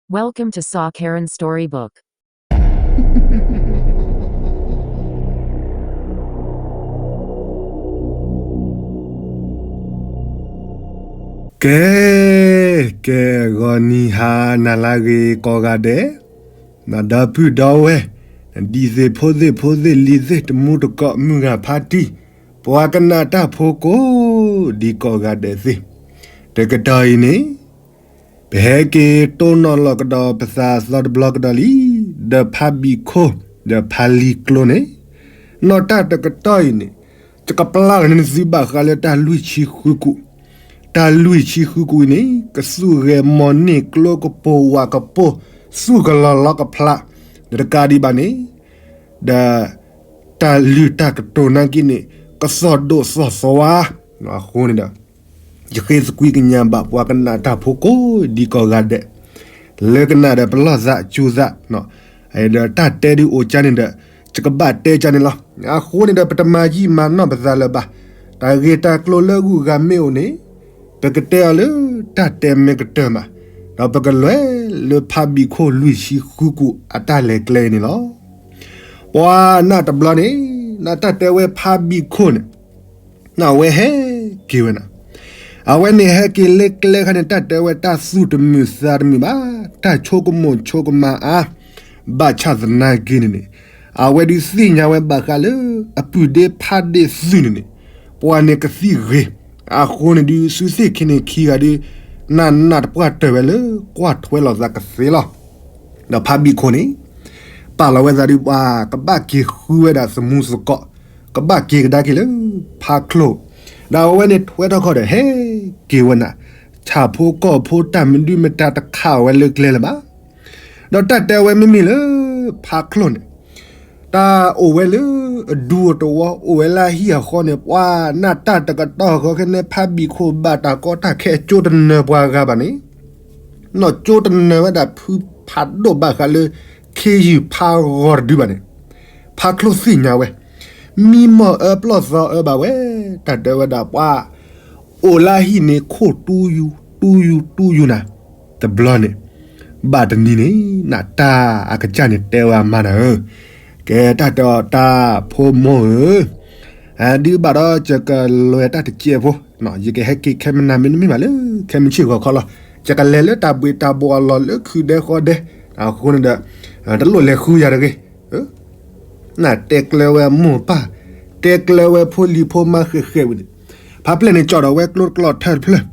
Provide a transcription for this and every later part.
Welcome to Saw Karen Storybook. ကဲ, ကဲ, ဂီၤနံၤဟါနၤလၢအဂ့ၤကိးဂၤဒဲး, နဒီပုၢ်ဒီဝဲၢ်, ဒံသ့ၣ်ဖိသ့ၣ်ဖိသ့ၣ်လံၤသ့ၣ် တမူတကိး မုၢ်ဂၤဖါတံၢ်, ပှၤကနၣ်တၢ်ဖိကိးဒံကိးဂၤဒဲးသ့ၣ်, တကတီၢ်အံၤန့ၣ် ပဟဲက့ၤတိၢ်နီၣ်လီၤကဒီးပသးအသီတဘျီကဒီးလံ, ဒီးဖါဘံၣ်ခိၣ်, ဒီးဖါလံၤကျိန့ၣ်, နီၢ်တၢ်တကတီၢ်အံၤန့ၣ်, ယကပျၢ်လီၤန့ၢ်သုဘၣ်ဃးလၢတၢ်လွံၢ်ဆံဃုကူာ်, တၢ်လွံၢ်ဆံဃုကူာ်အံၤန့ၣ် ကသူၣ်ဂဲၤမီၢ်န့ၢ်ကျိကပိာ်ဝးကပိာ်, သူၣ်ကလီၤလီၤကဖျး, ဒီးတကးဒံးဘၣ်န့ၣ်, ဒီး တၢ်လုၢ်တၢ်ကတိၤနာ်က့န့ၣ် ကသီၣ်ဒိၣ်သီၣ်သွါ, အဃိန့ၣ်ဒီး ယဃ့သကွံၢ်ကညးဘၣ်ပှၤကနၣ်တၢ်ဖိကိးဒံကိးဂၤဒဲး, လၢကနၣ်ဒီးပလီၢ်သးစူၤသး, ဒီးတၢ်တဲဒုးအိၣ်ကၢန့ၣ်ဒီး ယကဘၣ်တဲကၢန့ၣ်လီၤ. အဃိန့ၣ်ဒီး ပတမၤယံာ်မၤနီၢ်ပသးလၢၤဘၣ်, တၢ်ဂ့ၢ်တၢ်ကျိၤလၢအဂုၤအဂၤမ့ၢ်အိၣ်န့ၣ်, ပကတဲအီၤလၢတၢ်တဲမ့ၢ်ကတၢၢ်မး, ဒီးပကလဲၤလၢဖါဘံၣ်ခိၣ်လွံၢ်ဆံဃုကူာ်အတၢ်လဲၤကျဲအံၤန့ၣ်လီၤ. ပှၤနၢ်တဘျီန့ၣ်, နတၢ်တဲဝဲဖါဘံၣ်ခိၣ်န့ၣ်, နအဝဲဟဲက့ၤဝဲနၤ, အဝဲန့ၣ်ဟဲက့ၤလၢကျဲခါန့ၣ် တၢ်တဲဝဲတၢ်သူၣ်တမုာ်သးတမုာ်ဘၣ်, တၢ်ဆိကမိၣ်ဆိကမးအါ, ဘၣ်ဆၣ်သနာ်က့န့ၣ်န့ၣ်, အဝဲဒုးသ့ၣ်ညါဝဲဘၣ်ဃးလၢ အပုၢ်ဒ့ဖါဒ့သုးန့ၣ်န့ၣ်, ပှၤန့ၣ်ကသံၣ်ဂ့ၤ, အဃိန့ၣ်ဒုး သုသ့ၣ်ခံန့ၣ်ခံဂၤဒုး, နးနးတပှၢ်တၢၢ်ဝဲလၢ ကွၢ်ထွဲလိာ်သးကသ့လီၤ. ဒီးဖါဘံၣ်ခိၣ်န့ၣ်, ပာ်လီၤဝဲသးဒုး ပှၤကဘၣ်က့ၤဃုဝဲဒၣ်သမူသကိး, ကဘၣ်က့ၤကဒါက့ၤလၢဖါချိၣ်, ဒီးအဝဲန့ၣ်ထွဲထီၣ်ခီၣ်ဒီးဟဲက့ၤဝဲနၤ, ဆၣ်ဖိကီၢ်ဖိတၢ်မနုၤမတၤတခးအီၤဝဲလၢကျဲလၢၤဘၣ်. ဒီးတၢ်တဲဝဲမ့မ့ၢ်လၢ ဖါချိၣ်န့ၣ်, တၢ်အိၣ်ဝဲလၢအဒူအတဝီ အိၣ်ဝဲလၢအဟံၣ်အဃီန့ၣ် ပှၤနၢ်တၢ်တကတီၢ်ဃီခဲန့ၣ် ဖါဘံၣ်ခိၣ်ဘၣ်တၢ်ကီတၢ်ခဲအကၠိတနၢၤပှၤဂၤဘၣ်န့ၣ်, နီၢ်ကၠိတနၢၤဝဲဒၣ်ဖုဖးဒိၣ်ဘၣ်ဃးလၢ ခ့ယုၢ်ဖးဂီၤတဒုဘၣ်န့ၣ်, ဖါချိၣ်သ့ၣ်ညါဝဲ, မံမီၢ်အၢပျီၢ်သီအၢဘၣ်ဝဲ, တၢ်တဲဝဲဒၣ်ပှၤ အိၣ်လၢအဟံၣ်န့ၣ် ခိၣ်တူယူၤ, တူယူၤ, တူယူၤနၤ, တဘျီန့ၣ်, ဘၣ်တနံၤန့ၣ် နတၢ်အကစၢ်န့ၣ်တဲဝဲအမါနၤဧၢ, ကဲတၢ်တဲအီၤတၢ်ဖိမိၢ်ဧၢ, ဒုးဘၣ်ဒီးယကလဲၤတၢ်တစဲးဖိ, ယကဟဲက့ၤခဲမနၤမ့တမ့ၢ်ဘၣ်လၢ ခဲမုၢ်ဆ့ၣ်ဂီၤခီလီၤ, ယကလဲၤလၢတၢ်ဘှ့ၣ်တၢ်ဘှီၣ်အလီၢ်လၢခုးဒဲဃီဒဲ, အဃိန့ၣ်ဒီး, တလိၣ်လဲၤဃုယၤတဂ့ၤ နတဲကျၢၤဝဲမိၢ်ပၢ်, တဲကျၢၤဝဲဖိလံၤဖိမါဃဲးဃဲးဝံၤန့ၣ်, ဖါပျဲၢ်န့ၣ် ကၠီၣ်ဒီးဝဲကျိတကျီထၢတဖျၢၣ်,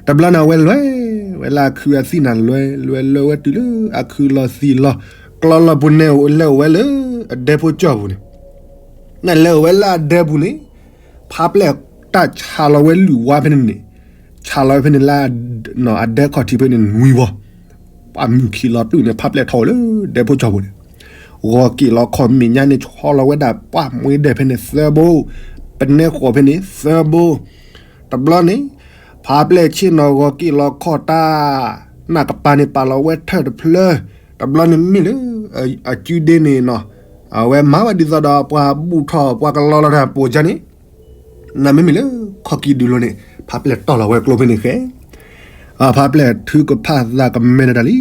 တဘျီန့ၣ် အဝဲလဲၤဝဲလၢအခုးအသံၣ်နၤ လဲၤလဲၤလဲၤဝဲတုၤလၢအခုးလီၤသံၣ်လီၤ, ကျီလီၤပူၤန့ၣ် လဲၤအိၣ်ဝဲလၢအဒဲဖိကၠီၣ်ပူၤန့ၣ်, နလဲၤအိၣ်ဝဲလၢအဒဲပူၤန့ၣ်, ဖါပျဲၢ်တၢ်ဆါလီၤဝဲလုၢ်ဝါဖဲန့ၣ်န့ၣ်, ဆါလီၤဝဲဖဲန့ၣ်လၢ အဒဲခီၣ်ထံးဖဲန့ၣ်နွံဝီ, ပှၤမုၢ်ခံလီၤတူၢ်န့ၣ် ဖါပျဲၢ်ထီၣ်အိၣ်လၢဒဲဖိကၠီၣ်ပူၤန့ၣ်, ဂီၤက့ၤလီၤခီၣ်မဲာ်ညါန့ၣ် ဆီလီၤဝဲဒၣ်ပှၢ်မှ့ဒဲးဖဲန့ၣ်သၢဘိ, ပနဲဃီၤဖဲန့ၣ်သၢဘိ, တဘျီန့ၣ်, ဖါပျဲၢ်ဆ့ၣ်နီၤဂီၤက့ၤလီၤခီၣ်တၢ်, နၢ်ကပၤန့ၣ်ပာ်လီၤဝဲထၢၣ်တဖျၢၣ်, တဘျီန့ၣ်မ့ၢ်လၢ, အစုဒ့န့ၣ်နီၤ, အဝဲမၤဝဲဒ်သိးဒီးပှၤဘူၣ်ထီၣ်ပှၤကလီလီၤတၢ်ပိာ်ကါန့ၣ်, နမ့မ့ၢ်လၢခီၣ်ကံၢ်ဒုးလိၤန့ၣ် ဖါပျဲၢ်တီၢ်လီၤဝဲကျိဖဲန့ၣ်ဃဲ ဖါပျဲၢ်ထုကဖၣ်သးကမဲဒီးတၢ်လံ,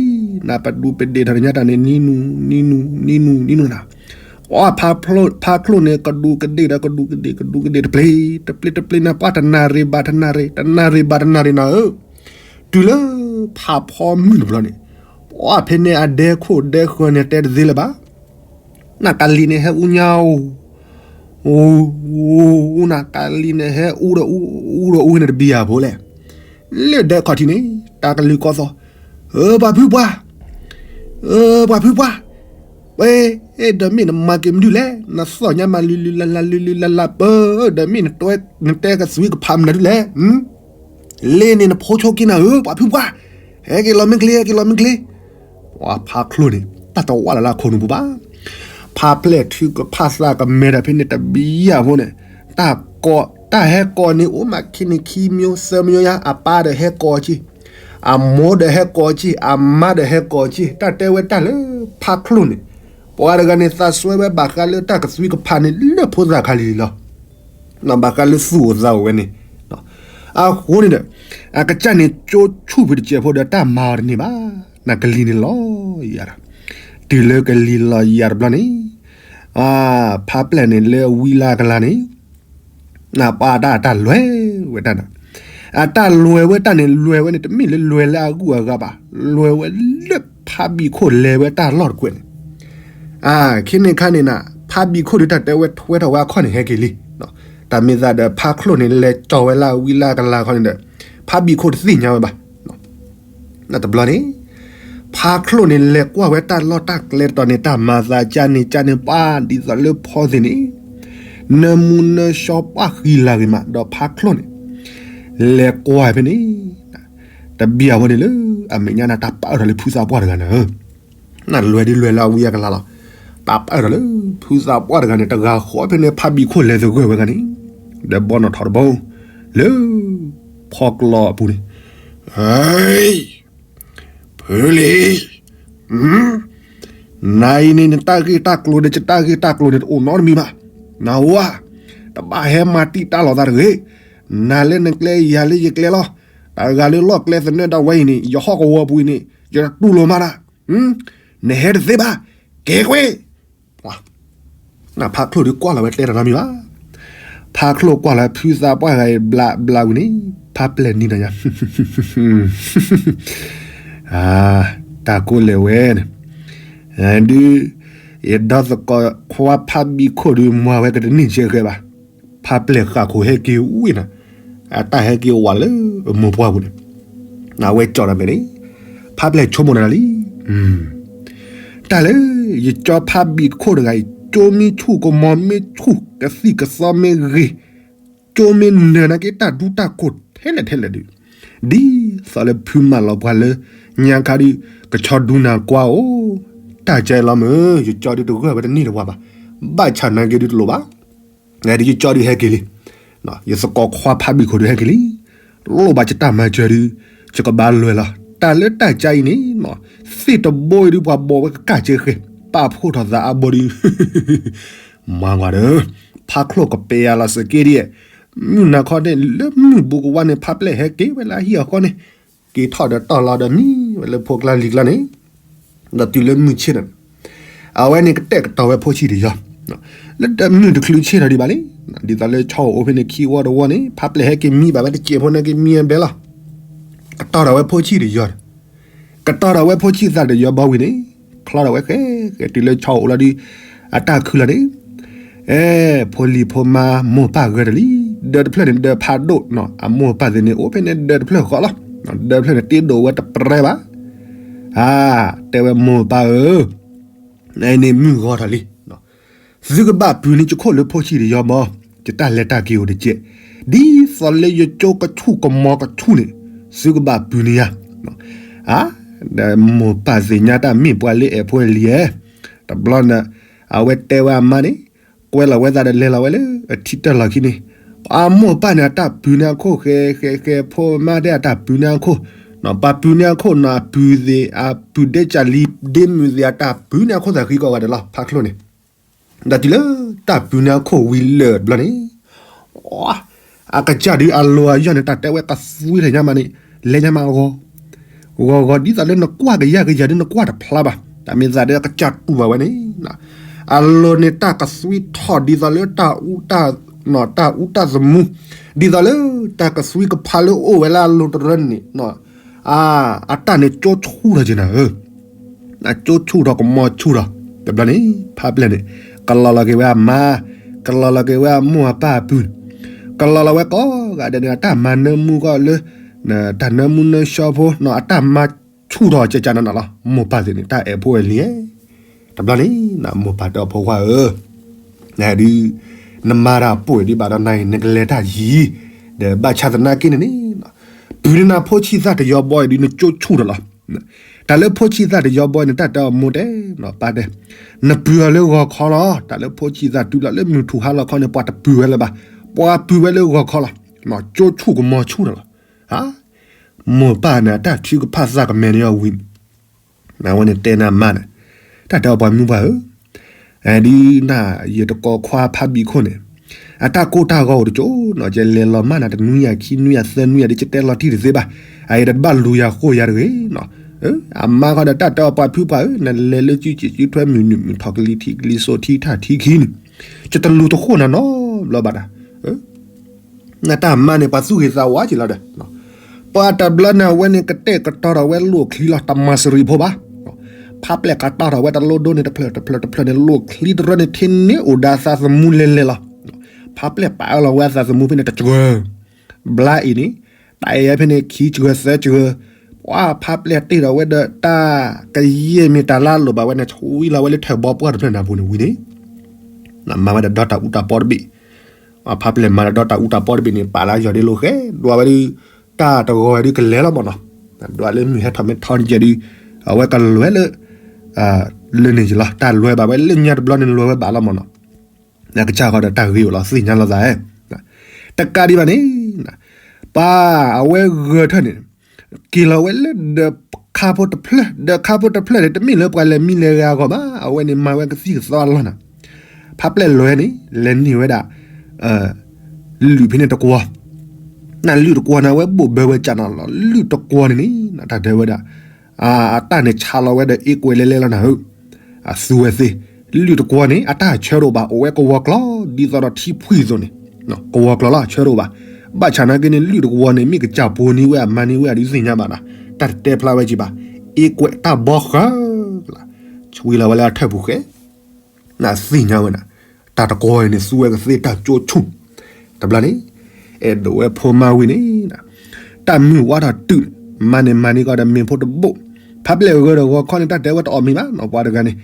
နပဒူပဒ့ၣ်ထီၣ်တညါတၢ်န့ၣ် နံနူ, နံနူ, နံနူ, နံနူနၤ, ပှၤဖါချိၣ်န့ၣ် ကဒူကဒ့ၣ်ဒီးကဒူကဒ့ၣ် ကဒူကဒ့ၣ်တပျ့ၤ, တပျ့ၤတပျ့ၤနၤ ပှၤတနၣ်ရံၣ်ဘၣ်တနၣ်ရံၣ် တနၣ်ရံၣ်ဘၣ်တနၣ်ရံၣ်နၤဧၢ, တုၤလၢဖါဖီမုၢ်တဘျီန့ၣ်, ပှၤဖဲန့ၣ်အဒဲခိၣ်ဒဲဃၢၤန့ၣ်တဲတသ့လၢၤဘၣ် နကလံၤန့ၣ်ဟဲအူညါအိၣ်, အူ, အူ, အူနကလံၤန့ၣ်ဟဲအူဒီးအူ, အူဒီးအူန့ၣ်တဘံယၤဖိလဲၣ်, လၢဒဲခီၣ်ထံးန့ၣ် တၢ်ကလုၢ်ကီၢ်သီ, ဧၢ ပှၤဖုပှၢ်, ဧၢ ပှၤဖုပှၢ်, ဝဲ, ဒီးမ့ၢ်နမၤက့ၤမနုၤလဲၣ်, နသီၣ်ညါမၤလုလုလၢ်လၢ်လုလုလၢ်လၢ်ပၢ, ဒီးမ့ၢ်နတဲကသွံကဖးမနုၤဒုလဲၣ် လ့န့ၣ်နဖိဆိက့နၤဧၢ ပှၤဖုပှၢ်, ဟဲက့ၤလီၤမ့ၢ်ချ့ ဟဲက့ၤလီၤမ့ၢ်ချ့, ပှၤဖါချိၣ်န့ၣ် တၢ်တဝၢ်လၢ်လၢခိၣ်နူာ်ပူၤဘၣ်, ဖါပျဲၢ်ထုကဖၣ်သးကမဲဒီးဖဲန့ၣ်တဘံယၤဖိန့ၣ်, တၢ်ကိး, တၢ်ဟဲကိးန့ၣ်အိၣ်မးခံနံၤခံမံၤသၢမံၤယါ အပၢ်ဒီးဟဲကိးက့ၤ, အမိၢ်ဒီးဟဲကိးက့ၤ အမါဒီးဟဲကိးက့ၤ တၢ်တဲဝဲတၢ်လၢဖါချိၣ်န့ၣ်, ပှၤတဂၤန့ၣ်သးစွဲဝဲဘၣ်ဃးလၢတၢ်ကသွံကဖးန့ၣ်လၢဖိသၣ်ခါလံလီၤ ဘၣ်ဃးလၢသူၣ်အိၣ်သးအိၣ်ဝဲန့ၣ်, အဃိန့ၣ်ဒီး, အကစၢ်န့ၣ်ကၠိဆူၣ်ဖုးတစဲးဖိဒီးတၢ်မၤအီၤတန့ၢ်ဘၣ်, နကလံၤန့ၣ်လီၤယၤဒီး, တုၤလၢကလံၤလီၤယၤတဘျီန့ၣ်, ဖါပျဲၢ်န့ၣ်လၢအဝံလၢအကလၤန့ၣ်, နပၢ်တၢ်အတၢ်လွဲဝဲတၢ်ဒီး, အတၢ်လွဲဝဲတၢ်န့ၣ် လွဲဝဲန့ၣ် တမ့ၢ်လၢလွဲလၢအဂုၤအဂၤဘၣ်, လွဲဝဲလၢဖါဘံၣ်ခိၣ်လဲၤဝဲတၢ်လီၢ်တကွဲးန့ၣ်, ခဲန့ၣ်ခါန့ၣ်နၤ, ဖါဘံၣ်ခိၣ်ဒုးတၢ်တဲဝဲထွဲထီၣ်ဝဲအခီၣ်န့ၣ်ဟဲက့ၤလံ, တၢ်မ့ၢ်သးဒီးဖါချိၣ်န့ၣ် လဲၤကၠီၤဝဲလၢအဝံလၢအကလၤခီန့ၣ်ဒီး, ဖါဘံၣ်ခိၣ်တသ့ၣ်ညါဝဲဘၣ်. တဘျီန့ၣ်, ဖါချိၣ်န့ၣ် လဲၤကွၢ်ဝဲတၢ်လီၢ်တၢ်ကျဲတတီၤန့ၣ် တၢ်မၤသးကၢ်န့ၣ်ကၢ်န့ၣ်ပၢ် ဒ်သိးလၢဖီသ့ၣ်န့ၣ်, နၢမူနၢဆှီပၢ်ဃံလၤဂ့ၤမး ဒီးဖါချိၣ်န့ၣ်, လဲၤကွၢ်ဖဲန့ၣ်, တဘံၣ်အဝဲန့ၣ်လၢ, အမဲာ်ညါနၤတၢ်ပာ်အၢၣ်ထီၣ်လၢဖုသးပှၢ်တဂၤန့ၣ် နလွဲဒ်လွဲလၢအဝံအကလၤလီၤ. တၢ်ပာ်အၢၣ်ထီၣ်လၢဖုသးပှၢ်တဂၤန့ၣ် တဂၤဃီဖဲန့ၣ် ဖါဘံၣ်ခိၣ်လဲၤသဂၢၢ်ဝဲဂၤန့ၣ်, ဒီးဘီနီၣ်ထီၣ်တဘီ, လၢဖီကျီအပူၤန့ၣ်, ဖုလံၤ, နၤအံၤန့ၣ် နတၢ်ဂ့ၢ်တၢ်ကျိၤဒီးယတၢ်ဂ့ၢ်တၢ်ကျိၤန့ၣ် တအိၣ်နီတမံၤဘၣ်. နဝၤ, တဘၣ်ဟဲမၤတံာ်တာ်လိာ်သးတဂ့ၤ. နၤလၢနကျဲ ယၤလၢယကျဲလီၤ. တဂၤလၢလီၢ်ကျဲသနၢၣ်ဒၣ်ဝဲအံၤန့ၣ် ယဟီၣ်ကဝီၤပူၤအံၤန့ၣ် ယတတူၢ်လိာ်မးနၤ. နဟဲတသ့ဘၣ်, ကဲကွ့ၢ်. ဖါချိၣ်ဒုးကွၢ်လီၤဝဲကျဲတနီတမံၤဘၣ်. ဖါချိၣ်ကွၢ်လီၤဖုသးပှၢ်ဂၤအံၤဘျးဘျးဝံၤန့ၣ် ဖါပျဲၢ်နံၤဒီးညါ တၢ်ကိးလဲၤဝဲန့ၣ်, ဒုး, ယဒီသကိးခွါဖါဘံၣ်ခိၣ်ဒုးမၤဝဲကတန့ၢ်ဆဲးဃဲဘၣ်. ဖါပျဲၢ်ဃာ်ခိၣ်ဟဲက့ၤဝံၤနၤ, အတၢ်ဟဲက့ၤဝဲလၢအမိၢ်ပှၢ်ပူၤန့ၣ်, အဝဲကၠီၣ်တၢ်မဲာ်န့ၣ်, ဖါပျဲၢ်ဆိကမိၣ်နၤလံ တၢ်လၢယကၠီဖါဘံၣ်ခိၣ်တဂၤအံၤ ကၠိမ့ၢ်ဆူၣ်ကမီၤမ့ၢ်ဆူၣ် ကသံၣ်ကသီမ့ၢ်ဂ့ၤ, ကၠိမ့ၢ်နၢၤနာ်က့တၢ်ဒူတၢ်ကိၢ်ထဲလဲၣ်ထဲလဲၣ်ဒုး, ဒ်သိးလၢဖုမၢလီၤပှၤလၢညါခါဒုး ကဆီဒူနၤကွၢ်အိၣ်, တၢ်ကဲလီၤမ့ၢ် ယကၠီဒုးတဂၢၢ်ဝဲတန့ၢ်တဝၤဘၣ်, ဘၣ်ဆၣ်နာ်က့ဒုးတလိၣ်ဘၣ် ဒ်ယကၠီဒုးဟဲက့ၤလံ, ယသကိးခွါဖါဘံၣ်ခိၣ်ဒုးဟဲက့ၤလံ, လိၣ်ဘၣ်ယတၢ်မၤစၢၤဒုး, ယကဘၣ်လွဲၢ်လီၤ. တၢ်လၢတၢ်ကါအံၤန့ၣ်, သ့ၣ်တဘိအံၤဒုးပှၤဘိးဝဲကကၢ်ကဲဃဲ, ပာ်ဖှိၣ်ထီၣ်သးအါဘိဒုး, မၤကွၢ်ဒီး, ဖါချိၣ်ကပဲာ်ယၤလီၤစက့ဒ်, မုၢ်နၤခီန့ၣ် လၢမုၢ်ဘူးကဝါန့ၣ် ဖါပျဲၢ်ဟဲက့ၤဝဲလၢအဟံၣ်အဃီန့ၣ်, က့ၤထီၣ်ဒီးတီၢ်လီၤဒီးမံဝဲလၢဖိကျါလံၤကျါန့ၣ် ဒီးတုၤလၢမုၢ်ဆ့ၣ်ဒီး, အဝဲန့ၣ်ကတဲာ်ကတီၤဝဲဖိဆံၣ်တယီၤ, လၢတမုၢ်တချုးဆ့ၣ်ထီၣ်ဒံးဘၣ်လံ, ဒ်သိးလၢဆီအိၣ်ဖဲန့ၣ်ခံဝီတဝီန့ၣ် ဖါပျဲၢ်ဟဲက့ၤမံဘၣ်ဝဲတစဲးဖိန့ၣ်က့ၤမံအဘဲလီၤ, ကတီၤထီၣ်ဝဲဖိဆံၣ်တယီၤ, ကတီၤထီၣ်ဝဲဖိဆံၣ်သၣ်တယီၤဘီဝံၤန့ၣ်, ချီထီၣ်ဝဲဃဲဃဲတုၤလၢဆီအိၣ်လီၤဒုး, အတၢ်ခုလီၤန့ၣ် အဲ, ဖိလံၤဖိမါမိၢ်ပၢ်ဂဲၤတလံ, ဒၢးတဖျၢၣ်န့ၣ်ဒၢးဖးဒိၣ်နီၤ, အမိၢ်ပၢ်သ့ၣ်န့ၣ် အိၣ်ဖဲန့ၣ်ဒၢးတဖျၢၣ်ဃီလီၤ, ဒၢးတဖျၢၣ်န့ၣ်တ့ဒိၣ်ဝဲတပြဲဘၣ်, အ, တဲဝဲမိၢ်ပၢ်ဧၢ, နန့ၣ်မုၢ်ဂီၤထီၣ်လံ, သုကဘၣ်ပုၢ်န့ၢ်ယခိၣ်လၢဖိဆံၣ်တယီၤဘီ, ယတၢ်လဲၤတၢ်က့ၤအိၣ်တကဲး, ဒ်သိးလၢယကၠိကဆူၣ်ကမီၤကဆူၣ်န့ၣ်, သုကဘၣ်ပုၢ်န့ၢ်ယၤ, အ, ဒီးမိၢ်ပၢ်သ့ၣ်ညါတၢ်မ့ၢ်ပှၤလၢအဲၣ်ဖိအဲၣ်လံၤဧဲ, တဘျီန့ၣ်, အဝဲတဲဝဲအမါန့ၣ်, ကွဲလီၤဝဲသးဒီးလဲၤလီၤဝဲလၢအထံတၢၢ်လီၢ်ခံန့ၣ်, အမိၢ်ပၢ်န့ၣ် အတၢ်ပုၢ်န့ၢ်အခိၣ်ဃဲဃဲဃဲ ဖိမါတဲအတၢ်ပုၢ်န့ၢ်အခိၣ်, ပှၤပုၢ်န့ၢ်အခိၣ်နီၤ အပုၢ်သ့ၣ် အပုၢ်ဒ့ကၢ်လံၤဒ့မုၣ်သ့ၣ် အတၢ်ပုၢ်န့ၢ်အခိၣ်သးဃံကိးဂၤဒဲးလီၤ ဖးချိၣ်န့ၣ်, ဒီးတုၤလၢတၢ်ပုၢ်န့ၢ်အခိၣ်ဝံၤလၢာ်တဘျီန့ၣ် အကစၢ်ဒုးအလီၤအယီၢ်န့ၣ် တၢ်တဲဝဲကသွံထီၣ်ညါမးန့ၣ်, လဲၤညါမးအဂီၢ်, ဂီၤဂီၤဒ်သိးလၢနကွၢ်ကယၢ်ကယၤဒုးနကွၢ်တဖျါဘၣ်, တၢ်မ့ၢ်သးဒီးအကစၢ်တူၢ်ဘၣ်ဝဲန့ၣ်, အလိၤန့ၣ်တၢ်ကသွံထီၣ်ဒ်သိးလၢတၢ်အူတၢ်, တၢ်အူတၢ်သမူ, ဒ်သိးလၢတၢ်ကသွံကဖးလၢအိၣ်ဝဲလၢအလိၤတရၢန့ၣ်, အတၢ်န့ၣ်ကၠိဆူၣ်ထီၣ်က့ၤနၤဧၢ အကၠိဆူၣ်ထီၣ်ကမီၤဆူၣ်ထီၣ်, တဘျီန့ၣ် ဖးပျဲၢ်န့ၣ် ကလီၤလီၤက့ၤဝဲအမါ, ကလီၤလီၤက့ၤဝဲအမိၢ်အပၢ်အပုၢ်, ကလီၤလီၤဝဲကိးဂၤဒဲးန့ၣ် အတၢ်မၤနၢမူကီၢ်လၢ တၢ်နၢမူနၢဆှီဖိ အတၢ်မၤဆူၣ်ထီၣ်ကကနၤနၤလီၤ. မိၢ်ပၢ်သ့ၣ်န့ၣ် တၢ်အဲၣ်ဖိအဲၣ်လံၤဧၢ, တဘျီန့ၣ် မိၢ်ပၢ်တဲအီၤဖိခွါဧၢ, နဒုး နမၤတၢ်ပိာ်ဒံးဘၣ်ဒီးနၤအံၤ နကလဲၤတၢ်ယံၤ, ဒီးဘၣ်ဆၣ်သနာ်က့န့ၣ်န့ၣ် ပုၢ်န့ၢ်နၤဖိဆံးသၣ်တယီဘီအံၤဒုး နကၠိဆူၣ်ထီၣ်လီၤ. တၢ်လၢဖိဆံးသၣ်တယီဘီအံၤန့ၣ် တၢ်တဲအီၤမိၢ်တဲ, ပၢ်တဲ, နပုၢ်အီၤလၢဂီၤခီလီၤ. တၢ်လၢဖိဆံးသၣ်တုၤလီၤလၢမုၢ်ထူၣ်ဟါလီၤခီန့ၣ် ပှၤတပုၢ်ဝဲလၢၤဘၣ်, ပှၤပုၢ်ဝဲလၢဂီၤခီလီၤ. ကၠိဆူၣ်ကမီၤဆူၣ်ထီၣ်လီၤ. မိၢ်ပၢ်န့ၣ် အတၢ်ထုကဖၣ်သးကမဲာ်န့ၣ်အီၤဝံၤ အဝဲန့ၣ်တဲနၤမါန့ၣ်, တၢ်တဲအီၤပှၤမုၢ်ပှၢ်ဧၢ, ဒ်နၤယတကိးခွါဖးဘံၣ်ခိၣ်န့ၣ်, အတၢ်ကိၢ်တၢ်ဂီၤအိၣ်တကၠိနီၤ, ယလဲၤလီၤမၢ်နၤတနွံယၤခံနွံယၤသၢနွံယၤဒ်ယတဲလီၤတံၢ်တသ့ဘၣ်, အယတဘၣ်လူၤယၤဃိယၤတဂ့ၤနီၤ, အမါဃီဒီးတၢ်တဲအီၤ ပှၤဖုပှၢ်ဧၢ, နလဲၤလၢစုစ့ၣ်စုထွဲ မုၢ်နုာ်မုၢ်ထီၣ် ကလံၤထံးကလံၤစိး ထံထၣ်ထံခံန့ၣ်, ယတလူၤတဃိၣ်နၤနီတဘျီဘၣ်တၢ်. နတၢ်မါန့ၣ် ပှၤသူၣ်ဂ့ၤသးဝါက့ၤလီၤဒီး ပှၤတဘျီန့ၣ် အဝဲန့ၣ်ကတဲာ်ကတီၤထီၣ်ဝဲလိၣ်ချံလီၤ, တမၤစရံဖိဘၣ်. ဖးပျဲၢ်ကတီၤထီၣ်ဝဲတလိဒိန့ၣ် တဖျၢၣ်တဖျၢၣ်တဖျၢၣ်န့ၣ် လိၣ်ချံတရၢန့ၣ် ထံၣ်န့ၢ်အိၣ်ဒီးအသးသမူလဲၤလဲၤလီၤ. ဖးပျဲၢ်ပာ်အၢၣ်လီၤဝဲအသးသမူဖဲန့ၣ်တစှၤ, ဘျါအံၤန့ၣ် တၢ်အဲၣ်ဖဲန့ၣ် ခံစှၤသၢစှၤ, ပှၤဖးပျဲၢ်တ့ၢ်ဒီးဝဲဒီးတၢ်ကယဲၢ်မ့ၢ်တၢ်လၢအလိၣ်ဘၣ်ဝဲန့ၣ် ဆှံလီၤဝဲလၢထၢၣ်ဘီပှၢ်တဖျၢၣ်န့ၣ်အပူၤန့ၣ်ဝံၤန့ၣ် မၤဝဲဒီးဒီတၢ်အူတၢ်ပီတဘ့ၣ်, ဖးပျဲၢ်မၤဒီးဒီတၢ်အူတၢ်ပီတဘ့ၣ်န့ၣ် ပာ်လၢယီၤဒ့လိာ်ဃဲ ဒွးဝဲဒုး တၢ်တဂီၤဝဲဒုးကလဲၤလီၤမၢ်နီၤ, ဒွးလၢမုၢ်ဟဲထီၣ်မ့ၢ်ထီန့ၣ်ကဲဒုး အဝဲကလဲၤလၢ လၢန့ၣ်ယလီၤ, တၢ်လဲၤဘၣ်ဝဲလၢညါတဘျီန့ၣ်လဲၤဝဲဘၣ်လီၤမၢ်နီၤ, ကစၢ်ဃီဒီးတၢ်ဂ့ၤအိၣ်လီၤ သ့ၣ်ညါလီၤသးဧၢ, တကးဒံးဘၣ်န့ၣ် ပှၤအဝဲဂဲၤထၢၣ်န့ၣ် က့ၤလီၤဝဲလၢဒီးခါဖိတဖျၢၣ်, ဒီးခါဖိတဖျၢၣ်န့ၣ် တမ့ၢ်လၢပှၤလဲၤမံလဲၤဂဲၤအဂီၢ်ဘၣ်, အဝဲန့ၣ်မၤဝဲကသံၣ်ကသီအလီၢ်နီၤ, ဖးပျဲၢ်လွဲန့ၣ် လဲၤန့ၢ်ဝဲဒၣ် လုၢ်ဖဲန့ၣ်တကွီၤ, နလုၢ်တကွီၤန့ၣ် အဝဲဘိၣ်ဘၢဝဲကၢ်နီၤလီၤ, လုၢ်တကွီၤန့ၣ်န့ၣ် တၢ်တဲဝဲဒၣ် အတၢ်န့ၣ်ဆါလီၤဝဲဒီးအ့ကွဲးလဲလဲလီၤနၤဧၢ, အသူဝဲသ့, လုၢ်တကွီၤန့ၣ် အတၢ်ဆၢတအိၣ်ဘၣ် အိၣ်ဝဲကဝီၤကျီၤ ဒ်သိးဒီးထံဖှံသိးန့ၣ်, ကဝီၤကျီၤလီၤ ဆၢတအိၣ်ဘၣ်, ဘၣ်ဆၣ်နာ်က့န့ၣ် လုၢ်တကွီၤန့ၣ် မ့ၢ်ကစၢ်ပိာ်န့ၢ်ဝဲအမၤန့ၢ်ဝဲအဒုးသ့ၣ်ညါဘၣ်နီၤ, တၢ်တတဲဖျါဝဲက့ၤဘၣ်, အ့ကွဲးတၢ်ဘီဃၢလီၤ, ဆှံလီၤဝဲလၢအထၢၣ်ပူၤဃဲ နသ့ၣ်ညါဝဲဒၣ် တၢ်တကွီၤအံၤန့ၣ် သူဝဲကသ့တၢ်ကၠိဆူၣ်, တဘျီန့ၣ် အဲၣ်ဒိးဝဲဖိမါဝံၤန့ၣ် တၢ်မုၢ်ဝါထီၣ်တုၤန့ၣ် မါန့ၣ်မၤန့ၢ်ကီးဒီးမ့ၤဖိတဘိၣ်, ဖးပျဲၢ်ဂၢၤဒီးဂီၤခီန့ၣ် တၢ်တဲဝဲတအီၣ်မ့ၤဘၣ်နီၤ ပှၤတဂၤန့ၣ်,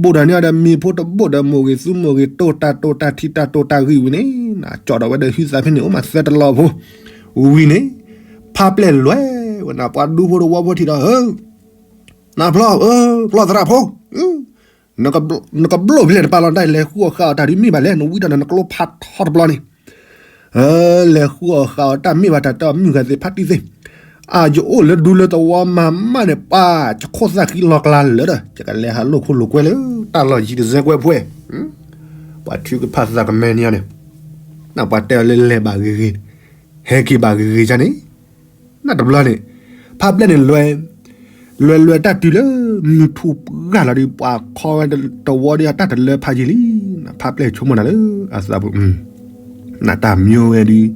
ဘိၣ်ဒီးန့ၢ်အီၤဒီးမ့ၤဖိတဘိၣ်ဒီး မိၢ်ဂ့ၤသူမိၢ်ဂ့ၤ တိၢ်တၢ်တိၢ်တၢ်ထံတၢ်တိၢ်တၢ်ဂံၢ်ဝံၤန့ၣ် ကၠီၣ်ဒီးဝဲဒီးဟုသးဖဲန့ၣ် အိၣ်မးသၢတလီၤဖိ, ဝံၤန့ၣ် ဖးပျဲၢ်လွဲဝဲဒၣ် ပှၤဒူဖိတဝီဖိထံၣ်ဒီး ဧၢ နဖျီ ဧၢ ဖျီသရၣ်ဖိ နကဘျိၣ်ဖဲလဲၣ်တပာ်လီၤတၢ် လဲၤဃုအီၣ်ဃုအီတၢ်ဒ်မ့ၢ်ဘၣ်လဲၣ် နဝံတၢ်ဒီးနကျိဖးထီတဘျီန့ၣ်, လဲၤဃုအီၣ်ဃုအီတၢ်မ့ၢ်ဘၣ်တၢ်တဲအီၤ မုၢ်ဂၤသ့ၣ်ဖးတံၢ်သ့ၣ်, အယအိၣ်လၢဒူလၢသဝီမၤမးန့ၣ် ပၢ်ယခိၣ်သၣ်ဃံလီၤကျါလၢာ်ဒီး ယကလဲၤဟးလိာ်ခိၣ်လိာ်ကွဲလၢ တၢ်လီၢ်ယံၤတစဲးကွဲးဖှဲ, ပှၤထုကဖၣ်သးကမဲန့ၣ်န့ၣ်, ပှၤတဲအီၤလၢလဲၤဘၣ်ဂ့ၤဂ့ၤ, ဟဲက့ၤဘၣ်ဂ့ၤဂ့ၤန့ၣ် နတဘျီန့ၣ် ဖးပျဲၢ်န့ၣ်လွဲ, လွဲလွဲတၢ်တုၤလၢ မုၢ်ထူၣ်ပှၢ်လီၤဒီး ပှၤခီဝဲတဝီဒီး အတၢ်တလၢဖးယံာ်လံ, ဖးပျဲၢ်ဆိကမိၣ်နၤလၢအသးပူၤ, နတၢ်မံဝဲဒုး,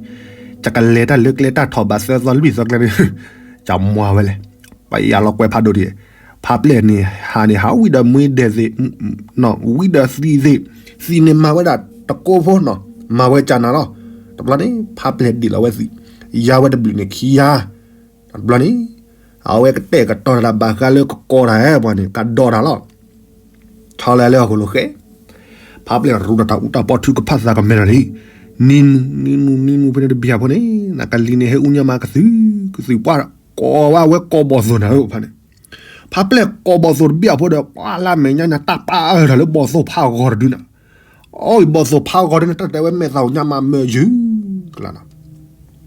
ယကလဲၤတၢ်လၢကျဲတၢ်ထီၣ်ဘးသၢသီလွံၢ်သီကျဲန့ၣ်, ယမွၤဝဲလဲၣ်, ပယၤလီၤကွဲးဖးဒိၣ်ဒံး, ဖးပျဲၢ်န့ၣ် ဟးန့ၣ် ဟးဝံၤဒီးမှံဒဲးသ့ၣ်, ဝံၤဒီးသံသ့ၣ်, သံန့ၣ်မၤဝဲဒၣ်တကိးဖိနီၤ, မၤဝဲကၢ်နၤလီၤ, တဘျီန့ၣ် ဖးပျဲၢ်ဒံးလီၤဝဲသံ, ယါဝဲတဘျုးန့ၣ်ခံယါ, တဘျီန့ၣ် အဝဲကတဲာ်ကတီၤတၢ်ဘၣ်ဃးလၢကကိးတၢ်ဟဲပှၤန့ၣ် ကဒီးတၢ်လီၤ, ဆီလဲလၢအဃိလိာ်ဃဲ, ဖးပျဲၢ်ရူးတၢ်အူတၢ်ပီထုကဖၣ်သးကမဲထီၣ်လံ, နံၤမူ နံၤမူ နံၤမူဖဲန့ၣ်တဘျီဖိန့ၣ် နကလံၤန့ၣ်ဟဲအူညါမးကသုး, ကသုးပှၢ်, ကိးဝဲဝဲကိးဘီၣ်သိၣ်နၤဧၢဖဲန့ၣ်, ဖးပျဲၢ်ကိးဘီၣ်သိၣ်တဘျီဖိဒီး ပှၤလၢမဲာ်ညါန့ၣ် တၢ်ပာ်အၢၣ်ထီၣ်လၢဘီၣ်သိၣ်ဖးဂီၤတဒုနၤ, အီၣ်ဘီၣ်သိၣ်ဖးဂီၤဒုန့ၣ် တၢ်တဲဝဲမဲာ်သၣ်ညါမးမၢယုၢ်,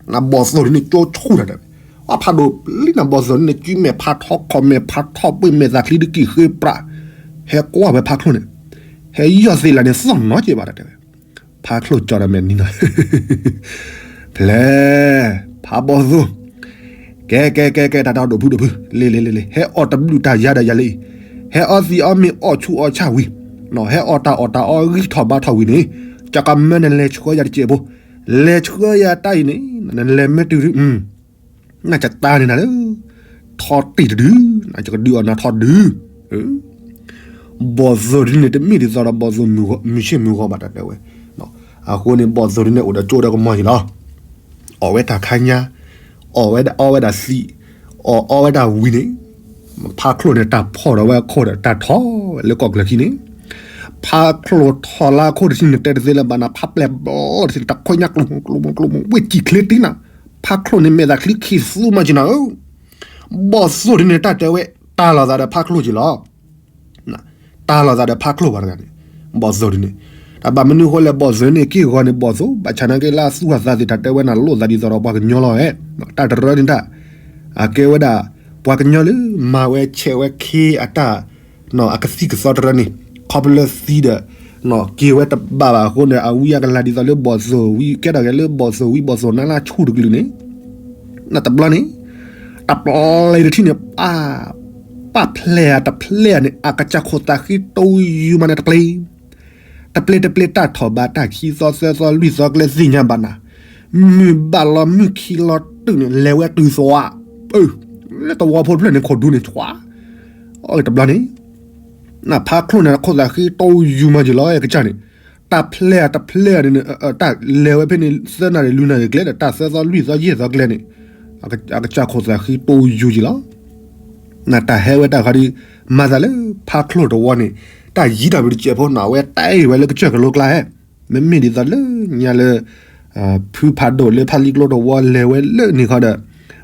နဘီၣ်သိၣ်ဒုန့ၣ်ကၠိဆူၣ်တၢ်တဲဝဲ, အဖးဒိၣ်ပျံၤနဘီၣ်သိၣ်ဒုန့ၣ် ကုမဲာ်ဖးထီခီၣ်မဲာ်ဖးထီပှ့ၤမဲာ်သၣ်ချံဒုကံၢ်ဃ့ပြး, ဟဲကွၢ်ဝဲဖးချိၣ်န့ၣ်, ဟဲယီၢ်သ့လၢန့ၣ် သီၣ်နီၤက့ဘၣ်တၢ်တဲဝဲ, ဖးချိၣ်ကၠီဒီးမဲာ်နံၤနီၤ ဖျဲၣ်, ဖးဘီၣ်သိၣ်, ကဲ ကဲ ကဲ ကဲ တၢ်တၢ်ဒိၣ်ဖုဒိၣ်ဖု, လ့လ့လ့လ့, ဟဲအီၣ်တဘျုးတၢ်ယါဒီးယၤလံ, ဟဲအီၣ်သံးအီၣ်မ့ၤအီၣ်ဆူၣ်အီၣ်ဆၣ်ဝံၤ, ဟဲအီၣ်တၢ်အီၣ်တၢ်အီဂံၢ်ထီၣ်ဘါထီၣ်ဝံၤန့ၣ်, ယကမၢနလဲၤဆှၢယၤတစဲးဖိ, လဲၤဆှၢယၤတၢ်အံၤန့ၣ်, နလဲၤမၢတုၤဒု နကတၢ်န့ၣ်နၤလၢ ထီတ့ၢ်တဒု, နကဒုးအီၣ်နၤထီတဒု, ဘီၣ်သိၣ်ဒုန့ၣ် တမ့ၢ်ဒ်သိးဒီးဘီၣ်သိၣ်မုၢ်ဆ့ၣ်မုၢ်ဂီၤဘၣ်တၢ်တဲဝဲ, အဃိန့ၣ် ဘီၣ်သိၣ်ဒုန့ၣ်အိၣ်ဒီးကၠိဒီးကမီၤယံၤလီၤ, အီၣ်ဝဲတၢ်ခါညါ, အီၣ်ဝဲဒၣ်အီဝဲဒၣ်သံး, အီၣ်အီဝဲဒၣ်ဝံၤန့ၣ်, ဖးချိၣ်န့ၣ် တၢ်ဖီၣ်ဒီးဝဲအခိၣ်ဒီးတၢ်ထီၣ်ဝဲလၢကီၢ်ကျၢၤခံန့ၣ်, ဖးချိၣ်ထီၣ်လၢအခိၣ်တထံၣ်န့ၣ် တဲတသ့လၢၤဘၣ်နၤ ဖးပျဲၢ်ဘျီတထံၣ်န့ၣ် တၢ်ခွဲညါကျိၤမုၢ်ကျိၤမုၢ်ကျိၤမုၢ် ဝ့ၢ်စံၣ်ချ့တံၢ်နၤ, ဖးချိၣ်န့ၣ်မဲာ်သၣ်ချံခံသူမၤက့ၤနၤဧၢ, ဘီၣ်သိၣ်ဒုန့ၣ် တၢ်တဲဝဲ တၢ်လီၤသးဒီးဖးချိၣ်က့ၤလီၤ တၢ်လီၤသးဒီးဖးချိၣ်ပှၤတဂၤန့ၣ်, ဘီၣ်သိၣ်ဒုန့ၣ်, တၢ်ဘၣ်မနုၤအဃိလဲၣ် ဘီၣ်သိၣ်န့ၣ် က့ၢ်ဂီၤန့ၣ် ဘီၣ်သိၣ် ဘၣ်ဆၣ်နာ်က့လၢအသူၣ်အသးသ့ၣ် တၢ်တဲဝဲနၤလိၣ်သးဒ်သိးဒီးပှၤကညီလီၤဧဲ, တၢ်တရၢန့ၣ်တၢ်, အကဲဝဲဒၣ် ပှၤကညီလၢ မၤဝဲဆဲးဝဲခ့အတၢ် အကသံၣ်ကသီတရၢန့ၣ်, ခီဖျိလၢသံဒီး က့ၤဝဲတဘၣ်ဘၣ်အဃိန့ၣ် အဝံအကလၤဒ်သိးလၢဘီၣ်သိၣ်ဝံ ကဲထီၣ်က့ၤလၢဘီၣ်သိၣ်ဝံဘီၣ်သိၣ်နါလၢဆူၣ်တကလုာ်န့ၣ်, နတဘျီန့ၣ်, တပျီလၢတထံၣ်န့ၣ် ပၢ် ပာ်ဖျဲၣ်ဧါတဖျဲၣ်ဧါန့ၣ် အကစၢ်ခိၣ်သးဃံတိယူၤမးန့ၣ်တပျ့ၤ, တပျ့ၤတပျ့ၤ တၢ်ထီၣ်ဘးတၢ်ခံသီသၢသီလွံၢ်သီကျဲသ့ၣ်ညါဘၣ်နၤ, မုၢ်ဘၣ်လီၤမုၢ်ခံလီၤတုၤန့ၣ် လဲၤဝဲတုၤသီဧါ, လၢတဝီဖိတဖျၢၣ်န့ၣ်ခိၣ်ဒူန့ၣ် ထွါ, အတဘျီန့ၣ် နဖါချိၣ်န့ၣ် ခိၣ်သးဃံတိယူၤမးယံၤလီၤ အကစၢ်န့ၣ်, တၢ်ဖျဲၣ်ဧါတဖျဲၣ်ဧါန့ၣ် တၢ်လဲၤဝဲဖဲန့ၣ် သၢနၣ်ရံၣ်လွံၢ်နၣ်ရံၣ်ကျဲဒီး တၢ်သၢသီလွံၢ်သီယဲၢ်သီကျဲန့ၣ် အကစၢ်ခိၣ်သးဃံတိယူၤယံၤလီၤ. နတၢ်ဟဲဝဲတၢ်ခါဒီး မၤသးလၢဖါချိၣ်တဝီန့ၣ် တၢ်ယံၤတၢ်ဘျုးတစဲးဖိန့ၣ် အဝဲတဲဝဲလၢကစၢၢ်ကလိကျါဟဲ, မ့မ့ၢ်ဒ်သိးလၢညါလၢ ဖုဖးဒိၣ်လၢဖးလံကျိတဝီလဲၤဝဲလၢန့ၣ်ခီဒီး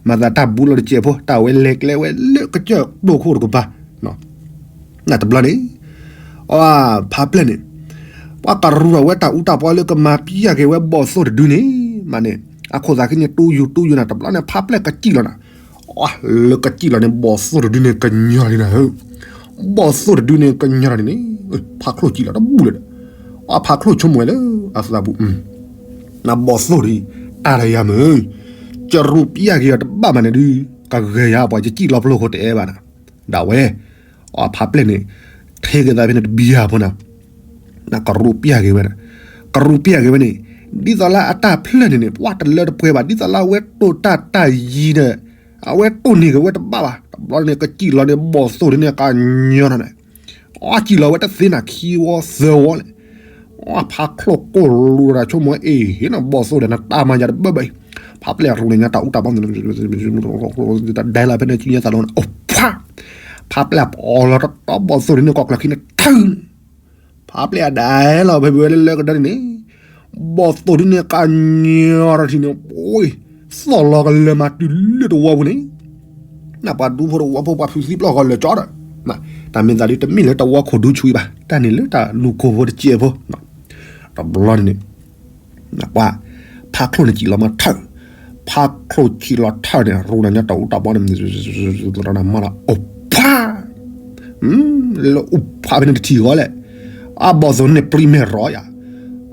မၤသးတၢ်ဘူးလီၤတစဲးဖိ တၢ်ဝဲလဲၤကျဲဝဲလၢကစၢၢ်တိၢ်ခိၣ်တကပၤ နတဘျီန့ၣ် အဖါပျဲၢ်န့ၣ် ပှၤကရူၢ်ထီၣ်ဝဲတၢ်အူတၢ်ပီလၢကမၤပျၢ်က့ၤဝဲဘီၣ်သိၣ်တဒုန့ၣ် မးန့ၣ် အခိၣ်သးဃံန့ၣ် တိယူၤတိယူၤနၤ တဘျီန့ၣ် ဖါပျဲၢ်ကစံၣ်လီၤနၤ, လၢကစံၣ်လီၤန့ၣ် ဘီၣ်သိၣ်တဒုန့ၣ်ကညီၤလံနၤဧၢ, ဘီၣ်သိၣ်တဒုန့ၣ်ကညီၤလီၤန့ၣ်န့ၣ် ဖါချိၣ်စံၣ်လီၤတဘူၣ်လၢၤဒီး အဖါချိၣ်ဆိကမိၣ်ဝဲလၢအသးပူၤ နဘီၣ်သိၣ်ဒံး တၢ်တယၤမုာ်, ကရူၢ်ပျၢ်က့ၤအီၤတဘၣ်မးန့ၣ်ဒုး ကဂဲၤယၤပှၤကစံၣ်လီၤဖျိခိၣ်တအဲၣ်ဘၣ်နၤ, ဒၣ်ဝဲ အဖါပျဲၢ်န့ၣ် ထဲက့ၤသးဖဲန့ၣ်တဘံယၤဖိနၤ, နကရူၢ်ပျၢ်က့ၤဝဲ, ကရူၢ်ပျၢ်က့ၤဝဲန့ၣ် ဒ်သိးလၢအတၢ်ဖျၢၣ်န့ၣ်န့ၣ် ပှၤတလၢတပှဲၤဘၣ် ဒ်သိးလၢအဝဲတိၢ်တၢ်တၢ်ယံၤဒီး အဝဲတိၢ်န့ၢ်က့ၤဝဲတဘၣ်ဘၣ် တဘျီန့ၣ် ကစံၣ်လီၤန့ၣ် ဘီၣ်သိၣ်ဒ်န့ၣ်ကညီၤနၤန့ၣ် အစံၣ်လီၤဝဲတသ့နၤခံဝီသၢဝီလဲၣ်, အဖါချိၣ်ကိၢ်လူၤဒီးဆိကမိၣ်အ့ၣ် ဟ့ၣ်နၤဘီၣ်သိၣ်ဒီးနတၢ်မၤယၤတဘၣ်ဘၣ်အံၤ, ဖါပျဲၢ်ရူၢ်န့ၣ်ညါတၢ်အူတၢ်ပီ ဒဲလီၤဖဲန့ၣ် ကညဲသးလီၤန့ၣ် အိၣ်ဖး, ဖါပျဲၢ်ပီလီၤတတီဘီၣ်သိၣ်ဒ်န့ၣ် ကိးကျၢၤခံန့ၣ်ထၢ ဖါပျဲၢ်ဒၣ်လီၤဖဲဖဲဝဲလၢလၢကဒၢန့ၣ်န့ၣ်, ဘီၣ်သိၣ်ဒ်န့ၣ်ကညီၤထီၣ်ထံန့ၣ် ပှၤသီၣ်လီၤကလၢၤမၤတုၤလၢတဝီပူၤန့ၣ်, နပှၤဒူဖိတဝီဖိပှၤဖုးသံပျီၢ်ဃီလၢာ်ကၠီဒီး, တၢ်မ့ၢ်သးဒ်တမ့ၢ်လၢတဝီခိၣ်ဒူဆူအံၤဘၣ် တၢ်န့ၣ်လၢတၢ်လူၢ်ခိၣ်ဖိတစဲးဖိ, တဘျီန့ၣ်န့ၣ် ပှၤ ဖါချိၣ်န့ၣ်စံၣ်လီၤမၤထၢၣ်, ဖါချိၣ်စံၣ်လီၤထၢၣ်န့ၣ် ရူၢ်နၤညါတၢ်အူတၢ်ပီန့ၣ် မၤလီၤအိၣ်ဖး, လၢအိၣ်ဖးဖဲန့ၣ်တထံၣ်ဃီလဲၣ်, အဘီၣ်သိၣ်န့ၣ်ပျံၤမဲာ်ရီယၤ,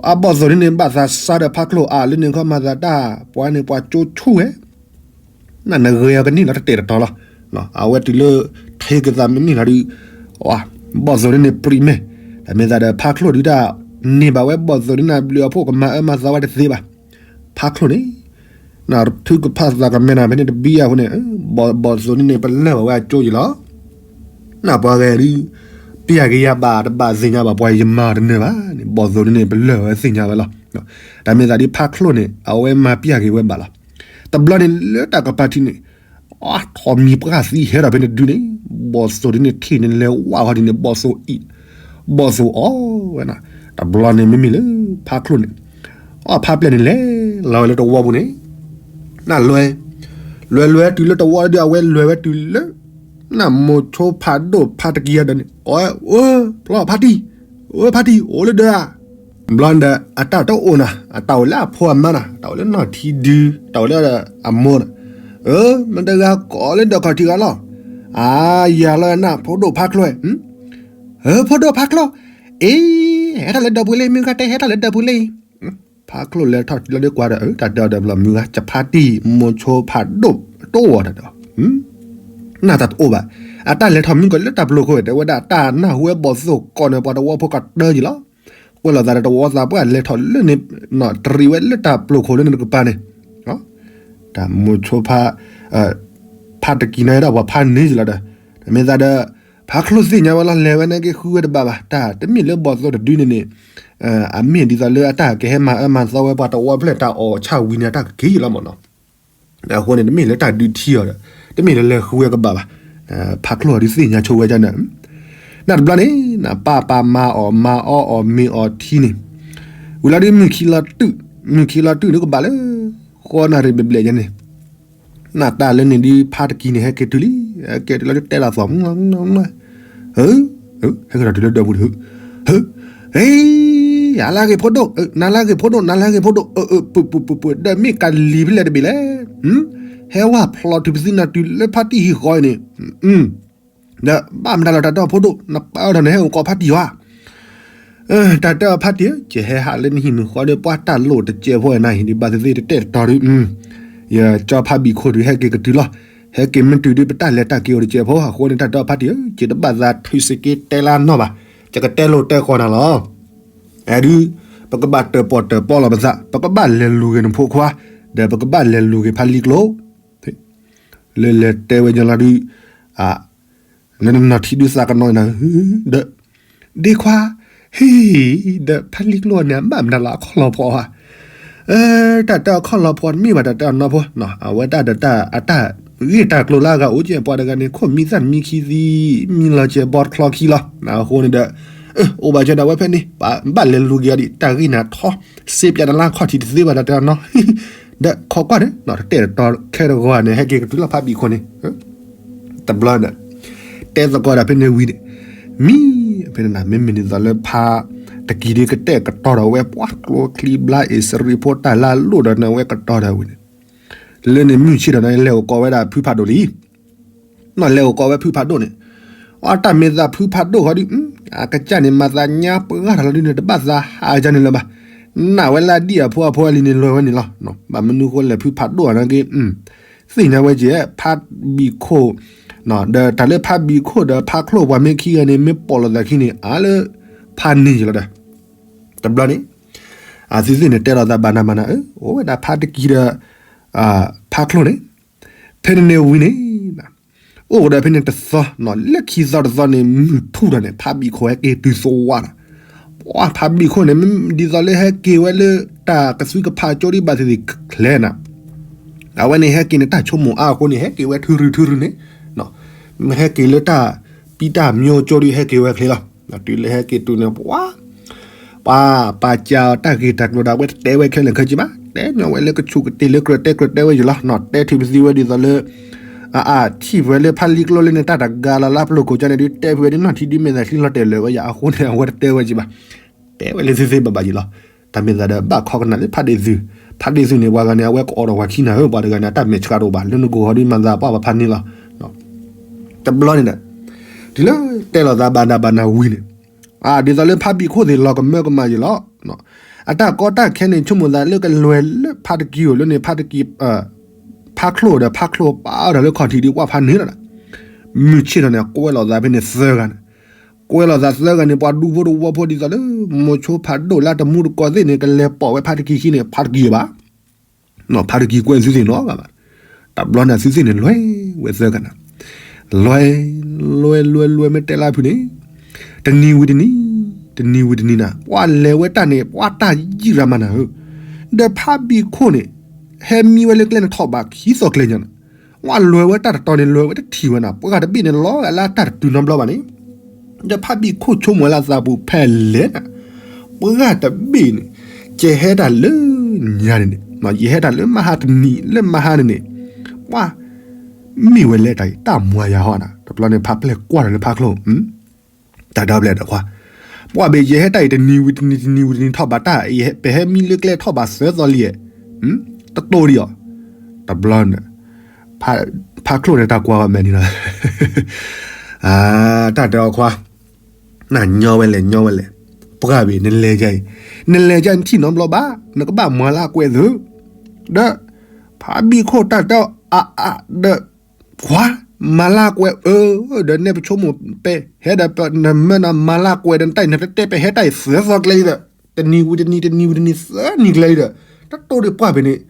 အဘီၣ်သိၣ်န့ၣ်ဘၣ်သးစးဒီးဖါချိၣ်အါလၢန့ၣ်ခီမၤသးတၢ် ပှၤန့ၣ်ပှၤကၠိဆိဝဲ နနဂဲၤအီၤကန့ၢ်လီၤတတဲာ်တတီၤလီၤ, အဝဲတုၤလၢ ထဲက့ၤသးမ့ၢ်န့ၢ်လီၤဒုး, ဘီၣ်သိၣ်ဒ်န့ၣ်ပျံၤမဲာ်, တၢ်မ့ၢ်သးဒီးဖါချိၣ်ဒုးတၢ် န့ၢ်ဘၣ်ဝဲဘီၣ်သိၣ်ဒ်န့ၣ်ဘျုးအဖှိၣ်ကမၤအၢမၤသီဝဲတသ့ဘၣ်, ဖါချိၣ်န့ၣ် နထုကဖၣ်သးကမဲနၤဖဲန့ၣ်တဘံယၤဖိန့ၣ်, ဘီၣ်သိၣ်ဒ်န့ၣ်ပလၢၢ်ဘၣ်ဝဲအကၠိယံၤလီၤ, နပှၤဂဲၤဒုး ပျၢ်က့ၤယၤဘၣ်တဘၣ်သ့ၣ်ညါဘၣ် ပှၤယမၤတနၢၤဘၣ်န့ၣ် ဘီၣ်သိၣ်ဒ်န့ၣ်ပလၢၢ်ဝဲသ့ၣ်ညါဝဲလီၤ, တၢ်မ့ၢ်သးဒ်ဖါချိၣ်န့ၣ် အဝဲမၤပျၢ်က့ၤဝဲဘၣ်လီၤ, တဘျီန့ၣ်လၢတၢ်ကပၤထံးန့ၣ် အထီၣ်မံၤပှၢ်သံဟဲထီၣ်ဖဲန့ၣ်ဒုးန့ၣ်, ဘီၣ်သိၣ်ဒ်န့ၣ်ထံၣ်န့ၣ်လဲၤဝၢ်ဃီဒ်န့ၣ် ဘီၣ်သိၣ်အံၤ, ဘီၣ်သိၣ်အီဝဲနၤ, တဘျီန့ၣ်မ့မ့ၢ်လၢ ဖါချိၣ်န့ၣ်, အဖါပျဲၢ်န့ၣ်လဲၤလီၤဝဲလၢတဝီပူၤန့ၣ်, နလွဲ, လွဲလွဲတုၤလၢတဝီဒ်အဝဲလွဲဝဲတုၤလၢ နမိၤဆိဖးဒိၣ်ဖါတကံၤအဒၢးန့ၣ်, အဝဲ, ဖျီဖါတံၢ်, အဝဲဖါတံၢ် အိၣ်လၢဒၢးဧါ, ဘျီဒီး အတၢ်တအိၣ်နၤ, အတၢ်အိၣ်လၢအဖိအမါနၤ, တၢ်အိၣ်လၢနီၢ်ထံဒု, တၢ်အိၣ်လၢအမိၢ်နၤ, မတဂၤကိးလၢဒီးခီၣ်ထံးဂၤလီၤ, အါ, ယၤလီၤနၤ ဖိဒိၣ်ဖါချိၣ်, ဖိဒိၣ်ဖါချိၣ်, အ့, ဟဲထီၣ်လၢဒၢးပူၤလံ မုၢ်ဂၤတဲဟဲထီၣ်လၢဒၢးပူၤလံ, ဖါချိၣ်လဲၤထီၣ်လၢဒၢးကွၢ်ဒီး တၢ်တဲအီၤဒီးဘျီ မုၢ်ဂၤ ကဖါတံၢ် မိၤဆိဖးဒိၣ် တအိၣ်ဝဲဒီး နတၢ်တအိၣ်ဘၣ်, အတၢ်လဲၤထီၣ်မုၢ်ကီၤလၢတၢ်ပျိၤခိၣ် တဲဝဲဒၣ်တၢ်နၢ်ဟူဝဲဘီၣ်သိၣ်ကိးန့ၣ် ပှၤတဝီဖိကတၢၢ်ယံၤလီၤ, ကွဲးလီၤသးဒီးတဝီသးပှၢ်လဲၤထီၣ်လၢန့ၣ်, တရံးဝဲလၢတၢ်ပျိၤခိၣ်လၢန့ၣ်တကပၤန့ၣ်, တၢ်မိၤဆိဖါ, ဖါတကံၤန့ၣ်ဒီးပှၤဖါန့ၢ်ယံၤလီၤဒီး, တမ့ၢ်သးဒီး ဖါချိၣ်သ့ၣ်ညါဝဲလီၤ လဲၤဝဲန့ၣ်က့ၤဃုဝဲတဘၣ်ဘၣ် တၢ်တမ့ၢ်လၢဘီၣ်သိၣ်တဒုန့ၣ်န့ၣ်, အမ့ၢ်ဒ်သိးလၢအတၢ်ကဟဲမၤအၢမၤသီဝဲပှၤတဝီဖျၢၣ်တၢ်အီၣ်ဆၣ်ဝံၤန့ၣ် တၢ်ကက့ၤယံၤလီၤမၢ်နီၤ, အဃိန့ၣ် တမ့ၢ်လၢတၢ်ဒုးထံအီၤဒီး, တမ့ၢ်လၢလဲၤဃုဝဲကဘၣ်ဘၣ်, ဖါချိၣ်အီၤဒုးသ့ၣ်ညါဆိဝဲဒ်န့ၣ်, နတဘျီန့ၣ် နပာ်ပာ်မၤအီၣ်မၤအီအီၣ်မ့ၤအီထံန့ၣ်, ဝံၤလီၤဒုး မုၢ်ခံလီၤတုၤ, မုၢ်ခံလီၤတုၤဒုးကဘၣ်လၢ ဃီနၣ်ရံၣ်ဘျဲၣ်ဘျဲၣ်ယဲန့ၣ် နတၢ်လၢန့ၣ်ဒုးဖါတကံၤန့ၣ် ဟဲက့ၤတုၤလံ, ဟဲက့ၤတုၤလီၤဒုးတဲတၢ်သီၣ်မုၢ်လီၤမုၢ်လီၤမုၢ်လီၤ, ဟဲက့ၤထီၣ်တုၤလၢဒၢးပူၤဒုး, ဟ့ၣ်, အါလၢဂ့ၤဖိဒိၣ်, နၤလၢဂ့ၤဖိဒိၣ်, နၤလၢဂ့ၤဖိဒိၣ်, ပုၢ်ပုၢ်ပုၢ်ပုၢ် ဒီးမ့ၢ်ကလံၤဖဲလဲၣ်တဘ့ၣ်လဲၣ်, ဟဲဝဲဖျီတုၤပသံနၤတုၤလၢဖါတံၢ်ဟံၣ်ဃီအံၤန့ၣ်, ဒီးဘၣ်မတၤလီၤတၢ်တဲအီၤဖိဒိၣ် နပၢ်ဒီးနဟဲအိၣ်ကိးဖါတံၢ်ဧါ တၢ်တဲအီၤဖါတံၢ်ဧၢ, ယဟဲဟးလၢနဟံၣ်မုၢ်ဃီဒီး ပှၤတၢ်လိၣ်တစဲးဖိနၤဟံၣ်ဒုး ဘၣ်သ့ၣ်သ့ၣ်တတဲာ်တတီၤဒုး, ယကၠီဖါဘံၣ်ခိၣ်ဒုး ဟဲက့ၤကတုၤလီၤ, ဟဲက့ၤမ့ၢ်တုၤဒုး ပတၢ်လဲၤတၢ်က့ၤအိၣ်တကဲးဖိ အဃိန့ၣ် တၢ်တဲအီၤဖါတံၢ်ဧၢ, ယတဘၣ်သးထုးစ့က့တဲလၢနီၢ်ဘၣ်, ယကတဲလိာ်တဲဃီနၤလီၤ. အဲဒုး ပကဘၣ်တၢၣ်ပီၣ်တၢၣ်ပီလီၤပသး, ပကဘၣ်လဲၤလူၤက့ၤနဖိခွါ, ဒီးပကဘၣ်လဲၤလူၤက့ၤဖါလံကျိ လၢလဲၤတဲဝဲညီလီၤဒုး, လၢနနီၢ်ထံဒုးသးကနီၤနၤ, ဒီး ဒ့ခွါ, ဟ့ၣ်, ဒီးဖါလံကျိန့ၣ် အဘၣ်မနုၤလီၤအခီၣ်လီၤဖှီၣ်ဧါ, တၢ်တဲအခီၣ်လီၤဖှီၣ်တမ့ၢ်ဘၣ် တၢ်တဲအနီၢ်ဖိ, အဝဲတၢ်ဒီးတၢ် အတၢ်ဂ့ၢ်တၢ်ကျိၤလၢအဂၤအိၣ်ကဲ ပှၤတဂၤန့ၣ် ခိၣ်မံသၣ်မံခံသံ, မံလီၤကဲဘီတချီခံလီၤ. အဃိန့ၣ်ဒီး အိၣ်ဘၣ်ကဲဒီး အဝဲဖဲန့ၣ် ဘၣ်လဲၤလူၤက့ၤအီၤဒံး တၢ်ဂ့ၢ်န့ၣ်ထီ, စ့ပၠးတလါခီၣ်ထံးတသ့ဘၣ် တၢ်တဲအနီၢ်, ဒီးခိးကွၢ်န့ၣ် တတဲာ်တတီၤခဲတဂီၤန့ၣ် ဟဲက့ၤကတုၤလီၤဖါဘံၣ်ခိၣ်န့ၣ် တဘျီန့ၣ် တဲသကိးဒီးဖဲန့ၣ်ဝံၤန့ၣ်, မံၤဖဲန့ၣ် မ့မ့ၢ်ဒ်သိးလၢဖါတကံၤဒ်ကတဲာ်ကတီၤဒီးဝဲ ပှၤကျိချံဘျါအ့ၣ်စရံဖိတၢ်လၢအလိၣ်ဒီးန့ၣ် အဝဲကတီၤဒီးဝံၤန့ၣ်, လၢန့ၣ်မုၢ်ဆ့ၣ်ဒီးန့ၣ် လဲၤအိၣ်ကိးဝဲဒၣ်ဖုဖးဒိၣ်လံ နီၢ်လဲၤအိၣ်ကိးဝဲဖုဖးဒိၣ်န့ၣ်, အတၢ်မ့ၢ်သးဖုဖးဒိၣ်ဃီဒုး အကစၢ်န့ၣ် မၤသးညါပှၢ်တၢ်လီၤဒုးန့ၣ် တဘၣ်သးဟးကန့ၣ်လၢၤဘၣ်, နာ်ဝဲလၢအဒံၣ်အဖိအဖိအလံၤန့ၣ် လွဲဝဲန့ၣ်လီၤ. ဘၣ်မနုၤဃိလဲၣ် ဖုဖးဒိၣ်အနာ်က့ သ့ၣ်ညါဝဲကဲ ဖါဘံၣ်ခိၣ်, ဒီးတၢ်လၢဖါဘံၣ်ခိၣ်ဒီးဖါချိၣ်ပှၤမ့ၢ်ခံဂၤန့ၣ် မ့ၢ်ပိာ်လိာ်သးခံန့ၣ် အါလၢဖါန့ၣ်ယလီၤဒီး တဘျီန့ၣ် အသုသ့ၣ်န့ၣ် တဲလိာ်သးဘၣ်နၤဘၣ်နၤဧၢ, အိၣ်ဝဲဒၣ်ဖါတကံၤဒီး ဖါချိၣ်န့ၣ်, ဖဲန့ၣ်န့ၣ်ဝံၤန့ၣ် အိၣ်ကဒီးဖဲန့ၣ်တသီ, လၢခံသီတသီန့ၣ် မုၢ်ထူၣ်ဒီးန့ၣ် ဖါဘံၣ်ခိၣ်ဟဲက့ၤတုၤသဝးဒီး, ပှၤဖါဘံၣ်ခိၣ်န့ၣ် မ့ၢ်ဒ်သိးလၢဟဲက့ၤဝဲလၢတၢ်ကသုကဖးကၠိဒံးဘၣ်သ့ၣ်သ့ၣ်ချဲနၤ, အဝဲန့ၣ်ဟဲက့ၤန့ၣ် တၢ်ဆိကမိၣ်အါအဃိန့ၣ် ဟဲက့ၤဝဲထုရုထုရုန့ၣ်, မ့ၢ်ဟဲက့ၤလၢတၢ်ပံတၢ်မၠိကၠိဒုးဟဲက့ၤဝဲချ့လီၤ. တုၤလၢဟဲက့ၤတုၤန့ၣ် ပှၤ ပှၤပာ်စၢၤအီၤတၢ်ဂ့ၢ်တၢ်ကျိၤဒီး အဝဲတတဲဝဲခဲလၢာ်ခဲဆ့ဘၣ်, တဲန့ၢ်ဝဲလၢကဆူးကတ့ၢ်လၢကြၢးတဲကြၢးတဲဝဲယလီၤ. တဲထုးပသံဝဲဒ်သိးလၢ အအထံၣ်ဝဲလၢဖါလံကျိလၢန့ၣ် တၢ်တဂၤလီၤလၢပျိၢ်ခိၣ်ကၠီန့ၣ်ဒုး တဲဖုဝဲဒ်နီၢ်ထံဒုးမဲာ်သးချံလီၤတဲာ်လၢာ်ဝဲယၤအဃိန့ၣ် အဝဲတတဲဝဲက့ဘၣ်. တဲဝဲလၢသ့သ့ဘၣ်ဘၣ်ယလီၤ. တၢ်မ့ၢ်သးဒီးဘၣ်ခီကနၣ်လၢဖးဒ့ၣ်သုး, ဖးဒ့ၣ်သုးန့ၣ် ပှၤဂၤန့ၣ် အဝဲကအိးထီၣ်ပှၤခံနၤဧၢ, ပှၤတဂၤန့ၣ် အတၢ်မဲာ်ဆှးတအိၣ်ဘၣ်, လၢနကိၢ်ဟီဒုးမၤသးပှၢ်ပဖါန့ၣ်လီၤ. တဘျီန့ၣ်ဒီး တုၤလၢတဲလိာ်သးဘၣ်နၤဘၣ်နၤဝံၤန့ၣ်, ဒ်သိးလၢဖါဘံၣ်ခိၣ်သ့ၣ်လီၤကမၢကမၣ်ယလီၤ. အတၢ်ကီတၢ်ခဲန့ၣ် ဆိကမိၣ်သးလၢကလဲၤလၢဖါတကံၤဧိၤလၢန့ၣ် ဖါတကံၤ ဖါချိၣ်ဒီးဖါချိၣ်ပာ်အီၤဒီးလၢခီၣ်ထံးဒ်ပှၢ်ဖါန့ၣ်လီၤ. မုၢ်ဆ့ၣ်ထီၣ်န့ၣ် ကွဲးလိာ်သးဖဲန့ၣ်သၢဂၤန့ၣ်, ကွဲးလိာ်သးသၢဂၤန့ၣ် ပှၤဒူဖိတဝီဖိဒ်သိးလၢ မိၤဆိဖးဒိၣ်လၢတမူတကိးသ့ၣ်န့ၣ် ကလဲၤပိာ်ဝဲဖါတကံၤခံန့ၣ် ဖါတကံၤဘၣ် ဖါတကံၤကွဲးသုသ့ၣ်နီတဂၤဘၣ်. တဘျီန့ၣ်သုသ့ၣ်န့ၣ် လဲၤဝဲသၢဂၤန့ၣ်, လဲၤ လဲၤ လဲၤ လဲၤ မ့ၢ်တဲလၢဖုန့ၣ်, တနံၤဝံၤတနံၤ, တနံၤဝံၤတနံၤနၤ ပှၤလဲၤဝဲတၢ်န့ၣ် ပှၤတၢ်ယံာ်ရၤမးနၤဧၢ, ဒီးဖါဘံၣ်ခိၣ်န့ၣ် ဟဲမံဝဲလၢကျဲန့ၣ်ထီၣ်ဘးခံသီကျဲညါန့ၣ်, ပှၤလဲၤဝဲတၢ်တတီၤန့ၣ် လဲၤဝဲတထံၣ်ဝဲနၤ, ပှၤတဘ့ၣ်န့ၣ် လီၤဂာ်လၢတၢ်တတုၤနီတဘျီဘၣ်န့ၣ် ဒီးဖါဘံၣ်ခိၣ်ဆိကမိၣ်လၢသးပူၤဖဲလဲၣ်နၤ, ပှၤတဘ့ၣ်န့ၣ် ကဟဲတၢ်လၢညါန့ၣ်န့ၣ်, ယဟဲတၢ်လၢမဟါတနံၤ လၢမဟါန့ၣ်န့ၣ်, ပှၤ မ့ၢ်ဝဲလဲၣ်တၢ်အံၤ တၢ်မွၤယၤဟီနၤ, တဘျီန့ၣ် ဖါပျဲၢ်ကွၢ်ဒီးလၢဖါချိၣ်, တၢ်ဒီဖျၢၣ်ဒီးခွါ, ပှၤဘၣ်ယဟဲတၢ်အံၤ တနံၤဝံၤတနံၤ တနံၤဝံၤတနံၤထီၣ်ဘးတၢ်အံၤ ပဟဲမံလၢကျဲထီၣ်ဘးသၢသီလံ, တတိၢ်ဒံးအီၤ, တဘျီန့ၣ် ဖါချိၣ်န့ၣ်တၢ်ကွၢ်ဝဲမဲာ်န့ၣ်လီၤ, တၢ်တဲအီၤခွါ, နညီဝဲလဲၣ် ညီဝဲလဲၣ်, ပှၢ်ဘ့ၣ် နလဲၤယၤအံၤ, နလဲၤယၤနထံၣ်နီတဘျီဘၣ်, နကဘၣ်မၤလၢကွဲးသု, ဒီး ဖါဘံၣ်ခိၣ်တၢ်တဲအီၤအါအါဒီး, ခွါ, မၤလၢကွဲးအၢ, ဒီးနဲပဆိကမိၣ်ပဲ, ဟဲဒီးနမၢနမၤလၢကွဲးဒီးနတၢ်အံၤ နတတဲပဟဲတၢ်အံၤသၢသီကျဲအံၤဒီး, တနံၤဝံၤတနံၤ တနံၤဝံၤတနံၤ သၢနံၤကျဲအံၤဒီး, တတိၢ်ဒံးပှၢ်ဘ့ၣ်န့ၣ်,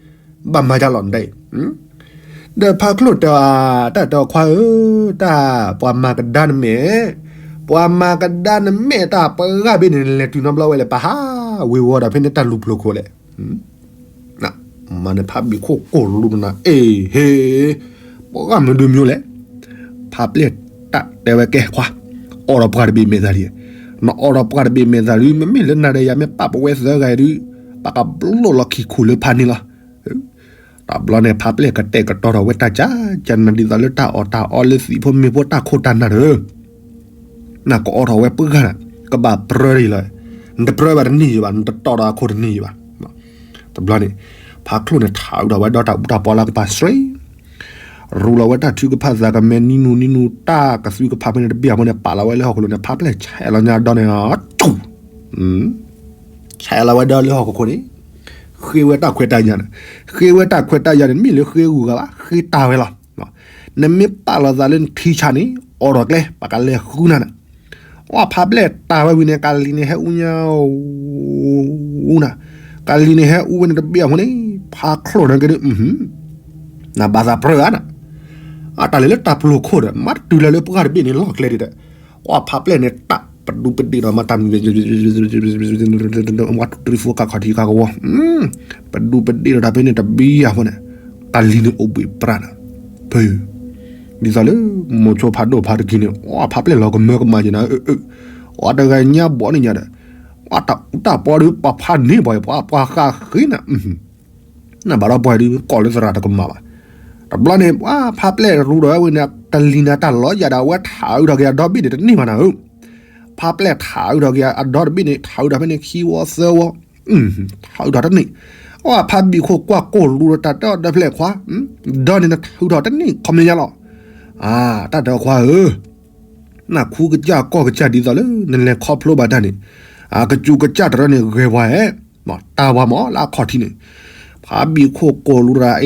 ဘၣ်မၤယၤလီၤနတၢ်အံၤ ဒီးဖါချိၣ်တဲအီၤ, တၢ်တဲအီၤခွါဧၢ, တၢ်ပှၤမၤကဒါနမဲာ်, ပှၤမၤကဒါနမဲာ်တၢ်ပှၤဂၤဘ့ၣ်န့ၣ် နလဲၤတုၤနီတဘျီဝဲလဲၣ် ပဟးဝ့ၤဝီၤဒီးဖဲန့ၣ်တၢ်လူၤဖျိးခိၣ်လဲၣ်, မၤန့ၣ်ဖါဘံၣ်ခိၣ်ကိၢ်လူၤနၤ အ့ဟ့, ပှၤဂၤမ့ၢ်ဒုးမ့ၢ်လဲၣ်, ဖါပျဲၢ်တၢ်တဲဝဲကဲခွါ, အိးထီၣ်ပှၢ်တဘ့ၣ်မဲာ်သးဒံး, နအိးထီၣ်ပှၢ်တဘ့ၣ်မဲာ်သးဒုး မ့မ့ၢ်လၢနၤဒီးယၤမ့ၢ်ပာ်ပဝဲသၢဂၤအံၤဒုး, ပကဘျီလီၤခံခိၣ်လၢဖါန့ၣ်လီၤ တဘျီန့ၣ် ဖါပျဲၢ်ကတဲာ်ကတီၤထီၣ်ဝဲတၢ်ကၢ်, ကနၤဒ်သိးလၢတၢ်အီၣ်တၢ်အီလၢသံးဖိမ့ၤဖိတၢ်ခိၣ်တၢ်နၢ်ဒီး, နကအိးထီၣ်ဝဲပှၢ်ဂၤ, ကဘၣ်ပြၢဒ်လီၤ, နတပြၢဘၣ်တန့ၢ်ယဘၣ်, နတတီၢ်ဒီးအခိၣ်တန့ၢ်ယဘၣ်. တဘျီန့ၣ် ဖါချိၣ်န့ၣ် ထးအုးထီၣ်ဝဲဒီးတၢ်အူတၢ်ပီလၢကပၤစှ့ ရူလီၤဝဲတၢ်ထုကဖၣ်သးကမဲာ်နံနူနံနူ တၢ်ကသုကဖၣ်ဖဲန့ၣ်တဘ့ၣ်အဃိန့ၣ် ပာ်လီၤဝဲလၢဟီၣ်ခိၣ်လိၤန့ၣ် ဖါပျဲၢ်ဆဲးလီၤညါဒီးန့ၣ်, ဆဲးလီၤဝဲဒီးလၢဟီၣ်ခိၣ်ခိၣ်န့ၣ်, ဃ့ဝဲတၢ်ခွဲးတၢ်ယာ်န့ၣ်, ဃ့ဝဲတၢ်ခွဲးတၢ်ယာ်န့ၣ် မ့ၢ်လၢဃ့ဂုၤဂၤဘၣ် ဃ့တၢ်ဝဲလီၤ. နမ့ၢ်ပာ်လီၤသးလၢနထံဆးန့ၣ် အိးထီၣ်ကျဲ ပှၤကလဲၤဃုနၤနၤ. အဖါပျဲၢ်တၢ်ဝဲဝံၤန့ၣ် ကလံၤန့ၣ်ဟဲအူညါအူနၤ, ကလံၤန့ၣ်ဟဲအူဝဲန့ၣ်တဘ့ၣ်အဃိန့ၣ် ဖါချိၣ်န့ၣ်က့ဒုး နဘၣ်သးပြၢအါနၤ, အတၢ်လဲၤလၢတၢ်ပျိၤခိၣ်ဒီး မၤတတုၤလၢလၢပှၢ်တဘ့ၣ်န့ၣ်လီၢ်ကျဲဒံးဒီး, အဖါပျဲၢ်န့ၣ် တၢ်ပဒူပဒ့ၣ်ဒီးမၤတၢ်မံၤ ဝါတူတရံဖိကခီထံကကဝီၤ, ပဒူပဒ့ၣ်ဒီးတၢ်ဖဲန့ၣ်တဘံယၤဖိန့ၣ်, ကလံၤန့ၣ်အိၣ်ဘှံးပြၢနၤ, ဖဲ ဒ်သိးလၢ မိၤဆိဖးဒိၣ်ဖးတကံၤန့ၣ် အဖါပျဲၢ်လီၤကမၢကမၣ်က့ၤနၤ, အတဂၤညါဘီန့ၣ်ညါဒီး, အတၢ်အူတၢ်ပီဒီး ပှၤဖးန့ၢ်ပှၤ ပှၤဃးဃ့နၤ နဘၣ်ဒီးပှၤဒုး ကိးလၢသရၣ်တကမၣ်ဘၣ်. တဘျီန့ၣ် ဖါပျဲၢ်ရူဒီးဝဲန့ၣ် ကလံၤနၤတၢ်လီၤယၤဒီး အဝဲထးအုးထီၣ်က့ၤအဒီဘ့ၣ်န့ၣ်တန့ၢ်ဘၣ်နၤဧၢ, ဖါပျဲၢ်ထးအုးထီၣ်က့ၤအဒီတဘ့ၣ်န့ၣ် ထးအုးထီၣ်ဖဲန့ၣ်ခံဝီသၢဝီ, ထးအုးထီၣ်တန့ၢ်, အဖါဘံၣ်ခိၣ်ကွၢ်ကိၢ်လူဒီးတၢ်တဲအီၤဒီဖျဲၣ်ခွါ, ဒီန့ၣ်နထးအုးထီၣ်တန့ၢ် ခီပညီလီၤ, တၢ်တဲအီၤခွါဧၢ နခူကစၢ်ကီၢ်ကစၢ်ဒ်သိးလၢ နလဲၤခီဖျိဘၣ်တၢ်န့ၣ်, အကစူးကစၢ်တရၢန့ၣ်ဂဲၤပှၤဧဲ, တၢ်ဝါမးလၢအခီၣ်ထံးန့ၣ်, ဖါဘံၣ်ခိၣ်ကိၢ်လူတရၢအ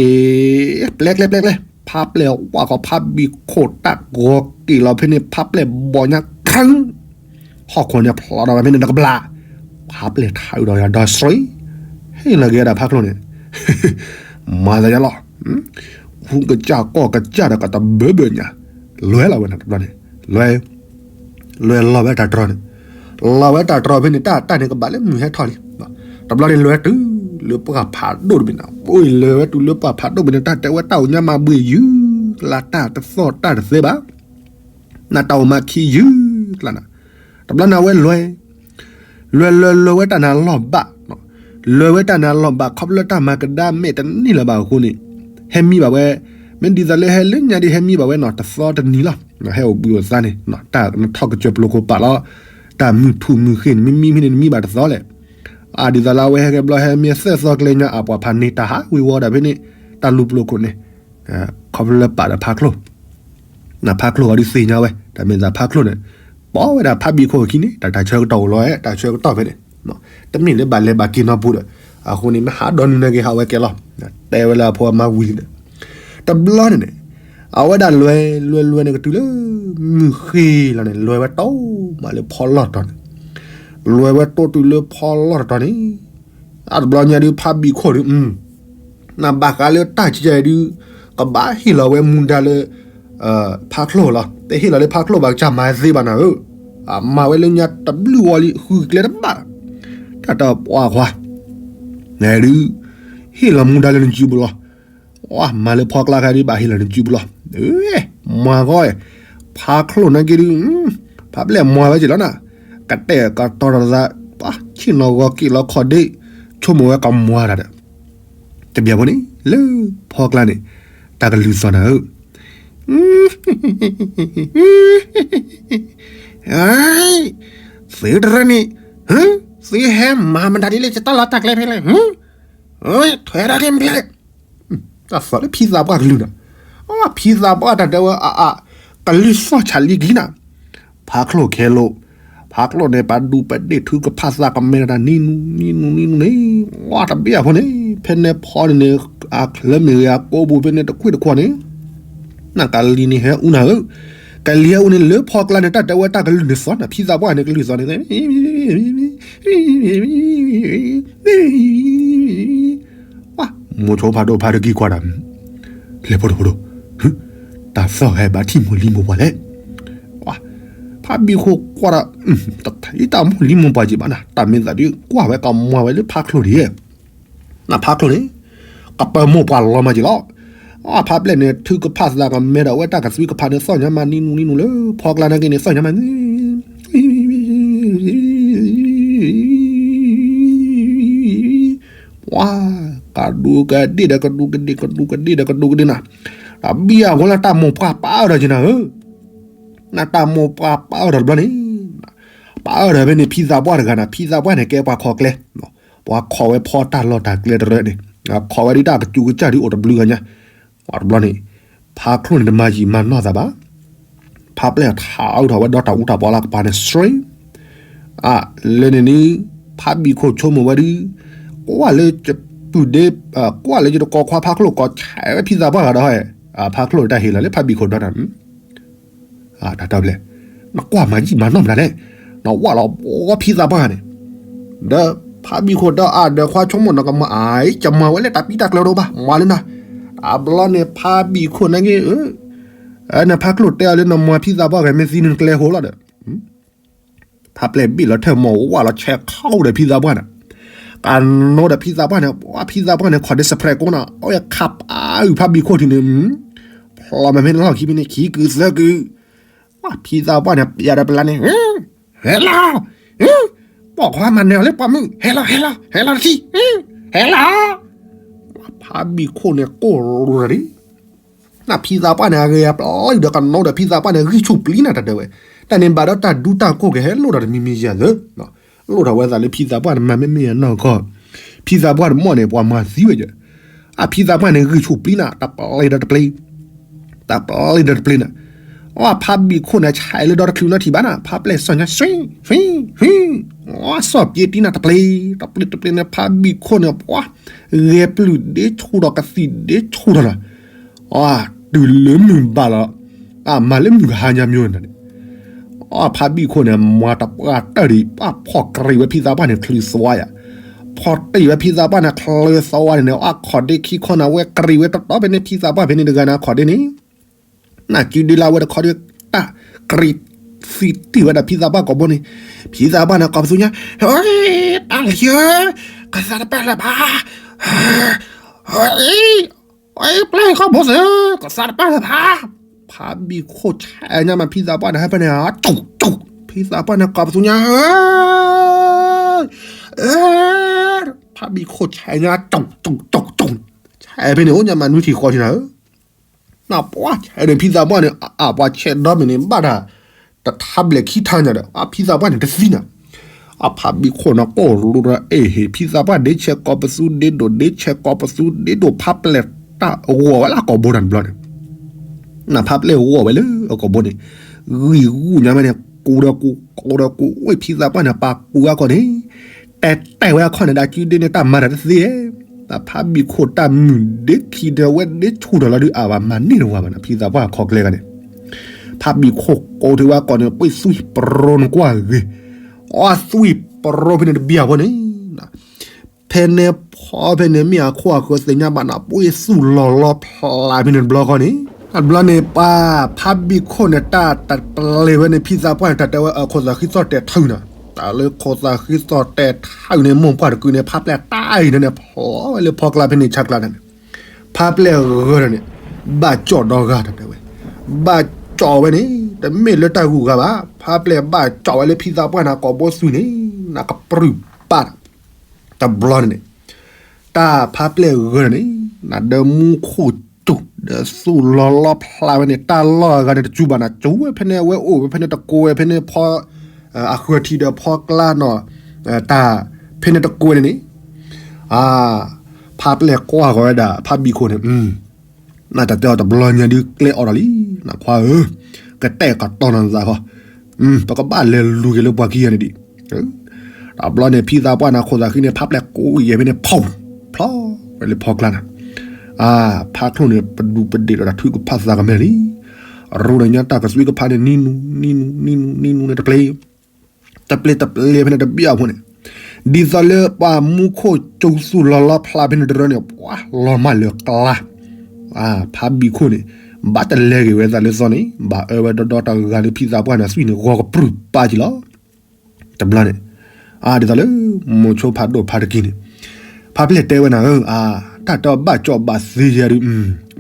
့, ပျဲကျဲပျဲကျဲ, ဖါပျဲၢ်ဝါခီဖါဘံၣ်ခိၣ်တၢ်ဂီၤက့ၤလီၤဖဲန့ၣ် ဖါပျဲၢ်ဘီၣ်ညါခါ, ဟီၣ်ခိၣ်ညါဖျိးဒီးဖဲန့ၣ်တကဘျး, ဖါပျဲၢ်ထးအုးဒီးယၤဒီးစှ့, ဟ့ၣ်လီၤက့ၤဒီးဖါချိၣ်န့ၣ် မၤသးယါလီၤ, ဃုကစၢ်ကီၢ်ကစၢ်ဒီးကတဘၢဘၢညါ, လွဲလီၤဝဲန့ၣ်တဘျီန့ၣ်, လွဲ, လွဲလီၤဝဲတၢ်တြီန့ၣ်, လီၤဝဲတၢ်တြီဖဲန့ၣ် တၢ်တၢ်န့ၣ်ကဘၣ်လၢမုၢ်ဟဲထီၣ်လံ, တဘျီန့ၣ်လွဲတုၤလၢပှၢ်ဖးဒိၣ်တဘ့ၣ်န့ၣ်, အိၣ်လွဲဝဲတုၤလၢပှၢ်ဖးဒိၣ်ဘ့ၣ်န့ၣ် တၢ်တဲဝဲတၢ်အိၣ်ညါမၤဘှံးယုၢ်ကျါ တၢ်တသီၣ်တၢ်တသဲဘၣ်, နတၢ်အိၣ်မၤခံယုၢ်ကျါနၤ, တဘျီန့ၣ်အဝဲလွဲ လွဲလွဲလွဲဝဲတၢ်န့ၣ်အလီၢ်ဘၣ်, လွဲဝဲတၢ်န့ၣ်အလီၢ်ဘၣ် ခီဖျိလၢတၢ်မၤကဒါမဲာ်တန့ၢ်လၢၤဘၣ်အဃိန့ၣ်, ဟဲမံဘၣ်ဝဲ, မ့ၢ်ဒ်သိးလၢဟဲလၢညါဒ်ဟဲမံဘၣ်ဝဲနီၤ တသီတနံၤလီၤ, ဟဲအိၣ်ဘှံးအိၣ်သါန့ၣ် တၢ်နထီၣ်ကစၢၢ်ပျိၤခိၣ်ပာ်လီၤ, တၢ်မုၢ်ထူၣ်မုၢ်ဃ့ၢ်န့ၣ် မ့မံဖဲန့ၣ်နမံဘၣ်တသီလဲၣ်, အဒ်သိးလၢအဝဲဟဲကဲဘျီ ဟဲမံသၢသီကျဲညါ အပှၤဖးန့ၢ်တၢ်ဟးဝ့ၤဝီဒီးဖဲန့ၣ်, တၢ်လူၤပျိၤခိၣ်န့ၣ်, ခီဖျိလၢပာ်ဒီးဖါချိၣ် နဖါချိၣ်အီၤဒုးသ့ၣ်ညါဝဲ တၢ်မ့ၢ်သးဖါချိၣ်န့ၣ်, ပိာ်ဝဲဒၣ်ဖါဘံၣ်ခိၣ်အခံန့ၣ် တၢ်တၢ်ဆၢကတီၢ်အိၣ်လီၤဝဲ တၢ်ဆၢကတီၢ်ဖဲန့ၣ်, တမ့ၢ်လၢဘၣ်လဲၤဘၣ်က့ၤနီတပူၤဒီး, အဃိန့ၣ် မ့ၢ်ဟးဒီနုၤနာ်က့ၤဟးဝဲကဲလီၤ, တဲဝဲလၢအဖိအမါဝံၤလံဒီး, တဘျီန့ၣ်န့ၣ်, အဝဲဒၣ်လွဲလွဲလွဲန့ၣ်ကတုၤလၢ မုၢ်ဃ့ၢ်လီၤန့ၣ် လွဲဝဲတိၢ်မးလၢဖီလီၢ်တတီၤန့ၣ်, လွဲဝဲတိၢ်တုၤလၢဖီလီၢ်တတီၤန့ၣ်, အတဘျီညါဒုးဖါဘံၣ်ခိၣ်ဒုး နဘၣ်ဃးလၢတၢ်ကဲဒုး, ကဘၣ်ဟ့ၣ်လီၤဝဲမူဒါလၢ ဖါချိၣ်လီၤ, တဟ့ၣ်လီၤလၢဖါချိၣ်ဘၣ်ကစၢ်မၤသ့ဘၣ်နၤဧၢ, မၤဝဲလၢညါတဘျုးဝီလံ ဃုကျဲတဘၣ်, တၢ်တပှၢ်ခွါ, နဒုး, ဟ့ၣ်လီၤမူဒါလၢနစုပူၤလီၤ, မၤလၢဖီကျါခါဒုးဘၣ်ဟ့ၣ်လီၤနစုပူၤလီၤ, မၤဂီၢ်, ဖါချိၣ်နာ်က့ဒုး, ဖါပျဲၢ်မၤဝဲက့ၤလီၤနၤ, ကတဲာ်ကတီၤတသး, ဆ့ၣ်နီၤဂီၤက့ၤလီၤခီၣ်ဒ့, ဆိကမိၣ်ဝဲကမၤတၢ်ဒီး တဘၣ်ဖိန့ၣ် လၢဖီကျါန့ၣ် တၢ်ကလုၢ်သီၣ်နၤဧၢ, သုတရၢန့ၣ်, သုဟဲမၤမတၤဒ်လဲၣ် တၢ်လီၢ်တၢ်ကျဲဖဲလဲၣ်, ထွဲဒၣ်က့ၤမ့ၢ်လဲၣ်, တၢ်သီၣ်လၢဖံသးပှၢ်ကလုၢ်နၤ, ဖံသးပှၢ်တၢ်တဲဝဲအါအါ, ကလုၢ်သီၣ်ဆးလံကံနၤ ဖါချိၣ်ခဲလိာ်, ဖါချိၣ်န့ၣ် ပဒူပဒ့ၣ်ထုကဖၣ်သးကမဲထီၣ်တၢ်နံၤနူနံၤနူနံၤနူန့ၣ်, ဝါတဘ့ၣ်အဖိန့ၣ် ဖဲန့ၣ်ဖီန့ၣ်န့ၣ်, အချၢမ့ၢ်ဂ့ၤအကိးပူၤဖဲန့ၣ်တခွံၣ်တခွါန့ၣ်, နကလံၤန့ၣ်ဟဲအူနၤဧၢ, ကလံၤဟဲအူန့ၣ် လၢဖီကျါန့ၣ် တၢ်တဲဝဲတၢ်ကလုၢ်န့ၣ်သီၣ်နၤ ဖံသးပှၢ်န့ၣ်ကလုၢ်သီၣ်န့ၣ် မိၤဆိဖးဒိၣ်ဖးတကံၢ်ကွၢ်ဒီး, လဲၤဖိဒိၣ်ဖိဒိၣ်, တၢ်သီၣ်ဟဲဘၣ်ထံၣ်မိၢ်လံမိၢ်ပှၢ်လဲၣ်, ဖါဘံၣ်ခိၣ်ကွၢ်ဒီး, တထံၣ်တၢ်မိၢ်လံမိၢ်ပှၢ်က့ၤဘၣ်နၤ တၢ်မ့ၢ်သးဒုးကွၢ်ဝဲကမၤဝဲလၢဖါချိၣ်ဒံး, နဖါချိၣ်န့ၣ်, ကပၢမိၢ်ပှၢ်လီၤမးက့ၤလီၤ, ဖါပျဲၢ်န့ၣ် ထုကဖၣ်သးကမဲဒီးဝဲတၢ်ကသွံကဖၣ်န့ၣ် သီၣ်ညါမးနံၤနူနံၤနူလၢ ဖီကျါနာ်က့န့ၣ် သီၣ်ညါမး ပှၤ, ကဒူကဒ့ၣ်ဒီးကဒူကဒ့ၣ် ကဒူကဒ့ၣ်ဒီးကဒူကဒ့ၣ်နၤ, တၢ်ဘံၣ်အဝဲလၢတၢ်မိၢ်ပှၢ်ပာ်အၢၣ်ဒီးက့ၤနၤဧၢ, နတၢ်မိၢ်ပှၢ်ပာ်အၢၣ်ဒီးတဘျီန့ၣ်, ပာ်အၢၣ်ဒီးဖဲန့ၣ် ဖံသးပှၢ်တဂၤနၤ ဖံသးပှၢ်န့ၣ်ကဲပှၤခိးကျဲ, ပှၤခိးဝဲဖီတၢ်လီၢ်တၢ်ကျဲတရၢန့ၣ်, ခိးဝဲဒ်တၢ်ကစူးကစၢ်ဒ်အိၣ်တဘျုးဂၤညါ, တဘျီန့ၣ်, ဖါချိၣ်န့ၣ်တမၤယံာ်မၤနီၢ်သးဘၣ် ဖါပျဲၢ်ထးအုးထီၣ်ဝဲဒီးတၢ်အူတၢ်ပီလၢကပၤန့ၣ် straight, လၢန့ၣ်န့ၣ်, ဖါဘံၣ်ခိၣ်ဆိကမိၣ်ဝဲဒုး, ကွၢ်လၢယပုၢ်ဒ့, ကွၢ်လၢယတကိးခွါဖါချိၣ်ကိးဆဲးဝဲဖံသးပှၢ်ဂၤဒီးဟဲ, ဖါချိၣ်တၢ်ဟ့ၣ်လီၤလၢဖါဘံၣ်ခိၣ်ဒီး တၢ်တဲဘျဲၣ်, နကွၢ်မၤယံာ်မၤနီၢ်မနုၤလဲၣ်, နဝၣ်လီၤဘီဖံသးပှၢ်န့ၣ်, ဒီးဖါဘံၣ်ခိၣ်ဒီးအါဒီးခွါဆိကမိၣ် နကမၤအါအံၤ ကမၤဝဲလၢတၢ်ပံတၢ်ကျၢၤတအိၣ်ဘၣ် မၤလၢနၤ, တဘျီန့ၣ်ဖါဘံၣ်ခိၣ်န့ၣ်က့ၤ နဖါချိၣ်တဲအီၤလၢနမၤဖံသးပှၢ်ဂဲၤမ့ၢ်သံနကျဲဃိလီၤဒီး ဖါပျဲၢ်ဘ့ၣ်လီၤထၢၣ်မီၤဝၣ်လီၤဆဲးခီဒီးဖံသးပှၢ်န့ၣ်, ကနိဒီးဖံသးပှၢ်န့ၣ် ပှၤဖံသးပှၢ်န့ၣ် ခီၣ်ဒ့စဲးဖရဲးကိးနၤ အဝဲခးပာ်အုၣ်ဖါဘံၣ်ခိၣ်ထံးန့ၣ်, ဖျီမ့မ့ၢ်လီၢ်ခံဖဲန့ၣ် ခံကုာ်သၢကုာ်, ပှၤဖံသးပှၢ်န့ၣ် ပျဲဒီးပလါန့ၣ်, ဟဲလီၤ, ပိာ်ခွါမၤနၢၤအီၤလၢပှၢ်မုၢ် ဟဲလီၤ ဟဲလီၤ ဟဲလီၤတထံၣ်, ဟဲလီၤ, ဖါဘံၣ်ခိၣ်န့ၣ်ကိၢ်ရူၤရၤဒံး နဖံသးပှၢ်န့ၣ် အဂ့ၤအပျံၤဒီးကနိဒီးဖံသးပှၢ်န့ၣ် ဂံၢ်ဆူၣ်ပျံၤနၤတၢ်တဲဝဲ, တၢ်န့ၣ်ဘၣ်ဒီးတၢ်ဒူတၢ်ကိၢ်ကဟဲလိၣ်ဒီးတမံၤမံၤယၤသၢ, လိၣ်ထီၣ်ဝဲသးလၢဖံသးပှၢ်န့ၣ် မၤမ့မ့ၢ်အနီၢ်ကီၢ်, ဖံသးပှၢ်တမီၢ်န့ၣ် ပှၤမၤသံဝဲယဲ, အဖံသးပှၢ်န့ၣ် ဂံၢ်ဆူၣ်ပျံၤနၤ တပျ့ၤဒီးတပျ့ၤ တပျ့ၤဒီးတပျ့ၤန့ၣ်, အဖါဘံၣ်ခိၣ်န့ၣ် ဆဲးလၢဒီတချုးနီထံၣ်ဘၣ်နၤ ဖါပျဲၢ်စီၣ်ညါ ဆွံ ဆွံ ဆွံ, စီၣ်ပျ့ၤတံၢ်နၤတပျ့ၤ, တပျ့ၤတပျ့ၤန့ၣ် ဖါဘံၣ်ခိၣ်န့ၣ် ပှၤ ဂဲၤပျုၢ်ဒ့ဆူၣ်ထီၣ်ကသံၣ်ဒ့ဆူၣ်ထီၣ်လီၤ, တုၤလၢမုၢ်ဘၣ်လီၤ, အမၤလၢမုၢ်ကဟါညါမ့ၢ်န့ၣ်, အဖါဘံၣ်ခိၣ်န့ၣ် မၤတပှၢ်တၢၢ်ဒံး ပှၤဖီၣ်ကြံးဝဲဖံသးပှၢ်န့ၣ် ချုးသွါယၤ, ဖီၣ်တံၢ်ဝဲဖံသးပှၢ်န့ၣ် ချုးသွါန့ၣ်န့ၣ် အခီၣ်ဒ့ခံခီန့ၣ် ဝဲကြံးဝဲတတီၤဖဲန့ၣ် ဖံသးပှၢ်ဖဲန့ၣ်တဂၤန့ၣ် အခီၣ်ဒ့န့ၣ် နကုဒ်လၢဝဲတခီဒ် တၢ်ကြံးသံတံၢ်ဝဲဒၣ်ဖံသးပှၢ်ကိာ်ဘိန့ၣ်, ဖံသးပှၢ်န့ၣ် ကိးပသူညါ, တၢ်လၢယၢ, ကသးတပာ်လၢၤဘၣ်, ပျဲၢ်ဃီဘိသ့ၣ်, ကသးတပာ်လၢၤဘၣ်, ဖါဘံၣ်ခိၣ်ဆဲးညါမးဖံသးပှၢ်န့ၣ် ဟဲဖဲန့ၣ် ကၠူၣ်ကၠူၣ်, ဖံသးပှၢ်န့ၣ် ကိးပသူညါ, ဖါဘံၣ်ခိၣ်ဆဲးညါ ကၠူၣ်ကၠူၣ်ကၠူၣ်ကၠူၣ်, ဆဲးဖဲန့ၣ် အိၣ်ညါမးနွံထံၣ်ဃီထံၣ်နၤဧၢ နပှၤဆဲးန့ၣ် ဖံသးပှၢ်န့ၣ် အပှၤဆဲးဒီမ့ၢ်န့ၣ် ဘၣ်တၢ် တထါဘျဲၣ်ခံထါညါဒီး အဖံသးပှၢ်န့ၣ်တသံနၤ, အဖါဘံၣ်ခိၣ်န့ၣ် ကိၢ်လိဒီးအဲၣ်ဟ့ၣ် ဖံသးပှၢ်ဒ့ဆဲးကိးပသူဒ့ဒိၣ် ဒ့ဆဲးကိးပသူဒ့ဒိၣ် ဖါပျဲၢ်တၢ်ဂီၤဝဲလၢအကိာ်ဘိတၢ်တဘျီန့ၣ် နဖါပျဲၢ်ဂီၤဝဲလၢအကိာ်ဘိန့ၣ် ဂံၢ်ဂူၢ်ညါမးန့ၣ် ကူဒီးကူ ကူဒီးကူ ဝဲဖံသးပှၢ်န့ၣ် ပာ်ကူအါကီၢ်န့ၣ် တဲတဲဝဲအခီၣ်န့ၣ် ဒၣ်ကုဒ့န့ၣ် တၢ်မၤတၢ်တသ့ ဖါဘံၣ်ခိၣ်တၢ်မုာ်ဒ့ခံဒီး ဝဲဒ့ဆူၣ်ထီၣ်လီၤဒုးအါဘၣ်မၤန့ၢ်တဝၤဘၣ်န့ၣ် ဖံသးပှၢ်ခီကျဲဂၤန့ၣ် ဖါဘံၣ်ခိၣ်ကိးထီၣ်ဝဲအခီၣ်န့ၣ် ပှ့ၢ်သွံၣ်ပရိနကွၢ်ဂ့ၤ အသွံၣ်ပရိဖဲန့ၣ်တဘံၣ်အဖီန့ၣ် ဖဲန့ၣ်ဖီဖဲန့ၣ် မ့ၢ်အခိၣ်အဃၢၤသ့ၣ်ညါဘၣ်န့ၣ် ပှ့ၢ်သူၣ်လီၤလီၤဖျးဖဲန့ၣ်တဘျီဃီန့ၣ် တဘျီန့ၣ် ပှၤဖါဘံၣ်ခိၣ်န့ၣ် တၢ်တပျဲဝဲန့ၣ် ဖံသးပှၢ်န့ၣ် တၢ်တဲဝဲအခိၣ်သးဃံသီၣ်တဲာ်ထုးနၤ တၢ်လၢခိၣ်သးဃံသီၣ်တဲာ်ထုးန့ၣ် မိၢ်ပှၢ်တကုာ်န့ၣ် ဖါပျဲၢ်တၢ်အံၤန့ၣ် ဖျီဝဲလၢဖီကျါဖဲန့ၣ်ဆါကျါန့ၣ် ဖါပျဲၢ်ဂၤန့ၣ် ဘၣ်ကၠီၣ်ဒီဂၤတၢ်တဲဝဲ ဘၣ်ကၠီၣ်ဝဲန့ၣ် တမ့ၢ်လၢတၢ်ဂုၤဂၤဘၣ် ဖါပျဲၢ်ဘၣ်ကၠီၣ်ဝဲလၢဖံသးပှၢ်န့ၣ် ကိာ်ဘိသွံၣ်န့ၣ် နကပြုၢ်ပာ် တဘျီန့ၣ်န့ၣ် တၢ်ဖါပျဲၢ်ဂၤန့ၣ် နဒီးမူခိၣ်စူၢ် ဒီးသူၣ်လီၤလီၤဖျးဝဲန့ၣ် တၢ်လီၢ်အဂၤန့ၣ် တစူၤဘၣ်နၤ စူၤဝဲဖဲန့ၣ် အဝဲအိၣ်ဝဲဖဲန့ၣ် တကိးဝဲဖဲန့ၣ်ဖီ အဃၢၤထံးဒီးဖီကျါနီၤ တၢ်ဖဲန့ၣ်တကိးဝဲန့ၣ်န့ၣ် ဖါပျဲၢ်ကွၢ်ဃီၤဝဲဒၣ် ဖါဘံၣ်ခိၣ်န့ၣ် နတၢ်တဲအီၤတဘျီညါဒုးကျဲအီၤဒီးလံ နခွါဧၢ, ကတဲာ်ကတီၤနၤသးဃီ, ပကဘၣ်လဲၤလူၤက့ၤလၢပှၤခံဂၤန့ၣ်ဒံး, တဘျီန့ၣ် ဖံသးပှၢ်န့ၣ် ခိၣ်သးဃံန့ၣ် ဖါပျဲၢ်ကိးယဲၢ်ဖဲန့ၣ် ဖီၣ်, ဖျီဝဲလၢဖီကျါနၤ, ဖါချိၣ်န့ၣ် ပဒူးပဒ့ၣ်ဒီးတၢ်ထုကဖၣ်သးကမဲာ်လံ, ရိဒၣ်ညါတၢ်ကသွံကဖးန့ၣ် နံၤနူၤ နံၤနူၤ နံၤနူၤ နံၤနူၤန့ၣ်တပျ့ၤ တပျ့ၤတပျ့ၤဖဲန့ၣ်တဘံၣ်အဖီန့ၣ်, ဒ်သိးလၢပှၤမူခိၣ်စူၢ်သူၣ်လီၤလီၤဖျးဖဲန့ၣ်တရၢန့ၣ် ပှၤလီၤမၢ်လၢကျါ, ဖါဘံၣ်ခိၣ်န့ၣ် ဘၣ်တလဲၤဂ့ၤဝဲသးလၢသီန့ၣ် ဘၣ်အၢဝဲဒီဒီတဂၤလၢဖံသးပှၢ်န့ၣ် သွံၣ်န့ၣ် ဂီၤကပြုၢ်ပာ်က့ၤလီၤ, တဘျီန့ၣ်, ဒ်သိးလၢ မိၤဆိဖးဒိၣ်ဖါတက့ၢ်န့ၣ်, ဖါပျဲၢ်တဲဝဲနၤဧၢ, တၢ်တဲအီၤဘၣ်ကၠီၣ်ဘၣ်သ့ယဲဒုး,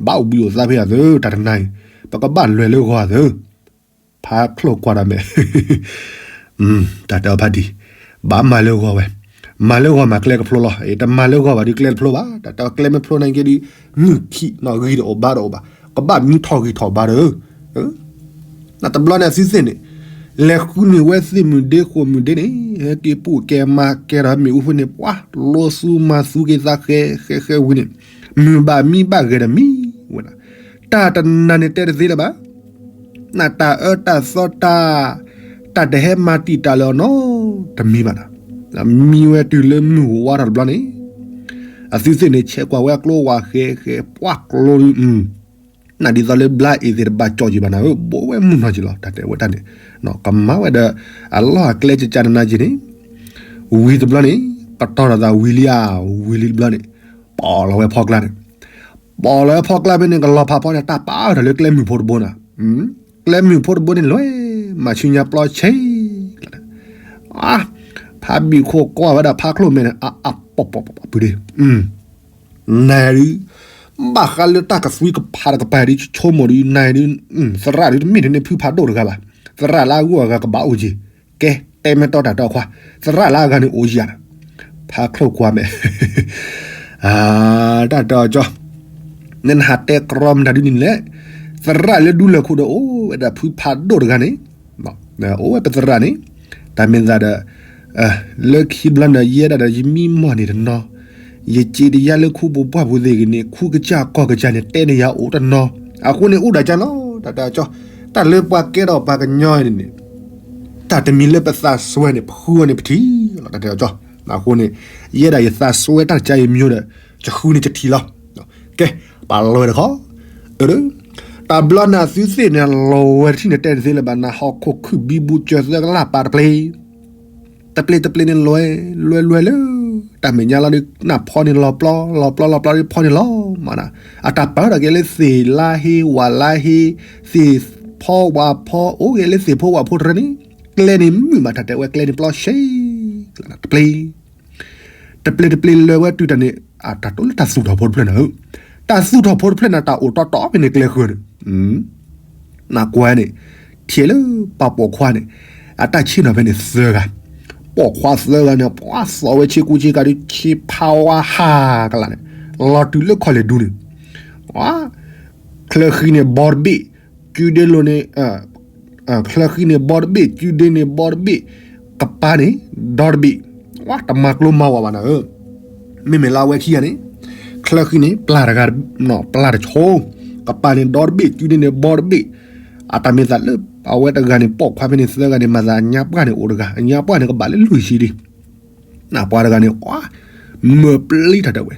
ဘၣ်အိၣ်ဘှံးအိၣ်သါဖဲယၤသၢ တၢ်တနၤအံၤ, ပကဘၣ်လဲၤလၢဂီၤသၢ ဖါချိၣ်ကွၢ်တၢ်မဲာ်, တၢ်တဲအီၤဖါတံၢ်, ဘၣ်မၤလၢဂီၤဝဲ, မၤလၢဂီၤမးကျဲကဖျိလီၤ, တမၤလၢဂီၤဘၣ်ဒုးကျဲတဖျိဘၣ်, တၢ်တဲအီၤကျဲမ့ၢ်ဖျိန့ၣ်က့ၤဒုး, မုၢ်ခံနီၣ်ဂံၢ်တအိၣ်ဘါတအိၣ်ဘၣ်, ကဘၣ်မံထီၣ်ဂံၢ်ထီၣ်ဘါဒီး, နတဘျီန့ၣ်အသုသ့ၣ်န့ၣ်, လဲၤဃုန့ၢ်ဝဲသ့ၣ်မုၢ်ဒ့ဃိာ်မုၢ်ဒ့န့ၣ်, ဟဲက့ၤပူၣ်ကဲမၤကဲဒီးမ့ၣ်အူဖဲန့ၣ် ပှၤလိသူမၤသူက့ၤသးဃဲဃဲဃဲဝံၤန့ၣ်, မုၢ်ဘၣ်မံဘၣ်ဂဲၤဒီးမံဝဲဒၣ်, တၢ်တနၤန့ၣ်တဲတသ့လၢၤဘၣ် နတၢ်အၢတၢ်သီတၢ်, တၢ်တဟဲမၤတံာ်တာ်လၢၤအီၤနီတမံၤဘၣ်ဒီး, မံဝဲတုၤလၢမုၢ်ဝါထီၣ်တဘျီန့ၣ်, အသုသ့ၣ်န့ၣ် ဆဲးကွၢ်ဝဲအကျိဝဲဃဲဃဲ ပှၤကျိဒုး, နဒ်သိးလၢဘျါအ့ၤသ့ၣ်တဘၣ်ကၠီက့ၤဘၣ်နၤဧၢ, ဘိးဝဲမုၢ်နီၢ်က့ၤလီၤ တၢ်တဲဝဲတၢ်န့ၣ်, ကမၤဝဲဒီး အလီၢ်အကျဲကကနနၤက့ၤန့ၣ်, ဝံၤတဘျီန့ၣ် ပတီၢ်ထီၣ်သးဝံၤလံဧါ, ဝံၤလံတဘျီန့ၣ်, ပီၣ်လီၤဝဲဖီကျါန့ၣ်, ပီၣ်လီၤဝဲဖီကျါဖဲန့ၣ် ကလီၤဖးဖီန့ၣ် တၢ်ပာ်အီၤတၢ်လၢကျဲမုၢ်ဖိတဘိနၤ, ကျဲမုၢ်ဖိတဘိန့ၣ်လွဲၢ်, မၤဆူညါပျီဆဲး ဖးဘံၣ်ခိၣ်ကွၢ်ဝဲဒၣ်ဖးချိၣ်မဲာ်န့ၣ် အ အ ပီၣ်ပီၣ်ပီၣ်ပီၣ်ပူၤဒ့, နၤဒုး, ဘၣ်ဃးလၢတၢ်ကသွံကဖးတကပၤဒုး ဆိကမိၣ်ဒုး နၤဒုး, သရၣ်ဒုး တမ့ၢ်ထဲန့ၣ်ဖုဖးဒိၣ်တဂၤဘၣ်, သရၣ်လၢအဂုၤအဂၤကဘၣ်အိၣ်က့ၤ, ကဲ, တဲမ့ၢ်တီတၢ်တီခွါ, သရၣ်လၢအဂၤန့ၣ်အိၣ်ယၤ, ဖးချိၣ်ကွၢ်မဲာ် တၢ်တီကၠီ, နနဟးတဲကြီမတၤဒုးန့ၣ်လဲၣ်, သရၣ်လၢဒူလၢၢ်ခိၣ်ဒီးအိၣ်ဝဲဒၣ်ဖုဖးဒိၣ်တဂၤန့ၣ်, အိၣ်ဝဲပသရၣ်န့ၣ်, တၢ်မ့ၢ်သးဒီး, လၢခံဘျီန့ၣ် ယဲဒၣ်ဒီးယမံမီၢ်န့ၣ်တနီၤ, ယစံးတယါလၢခူပူၤပှၢ်ပူၤသ့ၣ်ဂ့ၤန့ၣ် ခူကစၢ်ကီၢ်ကစၢ်န့ၣ် တဲန့ၢ်ယၤအိၣ်တနီၤ, အဃိန့ၣ်အိၣ်ဒၣ်ကၢ်လီၤ တၢ်တဲအီၤကၠီ, တၢ်လၢပှၤကဲထီၣ်ပှၤကညီန့ၣ်န့ၣ်, တၢ်တမံၤလၢပသးစွဲန့ၣ် ပဃုအီၤန့ၣ်ပထံၣ်လီၤ တၢ်တဲအီၤကၠီ, အဃိန့ၣ်, ယဲဒၣ်ယသးစွဲတၢ်တကါအံၤမ့ၢ်ဒီး, ယဃုန့ၣ်ယထံၣ်လီၤ, ကဲ, ပာ်လီၤဝဲတခီ, တဘျီန့ၣ်သုသ့ၣ်န့ၣ် လီၤဝဲတထံၣ်န့ၣ်တဲတသ့လၢၤဘၣ် နဟီၣ်ခိၣ်ခုၣ်ဘံဘူကၠၢၤသၢကလးပာ်တပျ့ၤ တပျ့ၤတပျ့ၤန့ၣ်လွဲၢ်, လွဲၢ်လွဲၢ်လၢ, တၢ်မဲာ်ညါလီၤဒီး နၢ်ဖီန့ၣ်လီၤပျီ, လီၤပျီလီၤပျီဒီးဖီန့ၣ်လီၤ, မ့ၢ်နၤ, အတၢ်ပၢဒီးကဲလၢသ့ၣ်လါဟ့ ဝၣ်လါဟ့, သ့ၣ်ဖီဝၣ်ဖီ အိၣ်ကဲလၢသ့ၣ်ဖိဝၣ်ဖိတရၢန့ၣ်, ကျဲန့ၣ်မုာ်မး တၢ်တဲဝဲကျဲန့ၣ်ပျီဆဲး, တပျ့ၤ တပျ့ၤတပျ့ၤလၢဝဲတုၤတၢ်န့ၣ်, အတၢ်တိၢ်လၢတၢ်သူၣ်ထီၣ်ဖိတဖျၢၣ်နၤဧၢ, တၢ်သူၣ်ထီၣ်ဖိတဖျၢၣ်န့ၣ် တၢ်အိၣ်တီတီဖဲန့ၣ်ကျဲဃၢၤန့ၣ် နကွၢ်န့ၣ်, ထံၣ်လၢပှၤပိာ်ခွါန့ၣ်, အတၢ်ဆ့ၣ်နီၤဖဲန့ၣ်သၢဂၤ, ပိာ်ခွါသၢဂၤန့ၣ် ပှၤသီဝဲဆ့ကူဆ့ကၤဒုး ဆ့ဖးဝါဟးကလးန့ၣ်, လီၤတုၤလၢခီၣ်လဲၢ်ဒူန့ၣ်, ချၢဃံန့ၣ်ဘီတဘ့ၣ်, ကုဒ့လိၤန့ၣ် ချၢဃံန့ၣ်ဘီတဘ့ၣ်, ကုဒ့န့ၣ်ဘီတဘ့ၣ်, ကပၤန့ၣ် ဒီတဘ့ၣ်, ဝဲတမၤကျိမၤဝဲဘၣ်နၤဧၢ, မ့မ့ၢ်လၢအဝဲခံဂၤန့ၣ်, ချၢဃံန့ၣ် ပျၢ်တဂၤ, ပျၢ်တဆိ, ကပၤန့ၣ်ဒီတဘ့ၣ်, ကုဒ့န့ၣ်ဘီတဘ့ၣ်, အတၢ်မ့ၢ်သးလၢ အဝဲတဂၤန့ၣ် ပိာ်ခွါဖဲန့ၣ်သၢဂၤန့ၣ် မၤသးအညါပှၢ်န့ၣ်အိၣ်တဂၤ, အညါပှၢ်န့ၣ်ကဘၣ်လၢလွံၢ်ဆံဒံး နပှၤတဂၤန့ၣ် မၢပျံၤတၢ်တဲဝဲ,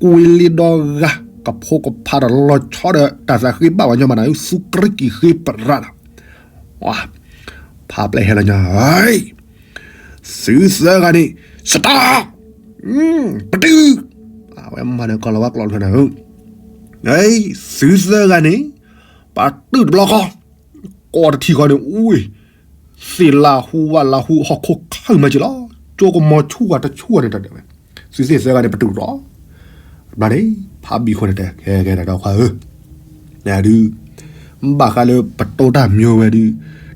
ကွ့လ့ဒီဂၤ, ကဖိကဖးဒီးလီၤဆီဒီးတၢ်သးဃ့ဘၣ်ဝဲညီမးနၤ သူကရံၣ်ကံၣ်ဃ့ပရးလီၤ, ဖးပျဲၢ်ဟဲလီၤညီ, သုသၢဂၤန့ၣ် စတး, ပတုာ်, အဝဲမၤန့ၣ်ကီၢ်လီၤဝဲကျိးလၢနၤဧၢ, သုသၢဂၤန့ၣ် ပတုာ်တဘျီဃီ, ကီၢ်တထံၣ်ဃီန့ၣ် အူဝ့ၢ် သ့ၣ်လၢဟူဝၣ်လၢဟူဟီၣ်ခိၣ်ခၢၣ်မးက့ၤလီၤ, ကၠိကမီၤဆူၣ်ဂၤတဆူၣ်ဂၤန့ၣ်တၢ်တဲဝဲ, သုသ့ၣ်သၢဂၤန့ၣ် ပတုာ်လီၤ, ဘျီန့ၣ် ဖးဘံၣ်ခိၣ်န့ၣ်တဲ ကဲကဲတၢ်ဒီခွါဧၢ, နဒုး, ဘၣ်ဃးလၢပတိတၢ်မၠိဝဲဒုး,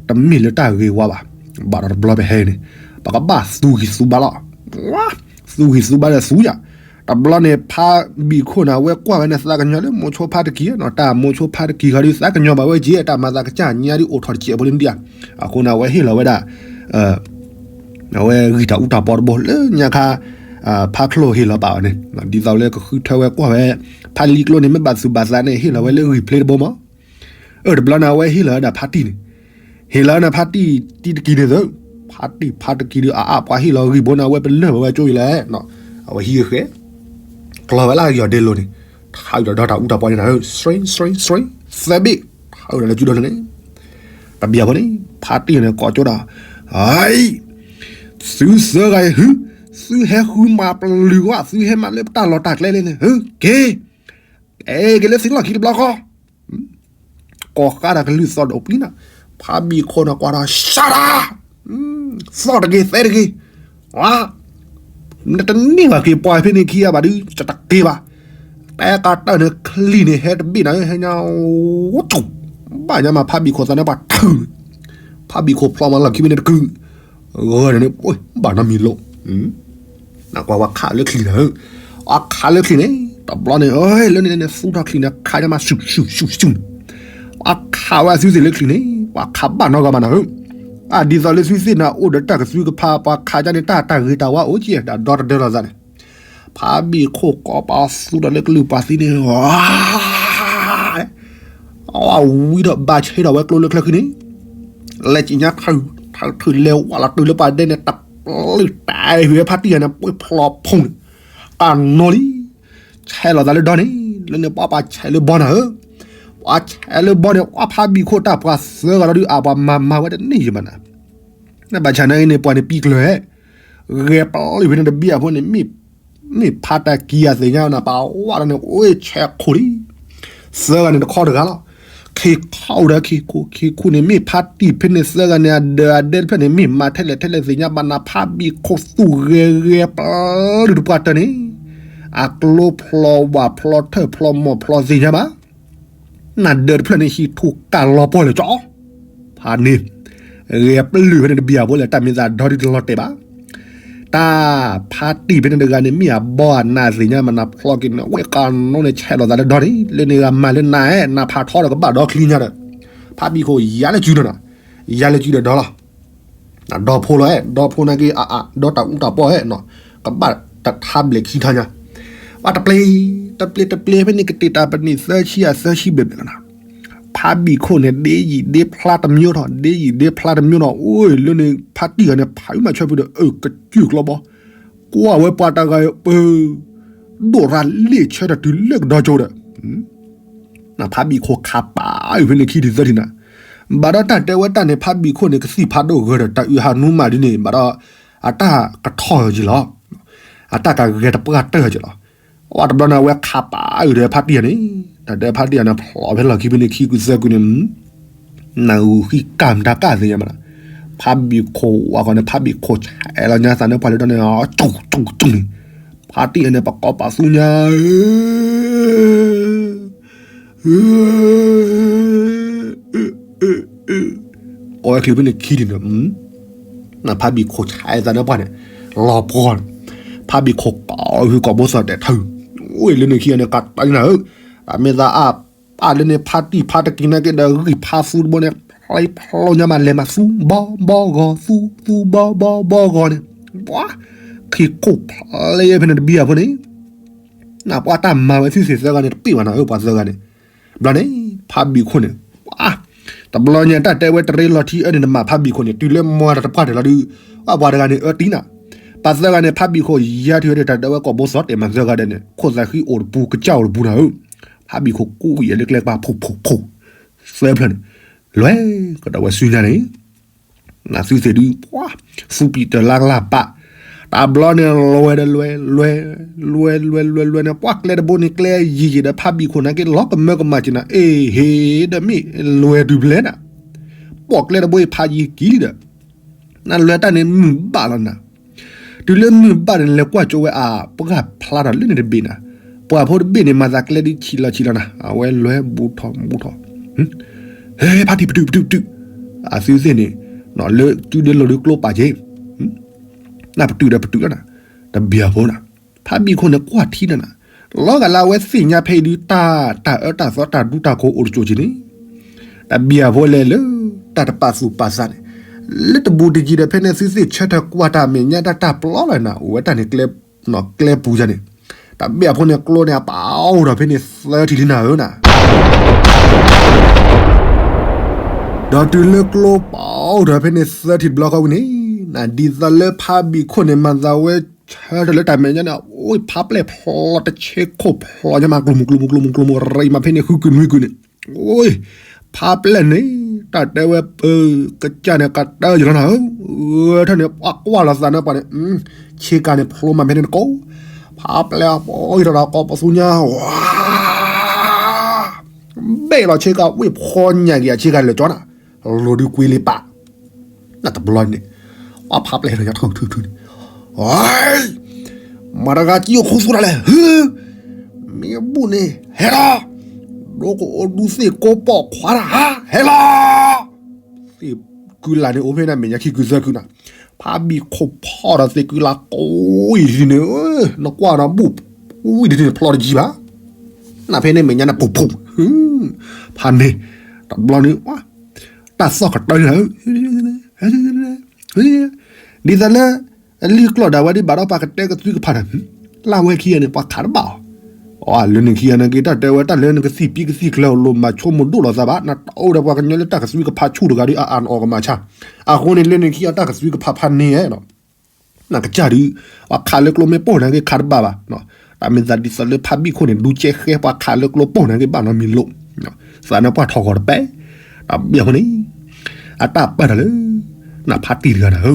တမ့ၢ်လၢတၢ်ဂ့ၤဝါဘၣ်, ဘၣ်ဒီးတဘျီပဟဲန့ၣ်, ပကဘၣ်သူဂံၢ်သူဘါလီၤ, သူဂံၢ်သူဘါဒီးသူယၤ, တဘျီန့ၣ် ဖးဘံၣ်ခိၣ်န့ၣ် အဝဲကွၢ်ဝဲန့ၣ် သးကညီၤလၢမိၤဆိဖါတကံၢ်, တၢ်မိၤဆိဖါတကံၢ်ဃီဒုး သးကညီၤဘၣ်ဝဲက့ၤ တၢ်မၤသးကစၢ်ညါဒုးအိၣ်ထီၣ်တစဲးဖိလံဒံးဧါ, အဃိန့ၣ် အဝဲဟ့ၣ်လီၤဝဲဒၣ် အဝဲဂံၢ်တၢ်အူတၢ်ပီတဘိလၢညါခါ, ဖးချိၣ်ဟ့ၣ်လီၤပာ်ဝဲန့ၣ်, ဒ်သိးလၢကဃုထၢဝဲကွၢ်ဝဲ, ဖးလံကျိန့ၣ် မ့ၢ်ဘၣ်သူၣ်ဘၣ်သးန့ၣ် ဟ့ၣ်လီၤဝဲလၢဂံၢ်ဖျ့တဘိမး, အၢ တဘျီန့ၣ် အဝဲဟ့ၣ်လီၤဝဲဒၣ်ဖးတံၢ်န့ၣ်, ဟ့ၣ်လီၤဝဲန့ၣ်ဖးတံၢ်တံၢ်တကံၢ်န့ၣ်သၢ, ဖးတံၢ်ဖးတကံၢ်ဒုး အအါပှၤဟ့ၣ်လီၤဂံၢ်ဘိန့ၣ် အဝဲပလၢၢ်ဘၣ်ဝဲကၠိအံၤလဲၣ်, အဝဲဟံးဃဲ ကျီၤဝဲလၢယီၢ်ဒ့လိၤန့ၣ်, ထါအုးဒီးဒီတၢ်အူတၢ်ပီန့ၣ်နၤဧၢ, သၢဘ့ၣ်, ထါအုးဒီးလၢကုဒီးန့ၣ်, တဘျီဖိန့ၣ် ဖါတံၢ်န့ၣ်ကိးကၠိဒီး, သုသၢဂၤအံၤ သုဟဲဃုမၤပျုၤဝဲ သုဟဲမၤလၢပတၢ်လီၢ်တၢ်ကျဲလဲၣ်န့ၣ် က့ၤ, က့ၤလၢသုလီၢ်ခံတဘျီဃီ ကိးဃါဒီးကလုၢ်သီၣ်ဒိၣ်ပျံၤနၤ, ဖးဘံၣ်ခိၣ်န့ၣ်ကွၢ်ဒီး စးဒၣ်, သီၣ်တဂ့ၤသဲတဂ့ၤ, နတန့ၢ်ဘၣ်က့ၤပှၤဖဲန့ၣ်ခံဂၤဘၣ်ဒုး တတက့ၤဘၣ်, တဲကတၢၢ်န့ၣ်ချံၣ်န့ၣ်ဟဲတဘ့ၣ်နၤ ဟဲညါ, ဝူ, ဘၣ်ညါမးဖးဘံၣ်ခိၣ်သးန့ၣ်ပှၤထုး, ဖးဘံၣ်ခိၣ်ဖျီမးလီၢ်ခံဖဲန့ၣ်တကုာ်, ဂီၤန့ၣ်န့ၣ် ဘၣ်နီတမံၤလိာ် နကွၢ်ဝဲခးလၢချံၣ်န့ၣ်, အခးလၢချံၣ်န့ၣ် တဘျီန့ၣ် လၢန့ၣ်န့ၣ် သူၣ်ထီၣ်ချံၣ်န့ၣ် ခးညါမးဆူၣ်ဆူၣ်ဆူၣ်ဆူၣ်, အခးဝဲသုသ့ၣ်လၢချံၣ်န့ၣ် ပှၤခးဘၣ်နီတဂၤဘၣ်နၤဧၢ, အဒ်သိးလၢသုသ့ၣ်န့ၣ် အိၣ်ဒီးတၢ်ကသွံကဖး ပှၤခးဒ်န့ၣ် တၢ်တၢ်ဂ့ၤတၢ်ဝါအိၣ်က့ၤ ဒီးဒီတဒၢလီၤသးန့ၣ်, ဖးဘံၣ်ခိၣ်ကိးပသူဒီးလၢကလုၢ်ပှၤသံန့ၣ် ဝံထီၣ်ဘၣ်ဆဲးထီၣ်ဝဲကျိလၢချၢဃံန့ၣ်, လဲၤကံၣ်ညါထုး, ထုးထုးလဲၤဝဲလီၤတုၤလၢပှၤဒဲန့ၣ် တပျုာ်တၢ်ဟ့ၣ်ဝဲဖါတံၢ်ယၤန့ၣ် ပှ့ၤဖျိးဖုံန့ၣ်, တၢ်နီၤလံ, ဆဲးလီၤသးလၢဒီန့ၣ်, လၢန့ၣ်ပှၤပှၤဆဲးလၢဘီနၤဧၢ, ပှၤဆဲးလၢဘီန့ၣ် ဝဲဖးဘံၣ်ခိၣ်တၢ်ပှၤသၢဂၤလီၤဒုး အပှၤမၤမၤဝဲတန့ၢ်ယံၤမးနၤ, နဘၣ်ဆၣ်နာ်က့န့ၣ် ပှၤန့ၣ်ပံကျၢၤဟဲ, ဂဲၤပျုၢ်ဖဲန့ၣ်တဘ့ၣ်အဖိန့ၣ် မ့ၢ်ဖးတၢ်ကံၤအသ့ၣ်ညါနၤ ပာ်ဝဲလီၤန့ၣ် အိၣ်ဆဲးခိၣ်လံ သၢဂၤန့ၣ်တခီတဂၤလီၤ. ခ့ခီအိၣ်ဒီးခ့ခိၣ် ခ့ခိၣ်န့ၣ် မ့ၢ်ဖးတံၢ်ဖဲန့ၣ်သၢဂၤန့ၣ် အဒၢးအဒဲတဖျၢၣ်န့ၣ် မ့ၢ်မၤထဲလဲၣ်ထဲလဲၣ်သ့ၣ်ညါဘၣ်နၤ ဖးဘံၣ်ခိၣ်သူၣ်ဂဲၤဂဲၤပျုၢ်တပှၢ်တၢၢ်န့ၣ် အကျိဖျိဝၣ်ဖျိထၢၣ်ဖျိမိၢ်ဖျိသ့ၣ်ညါဘၣ် နဒၢးတဖျၢၣ်န့ၣ် ဟံးထူၣ်ကၢ်လီၤပှီၢ်လၢကၠီ ဖးန့ၣ် ဂဲၤပျုၢ်ဖဲန့ၣ်တဘ့ၣ်အဖိလဲၣ် တၢ်မ့ၢ်သးဒီဒုတလီၤတဲာ်ဘၣ်. တၢ်ဖးတံၢ်ဖဲန့ၣ်တဂၤန့ၣ် မ့ၢ်အဘီအနးသ့ၣ်ညါမးနၤဖျီက့ၤန့ၣ် ဝဲၢ်ကနီန့ၣ် ဆဲးလီၤသးလၢဒီန့ၣ် လၢန့ၣ်ဂၤမၤလၢနၤအဲၣ် နၤဖးထီဒီးကဘၣ်ဒီချံညါဒီး ဖးဘံၣ်ခိၣ်ယါလၢစုဒီးနၤ ယါလၢစုဒီးဒီလီၤ ဒီဖိလီၤအဲၣ် ဒီဖိနာ်က့ အအါ ဒီတၢ်အူတၢ်ပီၢ်အဲၣ်နီၤ ကဘၣ်တထါဘျဲၣ်ခံထါညါ ဘၣ်တပျ့ၤ တပျ့ၤတပျ့ၤဖဲန့ၣ် ကတ့ၢ်တၢ်ပနံာ်သၢဆံအသၢဆံဘျဲၣ်ဘျဲၣ်နီၤ ဖးဘံၣ်ခိၣ်န့ၣ် ဒ့ယံာ်ဒ့ဖျါတမျိးထီၣ် ဒ့ယံာ်ဒ့ဖျါတမျိးနီၤ အိၣ်လၢန့ၣ် ဖးတံၢ်ဂၤန့ၣ် ဖးအုၣ်မးဆၢဖုဒီး အၢ ကစၢၢ်ကျီဘီ ကွၢ်ဝဲပှၤတဂၤအံၤ ပၢ ဒိၣ်ရၤလ့ၣ်ဆၢထၢၣ်တုၤလၢကဒီကၠိဒီး နဖးဘံၣ်ခိၣ်ခးပာ်အုၣ်ဖဲန့ၣ်ခံထံၣ်သၢထံၣ်နၤ, ဘၣ်ဒီးတၢ်တဲဝဲတၢ်န့ၣ် ဖးဘံၣ်ခိၣ်န့ၣ် ကသံၣ်ဖးဒိၣ်ဂၢၢ်ဒီးတၢ်အုၣ်ဟးနူမးဒ်န့ၣ် ဘၣ်ဒီး အတၢ်ကထီၣ်က့ၤလီၤ, အတၢ်ကဂဲၤတပှၢ်တၢၢ်က့ၤလီၤ. အဝဲတဘျီန့ၣ် အဝဲခးပာ်အုၣ်ဒီးဖးတံၢ်ယၤန့ၣ်, တၢ်တဲဖးတံၢ်ယၤန့ၣ် ဖျိးဖဲလီၢ်ခံဖဲန့ၣ်ခံကုသၢကုန့ၣ် နဂုာ်ဃံကၢ်မတၤကၢ်သ့ၣ်ညါမး, ဖးဘံၣ်ခိၣ်ဝဲဃီန့ၣ် ဖးဘံၣ်ခိၣ်ဆဲးလီၤညါသးန့ၣ်ပှၢ်လၢဒီန့ၣ် ကၠူၣ်ကၠူၣ်ကၠူၣ်န့ၣ်, ဖးတံၢ်ယၤန့ၣ် ပကိးပသူညါ ကိးဝဲချံဖဲန့ၣ်ခံထံၣ်န့ၣ်, နဖးဘံၣ်ခိၣ်ဆဲးသးန့ၣ်ပှၢ်န့ၣ်, လီၤပှီၢ်န့ၣ်, ဖးဘံၣ်ခိၣ်ကိးဟုကိးဘိစီၤတဲာ်ထၢၣ်, အိၣ်လၢန့ၣ်ခံဂၤန့ၣ် ကးတၢ်န့ၣ်ဧၢ, တၢ်မ့ၢ်သးအါပၢ်လၢန့ၣ် ဖးတံၢ်ဖးတကံၤနာ်က့ဒီး ဂံၢ်ဖးသူတဘိန့ၣ် ဖျိဖျိညါမး လဲၤမၤသူဘီဘီဂီၤ သူသူဘီဘီဘီဂီၤန့ၣ်, ပှၤ ခံခိၣ်ဖျိဖဲန့ၣ်တဘံၣ်အဖိန့ၣ် နပှၤတၢ်မၤဝဲသုသ့ၣ်သၢဂၤန့ၣ် တပ့ၢ်ဘၣ်နၤဧၢ ပှၤသၢဂၤန့ၣ်, ဘျီန့ၣ် ဖးဘံၣ်ခိၣ်န့ၣ်, ပှၤ တဘျီညါတၢ်တဲဝဲတရ့လီၤထံအၢန့ၣ် နမၤဖးဘံၣ်ခိၣ်န့ၣ် တုၤလၢမၤတၢ်တပှၢ်တၢၢ်လီၤဒုး, ပှၤတဂၤန့ၣ်အၢတံၢ်နၤ, ပှၤသၢဂၤန့ၣ် ဖးဘံၣ်ခိၣ်ယါထံၣ်ဝဲဒီး တၢ်တဲဝဲကိးဘိစီၤတဲာ်မၤသၢဂၤဒီးန့ၣ် ခိၣ်သးဃံအိၣ်တပူၤ ကစၢ်အိၣ်တပူၤနၤဧၢ, ဖးဘံၣ်ခိၣ်ကူၣ်ဝံၤအလၢကျဲကပၤ ဖိၣ်ဖိၣ်ဖိၣ်, သၢဖျၢၣ်န့ၣ်, လွဲၢ်ကဒီးဝဲစုညါန့ၣ် နသုသ့ၣ်ဒုး ပှၤ သူပံၤတၢၢ်လါကလါပာ်, တဘျီန့ၣ် လွဲၢ်ဒီးလွဲၢ် လွဲၢ် လွဲၢ် လွဲၢ် လွဲၢ် လွဲၢ်န့ၣ် ပှၤကျဲတဘိန့ၣ် ကျဲယံၤယံၤဒီး ဖးဘံၣ်ခိၣ်နာ်က့ လီၤကမၢကမၣ်က့ၤနၤ အ့ဟ့ၣ်ဒီးမ့ၢ်လွဲၢ်တုၤဖျဲနၤ, ပိာ်ကျဲတဘိအံၤဖးယံၤကံလံဒီး နလွဲၢ်တၢ်န့ၣ်မုၢ်ဘၣ်လီၤနၤ, တုၤလၢမုၢ်ဘၣ်န့ၣ် လဲၤကွၢ်ကၠိဝဲအပှၢ်ဖျါထီၣ်လၢန့ၣ်တဘ့ၣ်နၤ, ပှၤဖိတဘ့ၣ်န့ၣ် မၤသးကျဲဒုးဆံးလီၤဆံးလီၤနၤ, အဝဲလွဲၢ်ဘူးထီၣ်ဘူးထီၣ်, ဟဲ ဖးတံၢ်ပတုာ်ပတုာ်ပတုာ်, အသုသ့ၣ်န့ၣ်, လၢစုဒ့လိၤဒုးကျိပာ်က့ၤ, နပတုာ်ဒီးပတုာ်လီၤနၤ, တဘံၣ်အဖိနၤ, ဖးဘံၣ်ခိၣ်န့ၣ်ကွၢ်ထံနၤနၤ, လီၤဂာ်လၢအဝဲသ့ၣ်ညါဖဲအံၤဒုး တၢ်တၢ်အၢတၢ်သီတၢ်ဒူတၢ်ကိးအိၣ်တစိၤက့ၤန့ၣ်, တဘံၣ်အဖိလဲၤလၢ တၢ်တပာ်သူၣ်ပာ်သးန့ၣ်, လၢတဘူးတယံၤဒီးဖဲန့ၣ်သုသ့ၣ်ဆၢထၢၣ်ကွၢ်တၢ်မဲာ်ညါတၢ်တၢ်ပျီလီၤနၤ အိၣ်ဝဲတၢ်န့ၣ် ကျဲပူၤယၤန့ၣ်, တဘံၣ်အဖိန့ၣ်ကျိန့ၣ် အပာ်အိၣ်ဒီးဖဲန့ၣ်သၢထံၣ်လံနၤဧၢနၤ ဒီးတုၤလၢကျိပာ်အိၣ်ဒီးဖဲန့ၣ်သၢထံၣ်တဘျီဃီဝံၤန့ၣ်, နဒ်သိးလၢဖးဘံၣ်ခိၣ်န့ၣ် မၤသးဝဲဆၢထၢၣ်လၢတၢ်မဲာ်ညါန့ၣ် အိၣ်ဖးပျဲၢ်ဖျိတဆ့ခိၣ်ဖျိညါမး ကျိမုၢ်ကျိမုၢ်ကျိမုၢ်ကျိမုၢ် ရံးမးဖဲန့ၣ် ဃုကုၢ်နွံကုၢ်န့ၣ်, အိၣ် ဖးပျဲၢ်န့ၣ် တၢ်တဲဝဲပၢ ကစၢ်န့ၣ်ကတၢၢ်ယလီၤနၤဧၢ, ဂၢၢ်ထၢၣ်န့ၣ် ပှၤကွၢ်လီၤသးန့ၣ်ပှၤန့ၣ်, ဆ့ကၤန့ၣ်ဖျိမးဖဲန့ၣ်တကိး, ဖးပျဲၢ်အပီၢ်အံၤဒီးကိးပသူညါ ဝါ ဘ့ၣ်လီၤဆ့ကၤဝ့ၢ်ဖီညၣ်က့ၤအဆ့ကၤလၢာ်ကၠီနၤ, လိၤဒုးကွံလံပာ်, နတဘျီန့ၣ်, ပှၤဖးပျဲၢ်ထီၣ်ညါထုထုထုန့ၣ်, မတၤဂၤကံအိၣ်ခူသူၣ်တၢ်လဲၣ်, မ့ၢ်အဘူၣ်န့ၣ် ဟဲလီၤ, ဒိကအိၣ်ဒူသ့ၣ်ကိးပိာ်ခွါတၢ်ဟါ ဟဲလီၤ, သ့ၣ်ကုလၢ်န့ၣ် အိၣ်ဖဲန့ၣ်မဲာ်ညါခံကုသၢကုနၤ, ဖးဘံၣ်ခိၣ်ဖီၣ်ဒီးသ့ၣ်ကုလၢ်ကိးအံၤန့ၣ်, နကွၢ်ဒီးဘူၣ်ဝံၤဒ်န့ၣ်ဖျီတကံဘၣ်, နဖဲန့ၣ်မဲာ်ညါန့ၣ် ပူၤဖူး, ဖးန့ၣ်, တဘျီန့ၣ်, တၢ်သီၣ်ကတၢၢ်န့ၣ်ဧၢ, ဒ်သိးလၢ အလံၢ်ကျီၢ်ဒၣ်ဝဲဒ်ဘၣ်ဒီးပှၤကတဲကသွံကဖးန့ၣ်, လၢဝဲခံဂၤန့ၣ် ပှၤခးတဘၣ်အီၤ, လၢန့ၣ်ခံဂၤန့ၣ်က့ၤတၢ်တဲဝဲတၢ်လၢနကသံၣ်ပံကသံၣ်ကျၢၤလိာ်မၤဆိကမိၣ်ဒိၣ်လိာ်သးဘၣ် နတအိၣ်ဒီးပှၤကညီလၢတၢ်ကသွံကဖးဆူၣ်တဂၤဒီးအအၣ်နအီၣ်ကမၤဆါ, အဃိန့ၣ် လၢန့ၣ်ခံဂၤတၢ်ကသွံကဖးဖးန့ၣ်ဧါ နကစၢ်ဒုး, ပှၤခးလၢကျိမ့ၢ်ပိၢ်နၤက့ၤခးတဘၣ်ဘၣ်, တၢ်မ့ၢ်သးဒ်သိးလၢဖးဘံၣ်ခိၣ်န့ၣ် ဒူကဲဃဲပှၤခးလၢကျိပိၢ်နၤက့ၤဘၣ်နီတမံၤလိၤ, သးန့ၣ်ပှၢ်ထီၣ်ဂီၤတပဲ, တဘ့ၣ်အဃိန့ၣ် အတၢ်ပၢၢ်ထီၣ်လၢ နဖါတံၢ်တဂၤနၤဧၢ,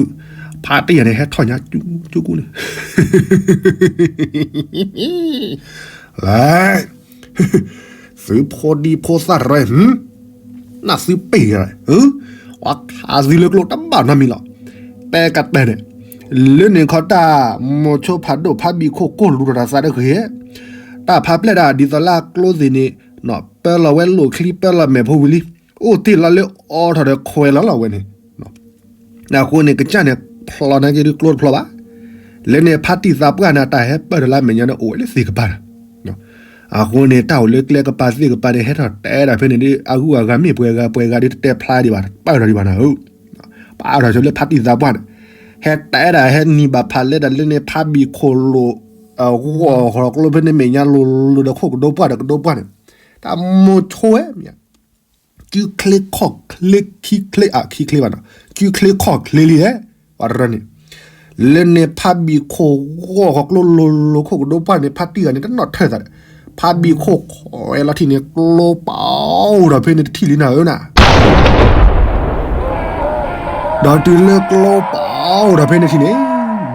ဖါတံၢ်ယၤန့ၣ် ဟဲထီၣ်ညါကၠူကၠူကူန့ၣ် လၢ သုဖိဒံဖိသၣ်တရၢ, နသုပ့ၢ်ယၤ, ပှၤခးသုလၢကျိတဘၣ်နီတမံၤလီၤ. တဲကတၢၢ်န့ၣ် လၢန့ၣ်ခီတၢ် မိၤဆိဖးဒိၣ်ဖါဘံၣ်ခိၣ်ကိၢ်လူၤထီၣ်တၢ်သးတဂ့ၤ, တၢ်ဖါပျဲၢ်ဒၣ်ဒ်သိးလၢအကျိသ့ၣ်န့ၣ် ပၢလီၤဝဲလိာ်ချံ ပၢလီၤမဲာ်ဖိဝံၤလံ, အိၣ်တ့ၢ်လီၤလၢအီထီၣ်ဒီးခွဲးလီၤလီၤဝဲန့ၣ် အဃိန့ၣ် ကစၢ်န့ၣ် ဖျီနာ်က့ဒုးကျိတဖျီဘၣ်. လၢန့ၣ်ဖါတံၢ်သးပှၢ်န့ၣ် တၢ်ဟဲပၢၢ်ထီၣ်လၢအမဲာ်ညါန့ၣ် အိၣ်ဝဲလၢသ့ၣ်ကပၤလီၤ. အဃိန့ၣ် တၢ်အိၣ်လၢကျဲကပၤသ့ၣ်ကပၤန့ၣ် ဟဲထီၣ်တဲဒၣ်ဖဲန့ၣ်ဒီး အဂုၤအဂၤမ့ၢ်ပှဲၤဂၤပှဲၤဂၤဒီး တတဲဖျါဒံးဘၣ် တပၢၢ်ထီၣ်ဒံးဘၣ်နၤဧၢ, ပၢၢ်ထီၣ်ဆိလၢဖါတံၢ်သးပှၢ်န့ၣ် ဟဲတဲဒၣ်ဟဲနံၤဘၣ်ဖးလဲဒၣ်လၢန့ၣ်ဖါဘံၣ်ခိၣ်လိာ် ဂီၢ်ဃီၤကျိဖဲန့ၣ်မဲာ်ညါလိၤလိၤဒီးခိၣ်ကဒိပှၢ်ဒီးကဒိပှၢ်န့ၣ် တၢ်မိၤဆိဝဲမ့ၢ် ကုချ့ခီၣ်ချ့ခံချ့ အခံချ့ဘၣ်နီၤ ကုချ့ခီၣ်ချ့လံဟဲ, ပှၤတရၢန့ၣ် လၢန့ၣ်ဖါဘံၣ်ခိၣ်ဂီၢ်ဃီၤကျိလိၤလိၤခိၣ်ကဒိပှၢ်န့ၣ် ဖါတံၢ်ဂၤန့ၣ် တနီၣ်ထၢၣ်သးဒီး ဖါဘံၣ်ခိၣ်ခွဲးလီၤထံၣ်န့ၣ် ကျိပာ်အိၣ်ဒီးဖဲန့ၣ်တထံၣ်လံနၤဧၢနၤ ဒီးတုၤလၢကျိပာ်အိၣ်ဒီးဖဲန့ၣ်ထံၣ်န့ၣ်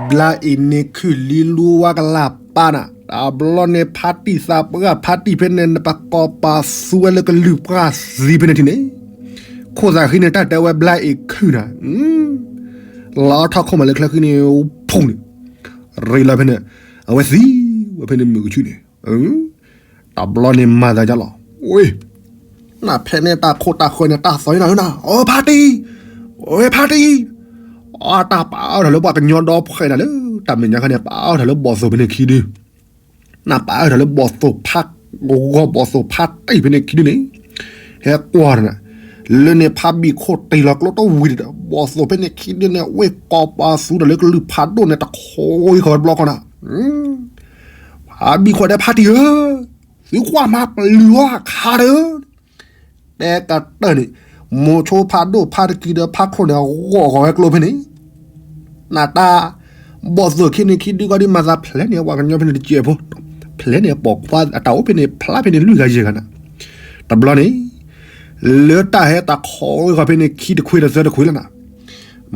ဘျါအ့ၣ်န့ၣ်ခုၣ်လံလူဝါကလၢ်ပၢ်နၤ တဘျီန့ၣ်ဖါတံၢ်သးပှၢ်ဖါတံၢ်ဖဲန့ၣ် နပကိးပာ်သူဝဲလၢကလုၢ်ပှၢ်သံဖဲန့ၣ်ထံၣ်န့ၣ် ခိၣ်သးဃံန့ၣ် တၢ်တဲဝဲဘျါအ့ၣ်ခုၣ်နၤ လီၤထီၣ်ခိၣ်မးလၢချၢဃံန့ၣ် ဖူန့ၣ် ရ့လီၤဖဲန့ၣ် အဝဲသံဝဲဖဲန့ၣ်မုၢ်ကဆူၣ်န့ၣ် တဘျီန့ၣ်မၤသးဒ်လီၤ ဝ့ၢ် နဖဲန့ၣ်တၢ်ခိၣ်တၢ်ဃၢၤန့ၣ် တၢ်သီနၤဧၢနၤ အိ ဖါတံၢ် ဝ့ၢ်ဖါတံၢ် အတၢ်ပာ်အၢထီၣ်လၢပှၤကညီဒီဖှဲးနၤလၢ တၢ်မဲာ်ညါခါန့ၣ် ပာ်အၢထီၣ်လၢဘီၣ်သိၣ်ဖဲန့ၣ်ခံဒု နပာ်အၢထီၣ်လၢဘီၣ်သိၣ်ဖါ ဂီၢ်ဘီၣ်သိၣ်ဖါတံၢ်ဖဲန့ၣ်ခံဒုန့ၣ် ဟဲကွၢ်နၤ လၢန့ၣ်ဖါဘံၣ်ခိၣ်တ့ၢ်လီၤကျိတဝံၤဒီး ဘီၣ်သိၣ်ဖဲန့ၣ်ခံဒုန့ၣ် ဝ့ၢ်ကိးပာ်သူဒီးလၢကလုၢ်ဖးဒိၣ်န့ၣ် တခိးဝံၤဃီၤဝဲတဘျီဃီနၤ ဖါဘံၣ်ခိၣ်တဲဖါတံၢ်ဧၢ, သုကွၢ်မၤပလုၢ်အီၤအခါဒီး တဲကတၢၢ်န့ၣ် မိၤဆိဖးဒိၣ်ဖါတကံၤဒီးဖါချိၣ်န့ၣ် ဂီၢ်ဃီၤဝဲကျိဖဲန့ၣ် နတၢ် ဘီၣ်သိၣ်ခံန့ၣ်ခံဒုကီဒုမၤသးဖျဲးန့ၣ် ပှၤကညီဖဲန့ၣ်တစဲးဖိ ဖျဲးန့ၣ်ပိာ်ခွါအတၢ်အိၣ်ဖဲန့ၣ် ဖျါဖဲန့ၣ်လွံၢ်ဂၤယဲၢ်ဂၤနၤ တဘျီန့ၣ် လၢတၢ်ဟဲတၢ်ခိးဝဲဃီၤဖဲန့ၣ်ခံတခွ့ဒီးသၢတခွ့လီၤနၤ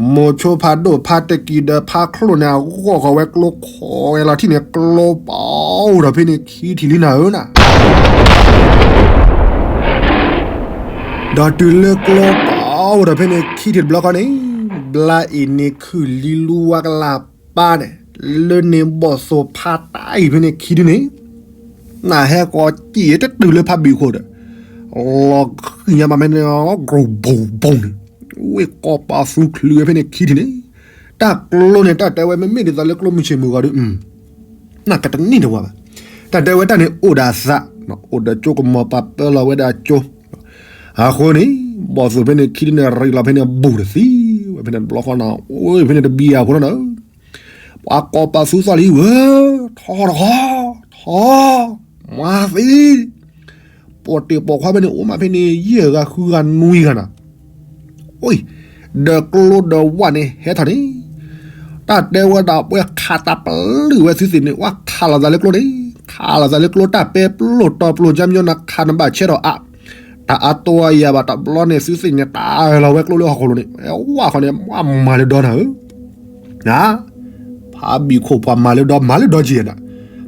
မိၤဆိဖးဒိၣ်ဖါတကံၤဒီးဖါချိၣ်န့ၣ် အဂီၢ်ဃီၤဝဲကျိခိးဝဲလီၤထံၣ်န့ၣ် ကျိပာ်အိၣ်ဒီးဖဲန့ၣ်ခံထံၣ်လံနၤဧၢနၤ ဒီးတုၤလၢကျိပာ်အိၣ်ဒီးဖဲန့ၣ်ခံထံၣ်တဘျီဃီန့ၣ် ဘျါအ့ၣ်န့ၣ်ခုၣ်လံလူဝါကလၢ်ပၢ်န့ၣ် လၢန့ၣ်ဘီၣ်သိၣ်ဖါတံၢ်ဖဲန့ၣ်ခံဒုန့ၣ် နဟဲကီးစံၣ်တတုၤလၢဖါဘံၣ်ခိၣ်ဒီး လီၤဃံၤညါမးဖဲန့ၣ် ကရူၢ်ဘိၣ်ဘိၣ်န့ၣ် ဝ့ၢ်ကိးပာ်သူချုးဝဲဖဲန့ၣ်ခံထံၣ်န့ၣ် တၢ်ကျိန့ၣ် တၢ်တဲဝဲမ့မ့ၢ်ဒ်သိးလၢကျိမုၢ်ဆ့ၣ်မုၢ်ဂီၤဒီး နကတန့ၢ်တဝၤဘၣ်. တၢ်တဲဝဲတၢ်န့ၣ်အိၣ်ဒီးအသး, အိၣ်ဒီးကၠိကမီၤပာ်ပၢလီၤဝဲဒၣ်ကၠိ. အဃိန့ၣ် ဘီၣ်သိၣ်ဖဲန့ၣ်ခံဒုန့ၣ် ရ့လီၤဖဲန့ၣ်ဘူးတသံဝဲဖဲန့ၣ်တဘျီဃီနီၤ, အိၣ်ဖဲန့ၣ်တဘံယၤဖိလီၤနီၤ. ပှၤကိးပာ်သူသီၣ်လံဝဲ, ထီတဂီၤ, ထီ, မၤသံ ပိာ်တ့ၢ်ပိာ်ခွါဖဲန့ၣ် အိၣ်မးဖဲန့ၣ် ယဲၢ်ဂၤဃုဂၤနွံဂၤနီၤ. အိၣ်, ဒီးကျိဒီးဝၣ်န့ၣ်ဟဲထီၣ်န့ၣ်, တၢ်တဲဝဲဒၣ်ပှဲၤခးတၢ်ပလုာ်ဝဲသုသ့ၣ်န့ၣ် ဝဲခးလိာ်သးလၢကျိန့ၣ်, ခးလိာ်သးလၢကျိတၢ်ပဲပျိၢ်တီပျိၢ်ကၠၢမညီနၤခးနဘၣ်ဆဲးထီၣ်အါ, တၢ်အါတိအါယၤဘၣ်တဘျီန့ၣ် သုသ့ၣ်န့ၣ် တၢ်လီၤဝဲကျိလၢဟီၣ်ခိၣ်လိၤန့ၣ်, ဝၣ်ဃီန့ၣ် မၤလၢဒီနၤဧၢ နၤ, ဖါဘံၣ်ခိၣ်ပှၤမၤလၢဒီ မၤလၢဒီက့ၤနၤ,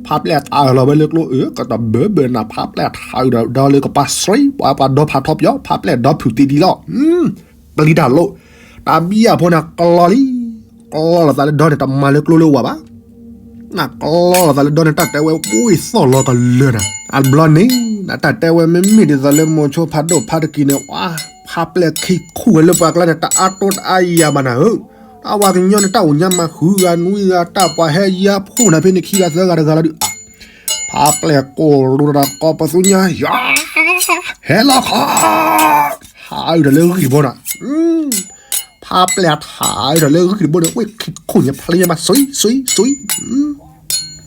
ဖါပျဲၢ်တၢ်လီၤဝဲလၢကျိအၢ ကတဘၢဘၢနၤ ဖါပျဲၢ်ထးအုးဒီလၢကပၤစှံ ပှၤပှၤဒီဖးထီပယီၤ ဖါပျဲၢ်ဒီဖုၣ်တံၢ်ဒံးလီၤ, ပျံၤတၢ်လိၣ်, တၢ်ဘံၣ်အဖိန့ၣ်ကျီလံ, ကျီလိာ်သးလၢဒီန့ၣ် တမၤလၢကျိလၢဝၣ်ဘၣ်, နကျီလိာ်သးလၢဒီန့ၣ် တၢ်တဲဝဲဝ့ၢ်သီၣ်လီၤကလၢာ်နၤ, အဘျီန့ၣ် နတၢ်တဲဝဲမ့မ့ၢ်ဒ်သိးလၢမိၤဆိဖးဒိၣ်ဖါတကံၤန့ၣ် ဝါ, ဖါပျဲၢ်ခံခူၣ်ဝဲလၢပှၤကျါန့ၣ် တၢ်အါတိတၢ်အါယၤဘၣ်နၤဧၢ, တၢ်ဝၤကညီန့ၣ် တၢ်အိၣ်ညါမးဃုဂၤနွံဂၤ တၢ်ပှၤဟဲယါဖှိၣ်နၤဖဲန့ၣ်ခံဂၤသၢဂၤတဂၤလီၤဒုး, ဖါပျဲၢ်ကိၢ်လိာ်တၢ်ကိးပသူညါယၤ, ဟဲလီၤခီ, ထးအုးဒီးလၢဂံၢ်တဘိနၤ ဖါပျဲၢ်ထးအုးဒီးလၢဂံၢ်တဘိန့ၣ် ဝ့ၢ်ခံခိၣ်ညါဖျဲညါမး စှံ စှံ စှံ,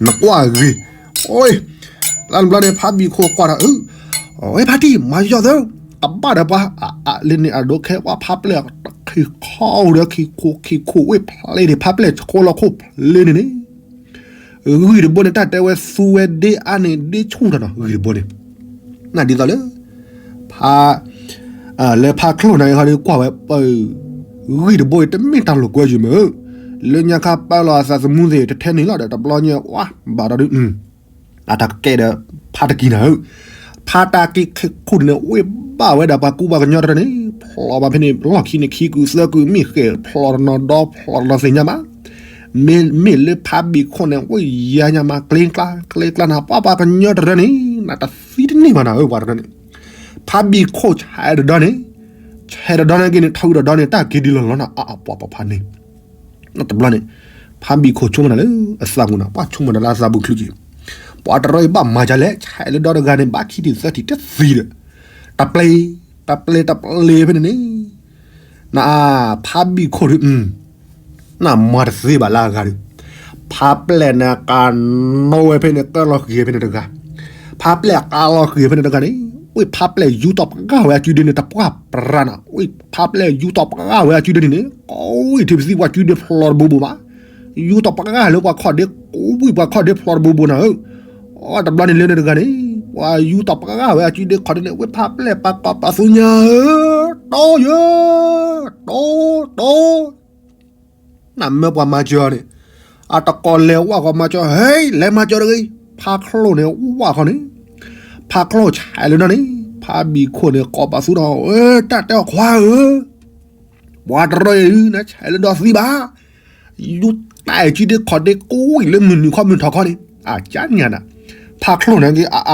နကွၢ်ဂ့ၤ, အိ, တဘျီန့ၣ် ဖါဘံၣ်ခိၣ်ကွၢ်ဒီး အၢ, ဝဲဖါတံၢ် မၤယီၤသၢ, ကဘၣ်ဒီးပှၤ, လၢန့ၣ်အဒိခဲပှၤဖါပျဲၢ် ခံခီဒီးခံခိၣ် ခံခိၣ်ဝ့ၢ်ဖျဲန့ၣ် ဖါပျဲၢ်ခိလီၤခိၣ်ဖျဲန့ၣ်န့ၣ် ဂံၢ်တဘိန့ၣ် တၢ်တဲဝဲသူဝဲဒ့အါန့ၣ် ဒ့ဆူၣ်တၢ်နီၤ ဂံၢ်တဘိန့ၣ်, နဒ်သိးလၢ အ လၢဖါချိၣ်န့ၣ်ခီဒီးကွၢ်ဝဲပ ဂံၢ်တဘိအံၤ တမ့ၢ်တၢ်လိာ်ကွဲယုာ်မ့ၢ်ဧၢ, လၢညါခါပာ်လီၤအသးသမူသ့ၣ် တထဲန့ၣ်လီၤဒီး တဘျီညါ ဝါဘၣ်ဒီးဒုး အတၢ်ကဲဒီး ဖါတကံၢ်နၤဧၢ, ဖါတကံၢ်ခိၣ်န့ၣ် ဝ့ၢ်ဘၣ်ဝဲဒၣ်ပှၤကူပှၤကညီတရၢန့ၣ် ဖျိးဘၣ်ဖဲန့ၣ် လီၢ်ခံန့ၣ် ခံကုာ်သၢကုာ် မ့ၢ်ဃဲၣ် ဖျိးတနီၤဒီ ဖျိးတနီၤသ့ၣ်ညါမး, မ့မ့ၢ်လၢဖါဘံၣ်ခိၣ်န့ၣ် ဝ့ၢ်ယါညါမး ကျ့ကျါ ကျ့ကျါနၤ ပှၤပှၤကညီတရၢန့ၣ် နတသံတန့ၢ်ဘၣ်နၤဧၢ ပှၤတရၢန့ၣ်, ဖါဘံၣ်ခိၣ်ဆဲးတဒီန့ၣ်, ဆဲးတဒီန့ၣ်က့ၤန့ၣ် ထုးတဒီန့ၣ် တၢ်က့ၤဒ်လီၤလီၤနၤ အပှၤပဖါန့ၣ် တဘျီန့ၣ် ဖါဘံၣ်ခိၣ်ဆိကမိၣ်တၢ်လၢအသးပူၤနၤ ပှၤဆိကမိၣ်တၢ်လၢအသးပူၤချုးက့ၤ, ပှၤတရၢအံၤဘၣ်မၤဒ်လဲၣ် ဆဲးလၢဒီတဂၤန့ၣ် ဘၣ်ခံထံၣ်သၢထံၣ်တသံဒီး, တပျ့ၤ တပျ့ၤ တပျ့ၤဖဲန့ၣ်န့ၣ် န ဖါဘံၣ်ခိၣ်ဒီး နမၤတသ့ဘၣ်လၢအဂၤဒီး, ဖါပျဲၢ်န့ၣ်ကးနီၣ်ဝဲဖဲန့ၣ် ကၢလီၤဃံၤဖဲန့ၣ်တဂၤ, ဖါပျဲၢ်ကးလီၤဃံၤဖဲန့ၣ်တဂၤန့ၣ် ဝံၢ်ဖါပျဲၢ်ယူတီၤပှၢ်ဝဲအစုဒ့န့ၣ် တပှၢ်ပြးနၤ ဝံၢ်ဖါပျဲၢ်ယူတီၤပှၢ်ဝဲအစုဒ့န့ၣ်န့ၣ် ကိးဝံၢ်ထံပသံပှၤစုဒ့ဖျိးတဘိဘိဘၣ်, ယူတီၤပှၢ်လၢပှၤခီၣ်ဒ့ ကိးဝံၢ်ပှၤခီၣ်ဒ့ဖျိးတဘိဘိနၤဧၢ, အတဘျီန့ၣ်လၢန့ၣ်တဂၤန့ၣ် ပှၤယူတီၤပှၢ်ဝဲအစုဒ့ခီၣ်ဒ့န့ၣ် ဝံၢ်ဖါပျဲၢ်ပှၤကိးပှၤသူညါဧၢ, တီယၢ တီ တီ နမၢပှၤမၤစၢၤအီၤန့ၣ်, အတကိးလဲၤဝၣ်ဃီမၤစၢၤ ဟဲ လဲၤမၤစၢၤတဂ့ၤ, ဖါချိၣ်န့ၣ်ဝၣ်ဃီန့ၣ်, ဖါချိၣ်ဆဲးလၢဒီန့ၣ် ဖါဘံၣ်ခိၣ်န့ၣ် ကိးပသူဒီး တၢ်တဲအီၤခွါဧၢ, ပှၤတရၢအံၤ နဆဲးလၢဒီသံဘၣ်, ယူတၢ်စုဒ့ခီၣ်ဒ့ကိးဝံၢ်လၢမုၢ်နုာ်ခီမုၢ်ထီၣ်ခီန့ၣ် အကညါနၤ, ဖါချိၣ်န့ၣ်က့ၤအအ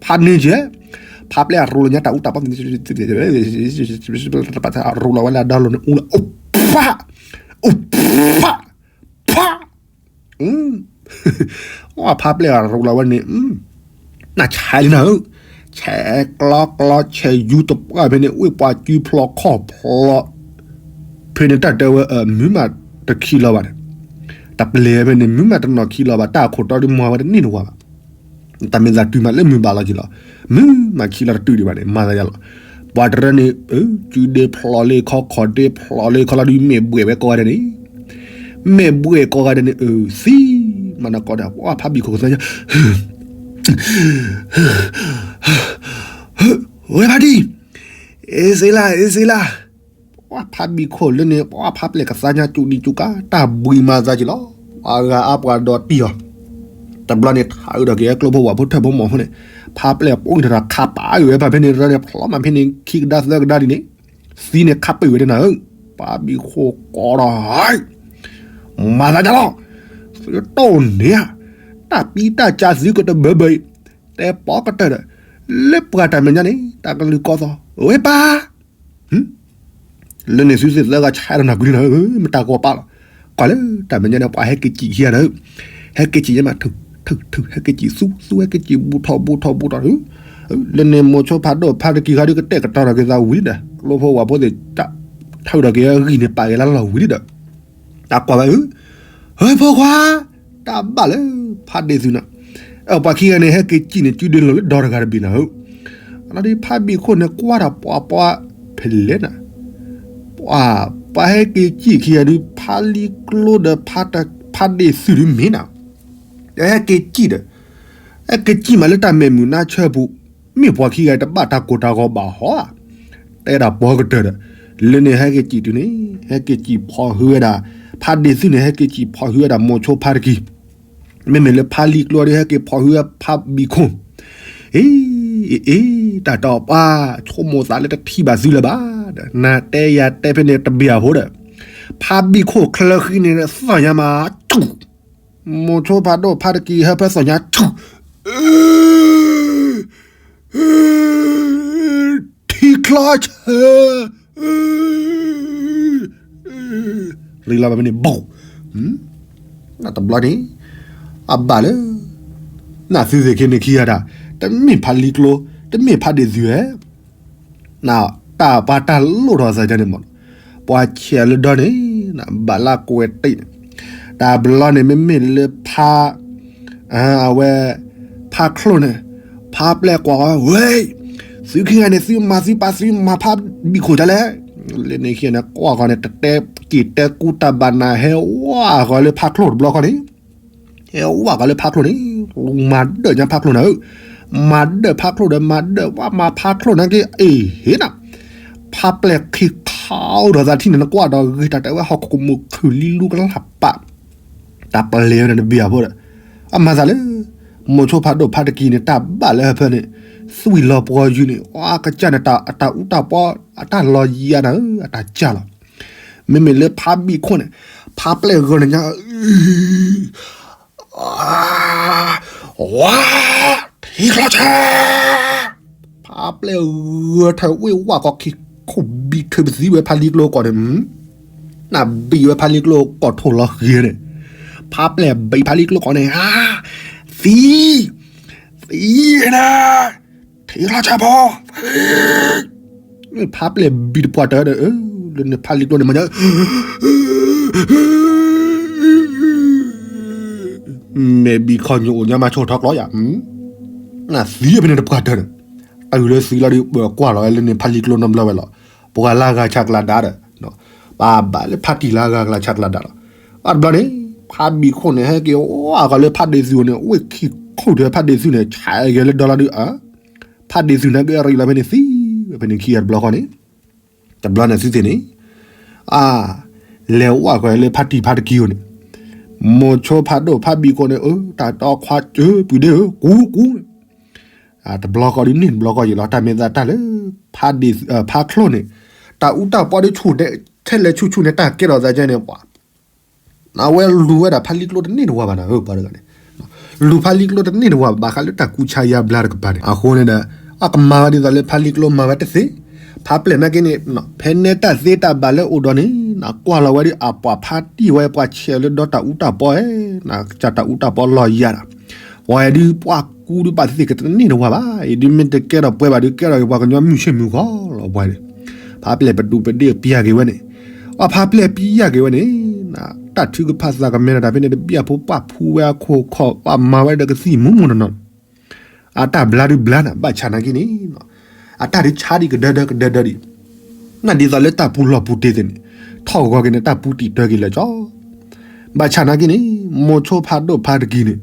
ဖါန့ၢ်ကဲ, ဖါပျဲၢ်အရူလီၤညါတၢ်အူတၢ်ပီ ရူလီၤဝဲလၢအဒီလိၤန့ၣ် အူလီၤ အိၣ်ဖး အိၣ်ဖး ဖး ဖး, ဖါပျဲၢ်အရူလီၤဝဲန့ၣ်, နဆဲးလံနၤဧၢ, ဆဲးကျီကျီဆဲးယူတပှၢ်ဖဲန့ၣ် ဝ့ၢ်ပှၤစုဖျိးခီၣ်ဖျိး, ဖဲန့ၣ်တၢ်တဲဝဲ မုၢ်မးတခံလီၤဘၣ်န့ၣ်, တပျ့ၤဖဲန့ၣ် မုၢ်မးတနီၤခံလီၤဘၣ် တၢ်အခိၣ်တီဒုးမၤဝဲတန့ၢ်နဝၤဘၣ် တၢ်မ့ၢ်သးတုၤမးလၢမုၢ်ဘၣ်လီၤက့ၤလီၤ, မုၢ်မးခံလီၤတတုၤဒံးဘၣ်န့ၣ် မၤသးယါလီၤ, ပှၤတရၢန့ၣ် စုဒ့ဖျိးလၢခီၣ်ခီၣ်ဒ့ဖျိးလၢခီၣ်လီၤဒုး မ့ၢ်ဘှဲၣ်ဝဲကိးဂၤဒဲးန့ၣ်, မ့ၢ်ဘှဲၣ်ကိးဂၤဒဲးန့ၣ် အၢ သံ, မၤနၤကိးဒဲး ပှၤဖါဘံၣ်ခိၣ်ကသါညါ ဝဲဖါတံၢ်, အ့စ့လး အ့စ့လး, ပှၤဖါဘံၣ်ခိၣ်လၢန့ၣ် ပှၤဖါပျဲၢ်ကသါညါ ကၠူဒံကၠူကါ တၢ်ဘှံးမၤသးက့ၤလီၤ, ပှၤဂၤအါပှၤဒီးတံၢ်အီၤ, တဘျီန့ၣ် ထးအုးဒီးက့ၤကျိဖိဝၣ်ဖိထၢၣ်ဖိမီၤဖိန့ၣ်, ဖါပျဲၢ်ပူၤတၢ်ခးပာ်အုးဝဲဖဲန့ၣ် တရၢန့ၣ် ဖျိးမးဖဲန့ၣ် ခံကဒါသၢကဒါဒ်န့ၣ်, သံန့ၣ်ခးပာ်ဝဲဒၣ်နၤဧၢ, ဖါဘံၣ်ခိၣ်ကိးဒီး မၤသးဒ်လီၤ, သုတိၢ်န့ၣ်ဧါ, တၢ်ပံတၢ်ကၢသုကတဘၢဘၢအံၤ, တဲပီကတၢၢ်ဒီး, လၢပှၤတၢ်မဲာ်ညါန့ၣ် တၢ်ကလုၢ်ကီသီ, ဝဲပၢ်, လၢန့ၣ်သုသ့ၣ်သၢဂၤဆါဒီးနၤကွံာ်န့ၣ်နၤဧၢ, မ့ၢ်တၢ်ကီပာ်လီၤ, ကွၢ်လၢတၢ်မဲာ်ညါန့ၣ် ပှၤဟဲက့ၤစံၣ်ခံဂၤနၤဧၢ, ဟဲက့ၤစံၣ်ယဲမး ထုးထုးထုး ဟဲက့ၤစံၣ်သူသူ ဟဲက့ၤစံၣ်ဘူးထီၣ်ဘူးထီၣ်ဘူးထီၣ်, လၢန့ၣ်မိၤဆိဖးဒိၣ်ဖါတကံၢ်ဃီဒုးကတဲာ်ကတီၤဒီးက့ၤသးဝံၤဒီး ကျိဖိဝံၤဖိသ့ၣ် ထုးဒီးက့ၤဂံၢ်န့ၣ်ပာ်က့ၤလၢလီၢ်ဝံၤဒီး တၢ်ကွၢ်ဝဲဧၢ, ဟဲဖိခွါ, တၢ်ဘၣ်လၢ ဖးဒ့ၣ်သုနၤ, ပှၤခံဂၤန့ၣ် ဟဲက့ၤစံၣ်န့ၣ် စုဒ့လိာ်လၢဒီတဂၤတဘ့ၣ်နၤဧၢ, လီၤဒုးဖးဘံၣ်ခိၣ်န့ၣ် ကွၢ်ဒီးပှၤပှၤ ဖဲလဲၣ်နၤ, ပှၤ ပှၤဟဲက့ၤစံၣ်ခံဂၤဒုး ဖးလံကျိဒီး ဖးဒ့ၣ်သုဒုးမ့ၢ်နၤ, ဟဲက့ၤစံၣ်ဒီး ဟဲက့ၤစံၣ်မးလၢတၢ်မဲာ်မုာ်နါဆၢပူၤ, မ့ၢ်ပှၤခံဂၤတဘၣ်တၢ်ကိၢ်တၢ်ဂီၤဘၣ်ဟီဧါ, တဲဒၣ်ပှၤကတၢၢ်ဒီး, လၢန့ၣ်ဟဲက့ၤစံၣ်တုၤန့ၣ် ဟဲက့ၤစံၣ်ဖီၣ်ဟုဝဲဒၣ်, ဖးဒ့ၣ်သုန့ၣ် ဟဲက့ၤစံၣ်ဖီၣ်ဟုဝဲဒၣ်မိၤဆိဖါတကံၢ်, မ့မ့ၢ်လၢဖးလံကျိဒီး ဟဲက့ၤဖီၣ်ဟုဝဲဖးဘံၣ်ခိၣ်, အ့ အ့ အ့ တၢ်တီပှၤ ဆိကမိၣ်သးလၢတထံၣ်ဘၣ်သုလၢၤဘၣ်ဒီး နတဲယၤတဲဖဲန့ၣ်တဘ့ၣ်အဃိဒီး, ဖးဘံၣ်ခိၣ်ချၢဃံန့ၣ် သီၣ်ညါမး ဆူၣ် မိၤဆိဖးဒိၣ်ဖါတကံၢ် ဟၢဖၢသီၣ်ညါ ဆူၣ် ထံချီဆၢ ရံလီၤဘၣ်ဖဲန့ၣ် ဘိၣ်, တဘျီန့ၣ် အဘၣ်လၢ နသုသ့ၣ်ခ့န့ၣ်ခံဂၤတၢ်, တမ့ၢ်ဖးလံကျိ, တမ့ၢ်ဖးဒ့ၣ်သုဧၢ တၢ်ပှၤတၢ်လိၣ်ထီၣ်သးန့ၣ်မး, ပှၤဆဲးလၢဒီန့ၣ် ဘၣ်လၢကွဲးတ့ၢ်န့ၣ်, တဘျီန့ၣ်မ့မ့ၢ်လၢဖး, အဝဲ, ဖးချိၣ်န့ၣ်, ဖးပျဲၢ်ကွၢ်ဃီ ဝဲ, သုခံဂၤန့ၣ် သုမၤသုပာ်သုမၤဖးဘံၣ်ခိၣ်ဒ်လဲၣ်, လၢန့ၣ်ခံဂၤန့ၣ် ကွၢ်ဃီန့ၣ် တတဲက့ၤတဲကူတၢ်ဘၣ်နၤ ဟဲဝၣ်ဃီလၢဖးချိၣ်တဘျီဃီန့ၣ် ဟဲဝၣ်ဃီလၢဖးချိၣ်န့ၣ်, မၤဒၢၣ်ညါဖးချိၣ်နၤဧၢ, မၤဒၢၣ်ဖးချိၣ်ဒီး မၤဒၢၣ်ဝဲမၤဖးချိၣ်နာ်က့ အ့ၣ်ဟ့ၣ်နၤ, ဖးပျဲၢ်ခံခးအိၣ်ဒီးသးထံၣ်န့ၣ် နကွၢ်ဒီးဂ့ၤတၢ်တဲဝဲ ဟီၣ်ခိၣ်ကမူၣ်ခုၣ်လံလူကလၢ်ပာ်, တၢ်ပျဲၢ်ဝဲန့ၣ်တဘံၣ်အဖိဒီး အမၤသးလၢ မိၤဆိဖးဒိၣ်ဖးတကံၤန့ၣ် တၢ်ဘၣ်လၢဟၢဖၢန့ၣ် သွံၣ်လီၤပှီၤယုာ်န့ၣ် အကစၢ်န့ၣ် အတၢ်အူတၢ်ပီ အတၢ်လီၤယံၤနၤဧၢ အတၢ်ကၢ်လီၤ. မ့မ့ၢ်လၢဖးဘံၣ်ခိၣ်န့ၣ် ဖးပျဲၢ်ဂၢၢ်န့ၣ်ညါ ဝါ, ထံချီဆဲး, ဖးပျဲၢ်ဂၢၢ်ထၢၣ်ဝ့ၢ်ဝၣ်ကီၢ်ခံခိၣ်ဘံၣ်ထုးပသံဝဲဖးလံၤကျိကီၢ်န့ၣ်, နဘံၣ်ဝဲဖးလံၤကျိကီၢ်ထိၣ်လီၤဃံၤန့ၣ်, ဖးပျဲၢ်ဘံၣ်ဖးလံၤကျိကီၢ်န့ၣ်, သံ, သံနၤ, ထံချီဆဲးဖိ ဖးပျဲၢ်ဘံၣ်တပှၢ်တၢၢ်ဒီး လၢန့ၣ်ဖးလံၤကျိန့ၣ်မၤညါ မဲာ်ဘံၣ်ခီၣ်ညိၣ်အိၣ်ညါမၤဆိၣ်ထီၣ်ကျီယၤ, နသံဖဲန့ၣ်တပှၢ်တၢၢ်န့ၣ်, တုၤလၢသံလီၤဒီး ပကွၢ်လီၤဝဲလၢန့ၣ်ဖးလံၤကျိနီတဘျီဝဲလီၤ, ပှၤလၢအဂၤဆးကျးဒၣ်ဒီး, ပဘၣ်လၢဖးတံၢ်လၢအဂၤကလးဆးကျးဒၣ်လီၤ, ဘၣ်တဘျီန့ၣ်, ဖးဘံၣ်ခိၣ်န့ၣ် ဟဲက့ၤဝဲဂီၤလၢဖးဒ့သုးန့ၣ် ဝ့ၢ်ခံခိၣ်ဒီးဖးဒ့သုးန့ၣ် ဆဲးက့ၤလၢဒီလီၤဒီး ဖးဒ့သုးန့ၣ်က့ၤရံးလီၤဖဲန့ၣ်သံ, ဖဲန့ၣ်ခံဂၤတဘျီဃီန့ၣ်, တဘျီန့ၣ်သုသ့ၣ်န့ၣ်, အါ, လဲၤဝဲဃီလၢဖးတံၢ်ဖးတကံၤဧိၤန့ၣ်, မိၤဆိဖးဒိၣ်ဖးဘံၣ်ခိၣ်န့ၣ် အၢ တၢ်တီခွါကၢပုၤဒ့ဧၢ ကူကူန့ၣ်, တဘျီဃီဒုးန့ၢ်တဘျီဃီယံၤလီၤ တၢ်မ့ၢ်သးတၢ်လၢ, ဖးဒ့, ဖးချိၣ်န့ၣ်, တၢ်အူတၢ်ပီဒုးဆူၣ်ဒဲး ထဲလဲၣ်ဆူၣ်ဆူၣ်န့ၣ် တၢ်ကဲထီၣ်သးကဲန့ၣ်ပှၤ အဝဲလူၤဝဲဒၣ်ဖးလံၤကျိတန့ၢ်တဝၤဘၣ်နၤဧၢ ပှၤတဂၤန့ၣ်, လူၤဖးလံၤကျိတန့ၢ်တဝၤဘၣ် ဘၣ်ဃးလၢတၢ်ကူစါယါဘျါတကပၤန့ၣ် အဃိန့ၣ်ဒီး, အကမၤဝဲဒ်သိးလၢဖးလံၤကျိမၤဝဲတသ့, ဖးပျဲၢ်နာ်က့န့ၣ်, ဖဲန့ၣ်တၢ်သ့တၢ်ဘၣ်လၢအိၣ်ဒီးန့ၣ်, နကွၢ်လီၤဝဲဒ်အပှၤဖးတံၢ်ဝဲပှၤဆဲးလၢဒီတၢ်အူတၢ်ပီဧဲ, နကစၢ်တၢ်အူတၢ်ပီလီၤယၤဒီး, ပှၤဒုးပှၤကူဒုးပှၤသ့ၣ်ကတန့ၢ်တဝၤဘၣ်, အံၤဒုးမ့ၢ်တကဲထီၣ်ပှဲၤဘၣ်ဒုးကဲထီၣ်က့ၤပှၤကညီမုၢ်ဆ့ၣ်မုၢ်ဂီၤလီၤပှၤန့ၣ်, ဖးပျဲၢ်ပဒူးပဒ့ၣ်ပျၢ်က့ၤဝဲန့ၣ်, အဖးပျဲၢ်ပျၢ်က့ၤဝဲန့ၣ်, တၢ်ထုကဖၣ်သးကမဲထီၣ်တၢ်ဖဲန့ၣ်တဘံၣ်အဖိပာ်ဖှူဝဲအခိၣ်ခီၣ် ပာ်မၤဝဲဒီးကသံၣ်မူမူနီၢ်နီၢ်, အတၢ်ဘျါဒုးဘျါနၤ ဘၣ်ဆၣ်နာ်က့န့ၣ်, အတၢ်ဒုးဆါဒံးကဒၢဒၢကဒၢဒၢဒံး, နဒ်သိးလၢတၢ်ပူၤလီၢ်ပူၤတ့ၢ်သ့ၣ်န့ၣ်, ထီၣ်ဂီၤက့ၤန့ၣ် တၢ်ပူၤတံာ်တၢက့ၤလၢာ်ကၠီ, ဘၣ်ဆၣ်နာ်က့န့ၣ်, မိၤဆိဖးဒိၣ်ဖးတကံၤန့ၣ်,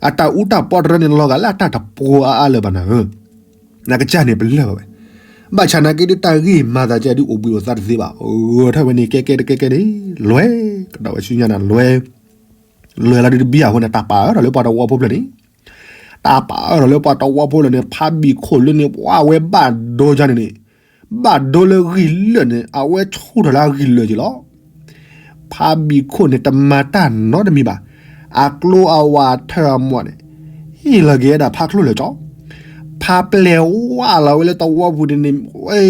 အတၢ်အူတၢ်ပီတရၢန့ၣ် လီၤဂာ်လၢအတၢ်တပှီၤအါအါလၢၤဘၣ်နၤဧၢ, နကစၢ်န့ၣ်ပလၢၢ်ဘၣ်ဝဲ, ဘၣ်ဆၣ်နာ်က့ဒုးတၢ်ဂ့ၢ်မၤသးကဲဒုးအိၣ်ဘှံးအိၣ်သါတသ့ဘၣ်, ဂဲၤထီၣ်ဝဲန့ၣ်ကဲကဲတကဲကဲန့ၣ်, လွဲ, ကဒီးဝဲဆူညါနၤလွဲ, လွဲလီၤဒုးတဘံၣ်အဃိန့ၣ် တၢ်ပာ်အၢထီၣ်လၢပှၤတဝီဖိဖျၢၣ်န့ၣ်, တၢ်ပာ်အၢထီၣ်လၢပှၤတဝီဖိဖျၢၣ်န့ၣ် ဖးဘံၣ်ခိၣ်လၢန့ၣ် ပှၤဝဲဘၣ်ဒိကန့ၣ်န့ၣ်, ဘၣ်ဒိလၢဂံၢ်လၢာ်န့ၣ် အဝဲဆူၣ်ထီၣ်လၢအဂံၢ်လၢာ်က့ၤလီၤ, ဖးဘံၣ်ခိၣ်န့ၣ် တမၤတၢ်နီတမံၤဘၣ်, အကျိအဝးထၢအမီၢ်န့ၣ်, ဟ့ၣ်လီၤက့ၤဝဲဒၣ်ဖးချိၣ်လၢာ်ကၠီ, ဖးပျဲၢ်ဝးလီၤဝဲလၢတဝီပူၤန့ၣ်န့ၣ်, ဝဲ,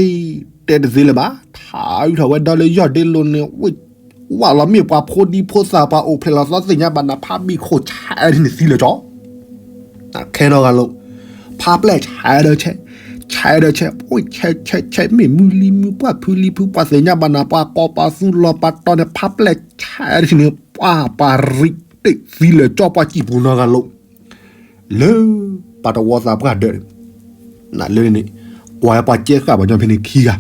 တဲတသ့လၢၤဘၣ်, ထးအုးထီၣ်ဝဲဒီလၢယီၢ်ဒ့လိၤန့ၣ်, ဝးလီၤမ့ၢ်ပှၤဖိဒံဖိသၣ် ပှၤအိၣ်ဖျဲၣ်လီၤသီသ့ၣ်ညါဘၣ်နၤ ဖးဘံၣ်ခိၣ်ဆဲးဒ်န့ၣ်သံလၢာ်ကၠီ, ခဲနီၢ်ဂၤလိာ်, ဖးပျဲၢ်ဆဲးဒီးဆဲး, ဆဲးဒီးဆဲး, ဆဲးဆဲးဆဲး မ့ၢ်မုၢ်လံမုၢ်ပှၢ်ဖုလံဖု ပှၤသ့ၣ်ညါဘၣ်နၤ ပှၤကိးပှၤသူလီၤပှၤတီၤန့ၣ် ဖးပျဲၢ်ဆဲးဒ်န့ၣ် ပှၤပှၤရံးတ့ၢ်သံလၢာ်ကၠီ ပှၤစံၣ်ပူၤနီၢ်ဂၤလိာ်, လၢပှၤတဝီသးပှၢ်ဒၢးန့ၣ်, လၢန့ၣ်, ကွၢ်ဝဲပှၤကဲဃာ်ပှၤညီဖဲန့ၣ်ခံဂၤ,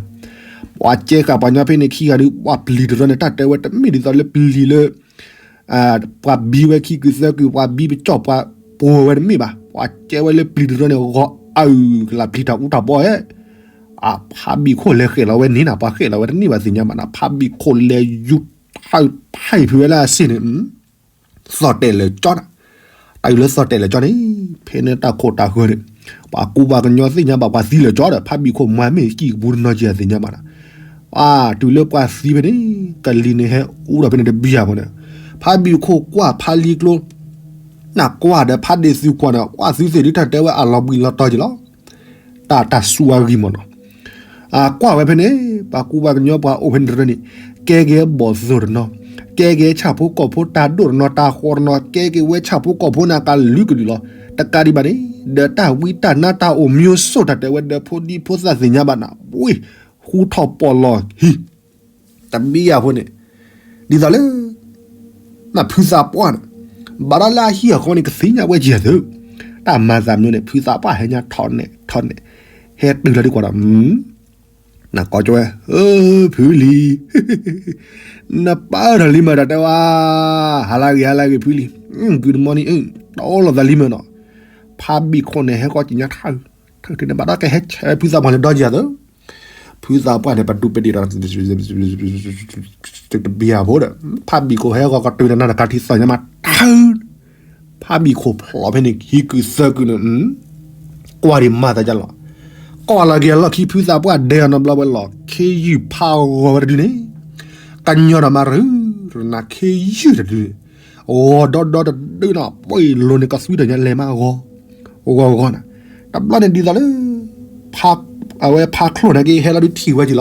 ပှၤကဲဃာ်ပှၤညီဖဲန့ၣ်ခံဂၤဒီး ပှၤပျံၤတရၢန့ၣ် တၢ်တဲဝဲတမ့ၢ်ဒ်သိးလၢပျံၤလၢ ပှၤဘံဝဲခံကုာ်သၢကုာ် ပှၤဘံပကၠီၣ်ပှၤပှိၤဝဲတမ့ၢ်ဘၣ်, ပှၤကဲဝဲလၢပျံၤတရၢန့ၣ် ဂီၤအုၣ်ကလးပျံၤတၢ်အူတၢ်ပီဧဲ, အဖးဘံၣ်ခိၣ်လဲၤဃဲးလီၤဝဲန့ၣ်နၤ ပှၤဃဲးလီၤဝဲတန့ၢ်ဘၣ်သ့ၣ်ညါဘၣ်နၤ ဖးဘံၣ်ခိၣ်လဲၤယူၤဖးဖးဖုးဝဲလၢအစ့ၣ်န့ၣ် သီၣ်တဲာ်လၢာ်ကၠီနၤ, တၢ်အုးလၢသီၣ်တဲာ်လၢာ်ကၠီန့ၣ်, ဖဲန့ၣ်တၢ်ခိၣ်တၢ်ဃၢၤန့ၣ်, ပှၤကူပှၤကညီသ့ၣ်ညါဘၣ်ပှၤသံလၢာ်ကၠီဒီး ဖးဘံၣ်ခိၣ်မၤမ့ၢ်ကံၣ်ကပူၤတနီၤက့ၤသ့ၣ်ညါဘၣ်နၤ, အါ တုၤလၢပှၤသံဖဲန့ၣ်, ကလံၤန့ၣ်ဟဲအူဒီးဖဲန့ၣ်တဘံၣ်ယၤဖိန့ၣ်, ဖးဘံၣ်ခိၣ်ကွၢ်ဖးလံၤကျိ နကွၢ်ဒီးဖးဒ့သုကွၢ်န့ၣ် ကွၢ်သုသ့ၣ်ဒုးတၢ်တဲဝဲအလီၤဘှံးလီၤတီၤက့ၤလီၤ, တၢ်တၢ်စူအဂံၢ်မ့ၢ်နီၤ အကွၢ်ဝဲဖဲန့ၣ်, ပှၤကူပှၤကညီပှၤအိၣ်ဖဲန့ၣ်တရၢန့ၣ်, ကဲက့ၤဘီၣ်သိၣ်တနီၤ, ကဲက့ၤဆၣ်ဖိကီၢ်ဖိတၢ်ဒိၣ်တနီၤ တၢ်ဃီတနီၤ ကဲက့ၤဝဲဆၣ်ဖိကီၢ်ဖိန့ၣ်ကလုာ်ကလုာ်လီၤ, တကးဒံးဘၣ်န့ၣ်, ဒီးတၢ်ဝံတၢ်နါတၢ်အိၣ်မံၤစိၣ်တၢ်တဲဝဲဒီးဖိဒံဖိသၣ်သ့ၣ်ညါဘၣ်နၤ, ဝ့ၢ်, ဃူထီၣ်ပီၣ်လီၤဟံၣ် တဘံၣ်ယၤဖိန့ၣ်, ဒ်သိးလၢ နဖုသးပှၢ်န့ၣ်, ဘၣ်ဒီးလၢအဟံၣ်အဃီန့ၣ် ကသ့ၣ်ညါဝဲက့ၤသု, တၢ်မၤသးမနုၤန့ၣ် ဖုသးပှၢ်ဟဲညါထီၣ်နဲၣ်ထီၣ်နဲၣ်, ဟဲတုၤလီၤဒ်ကွၢ်ဒီး, နကိးကၠီဝဲ, ဖုလံၤ, နပၢ်ထီၣ်လံမ့ၢ်ဒီးတဲဝဲ, ဟါလၢဂ့ၤ ဟါလၢဂ့ၤဖုလံၤ, ကုတမီနံၤ, တအိၣ်လိာ်သးလံမ့ၢ်နီၤ, ဖါဘံၣ်ခိၣ်န့ၣ် ဟဲဃီက့ၤညါထၢ ထၢထၢန့ၣ် ဘၣ်ဒီးကဟဲဆဲးဖုသးပှၢ်လၢဒီကယၤသၢ ဖုသးပှၢ်န့ၣ် ပဒူပဒ့ၣ်ဒီး တဘံၣ်အဖိဒီး ဖါဘံၣ်ခိၣ်ဟဲဃီကတုၤနၤနၤတကးထံသီၣ်ညါမးထၢ ဖါဘံၣ်ခိၣ်ဖျိးဖဲန့ၣ် ခံကုာ်သၢကုာ်န့ၣ် ကွၢ်ဒံးမၤသးဒ်လီၤ. ကွၢ်လီၤက့ၤအလီၢ်ခံဖုသးပှၢ်ဒဲအီၤနီတဘျီဝဲလီၤ ခ့ယုၢ်ဖးဂီၤဝဲတဒုန့ၣ် ကညီဒီးမၤရူၤ ရနၤခ့ယုၢ်တဒုန့ၣ် ဂီၤဒီဒီတဒုနီၤ ပှ့ၤလိၤန့ၣ် ကသွံတၢ်ညါလဲၤမး ဂီၤ ဂီၤဂီၤနၤ တဘျီန့ၣ်ဒ်သိးလၢ အဝဲဖးချိၣ်န့ၣ်က့ၤဟဲလီၤဒုးထံၣ်ဝဲက့ၤလီၤ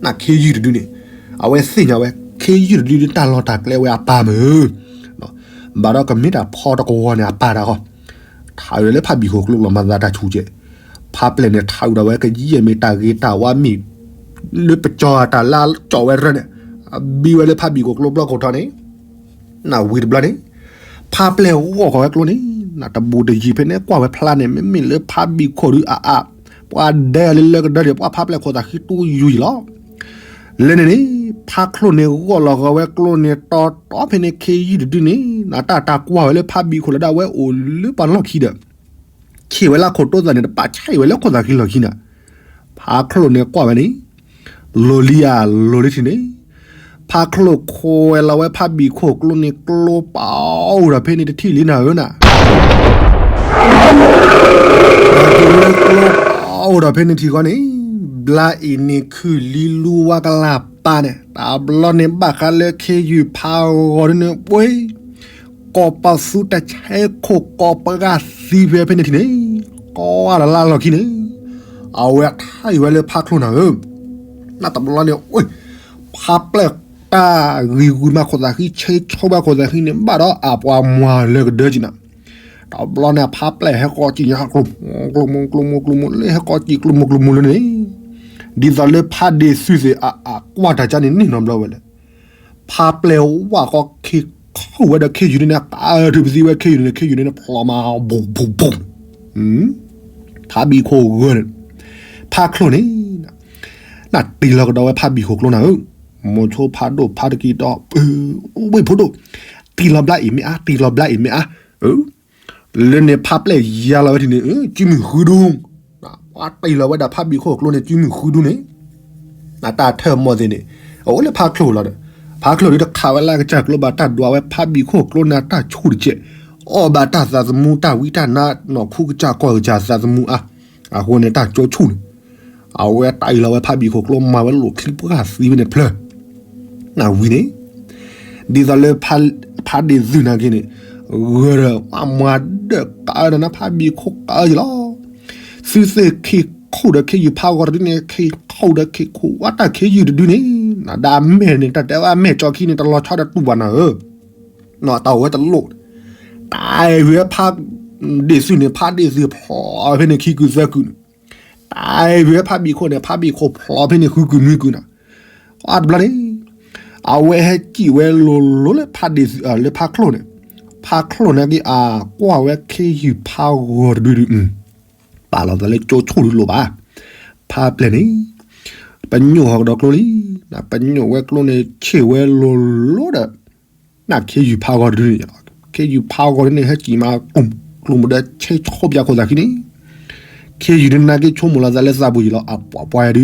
နခ့ယုၢ်တဒုန့ၣ် အဝဲသ့ၣ်ညါဝဲ ခ့ယုၢ်တဒုဒုးတၢ်လီၢ်တၢ်ကျဲဝဲအပၢ်မုၢ် ဘၣ်ဒီးကမ့ၢ်တၢ်ဖီတကဝီၤန့ၣ်အပၢ်တၢ်ဃီ ထးအုးလၢဖးဘံၣ်ခိၣ်ကျိလီၤမၤသးတၢ်ဆူၣ်ကဲး ဖးပျဲၢ်န့ၣ်ထးအုးဒီးဝဲကယဲၢ်မ့ၢ်တၢ်ဂ့ၤတၢ်ဝါမ့ၢ် လၢပကၠီၤတၢ်လၢကၠီၤဝဲရၢန့ၣ် ဘံဝဲလၢဖးဘံၣ်ခိၣ်ကျိဘျီခိၣ်ထီန့ၣ် နဝံၤတဘျီန့ၣ် ဖးပျဲၢ်ဂီၢ်ဃီၤဝဲကျိန့ၣ် နတဘူးတယံၤဖဲန့ၣ်ကွၢ်ဝဲဖျါန့ၣ် မ့မ့ၢ်လၢဖးဘံၣ်ခိၣ်ဒုးအါအါ ပှၤဒဲအီၤလၢလၢကဒၢန့ၣ် ပှၤဖးပျဲၢ်ခိၣ်သးဃံတူၢ်ယူၤယံၤလီၤ လၢန့ၣ်န့ၣ် ဖးချိၣ်န့ၣ်ဂီၢ်လီၤဃီၤဝဲကျိန့ၣ်တီတီဖဲန့ၣ် ခ့ယုၢ်တဒုန့ၣ် နတၢ်တၢ်ကွၢ်ဝဲလၢဖးဘံၣ်ခိၣ်လၢဒၣ်ဝဲအိၣ်လၢပှၤလီၢ်ခံဒီး ဆ့ၣ်ဝဲလၢခိၣ်တိသးန့ၣ် တပာ်ဆဲးဝဲလၢခိၣ်သးဃံလီၢ်ခံန့ၣ် ဖးချိၣ်န့ၣ်ကွၢ်ဝဲန့ၣ် လိၤလံဧါ လိၤလံထံၣ်န့ၣ် ဖးချိၣ်ခိးဝဲလီၤဝဲဖးဘံၣ်ခိၣ်ကျိန့ၣ် ကျိပာ်အိၣ်ဒီးဖဲန့ၣ်တထံၣ်လံနၤဧၢနၤ လၢကျိပာ်အိၣ်ဒီးဖဲန့ၣ်ထံၣ်ဃီန့ၣ် ဘျါအံၤန့ၣ်ခုၣ်လံလူဝါကလၢ်ပၢ်န့ၣ် တဘျီန့ၣ်ဘၣ်ဃးလၢခ့ယုၢ်ဖးဂီၤဒ်န့ၣ်ပှ့ၤ ကီၢ်ပၢ်သူတဆဲခိၣ်ကီၢ်ပှၤဂၤသံဖဲဖဲန့ၣ်ထံၣ်န့ၣ် ကီၢ်ဝါလၢ်လၢ်လီၢ်ခံန့ၣ် အဝဲထါအံၤဝဲလၢဖးချိၣ်နၤဧၢ နတဘျီန့ၣ် ဖးပျဲၢ်တၢ်ဂံၤဂုၤမးခိၣ်သးဃံ ဆ့ဆိဘၣ်ခိၣ်သးဃံန့ၣ် ဘၣ်ဒီးအပှၤမွၤလၢကဒၢက့ၤနၤ တဘျီန့ၣ် ဖးပျဲၢ်ဟဲဃီက့ၤညါကျိ ကျိမိၢ်ကျိမိၢ်ကျိမိၢ်လၢဟဲဃီက့ၤကျိမိၢ်ကျိမိၢ်လၢန့ၣ် ဒ်သိးလၢဖးဒ့ၣ်သုးသ့ၣ်အကွၢ်တၢ်ကါန့ၣ်န့ၣ်နီတဘျီဝဲလဲၣ် ဖးပျဲၢ်ဝၣ်ဃီခ့ခိၣ်ဝဲဒီးခ့ယုၢ်န့ၣ် ကါထုးပသံဝဲခ့ယုၢ်န့ၣ် ခ့ယုၢ်န့ၣ်ဖျိးမး ဘူးဘူးဘူး ဖးဘံၣ်ခိၣ်ဂၢၢ်န့ၣ် ဖးချိၣ်န့ၣ် နတ့ၢ်လီၤကဒီးဝဲဖးဘံၣ်ခိၣ်ကျိနၤဧၢ မိၤဆိဖးဒိၣ်ဖးတကံဒီး ဝ့ၢ်ဖိဒိၣ် တ့ၢ်လီၤဘျါအံၤမ့ၢ်အါ တ့ၢ်လီၤဘျါအံၤမ့ၢ်အါ လၢန့ၣ်ဖးပျဲၢ်ယါလီၤဝဲထံၣ်န့ၣ် စုမုၢ်ဃုဒူ ပှၤတ့ၢ်လီၤဝဲဒၣ်ဖးဘံၣ်ခိၣ်ကျိန့ၣ် စုမုၢ်ဃုဒူန့ၣ် အတၢ်ထၢၣ်မီၢ်သ့ၣ်န့ၣ် အအိၣ်လၢဖးချိၣ်လီၤဒီး ဖးချိၣ်ဒုးတခးဝဲလၢကစၢ်ကျိဘၣ်တၢ်ဒွးဝဲဖးဘံၣ်ခိၣ်ကျိန့ၣ်တၢ်ဆူၣ်တကဲး အီၣ်ဘၣ်တၢ်သးသမူတၢ်ဝံတၢ်နါနီၢ်ခူကစၢ်ကီၢ်ကစၢ်သးသမူအါ အဃိန့ၣ်တၢ်ကၠိဆူၣ်န့ၣ် အဝဲတၢ်အံၤလီၤဝဲဖးဘံၣ်ခိၣ်ကျိမၤဝဲလိာ်ချံပှၢ်သံဝဲန့ၣ်တဖျၢၣ် နဝံၤန့ၣ် ဒ်သိးလၢ ဖးဒ့ၣ်သုးနာ်က့န့ၣ် ဂၢၢ်ဒီးပှၤမၤဒၢၣ်ကးဒီးနဖးဘံၣ်ခိၣ်ကးယံၤလီၤ သုသ့ၣ်ခ့ခိၣ်ဒီးခ့ယုၢ်ဖးဂီၤတဒုန့ၣ် ခ့ခိၣ်ဒီးခ့ခိၣ်ဝဲတၢ်ခ့ယုၢ်တဒုန့ၣ် နဒါမဲာ်န့ၣ် တၢ်တဲဝဲမဲာ်ကၠီခံန့ၣ် တလီၤဆီဒီးတူၢ်ဘၣ်နၤဧၢ တၢ်အိၣ်ဝဲတလိၣ် တၢ်အံၤဝဲဖးဒ့ၣ်သုးန့ၣ် ဖးဒ့ၣ်သုးဖျိးဖဲန့ၣ်ခံကုာ်သၢကုာ်န့ၣ် တၢ်အံၤဝဲဖးဘံၣ်ခိၣ်န့ၣ် ဖးဘံၣ်ခိၣ်ဖျိးဖဲန့ၣ်ဃုကုာ်နွံကုာ်န့ၣ် အါတဘျီန့ၣ် အဝဲဟဲစံၣ်ဝဲလိၤလိၤလၢဖးဒ့ၣ်သုး လၢဖးချိၣ်န့ၣ် ဖးချိၣ်န့ၣ်က့ၤအါ ကွၢ်ဝဲခ့ယုၢ်ဖးဂီၤတဒုဒု ပာ်လီၤသးလၢကၠိဆိၣ်ဒုလိၣ်ဘၣ် ဖးပျဲၢ်န့ၣ် ပညိၣ်ဟီၣ်ကဒီးကျိလံ ပညိၣ်ဝဲကျိန့ၣ် ဆ့ၣ်ဝဲလိၤလိၤဒီး နခ့ယုၢ်ဖးဂီၤတဒုန့ၣ် ခ့ယုၢ်ဖးဂီၤဒုန့ၣ် ဟဲစံၣ်မး ကျိမုၢ်ဒီးဆဲဆိဘၣ်ခိၣ်သးခံန့ၣ် ခ့ယုၢ်ဒုနာ်က့ဆိကမိၣ်လီၤသးလၢသးပူၤယံၤလီၤ အပှၤပှၤယၤဒု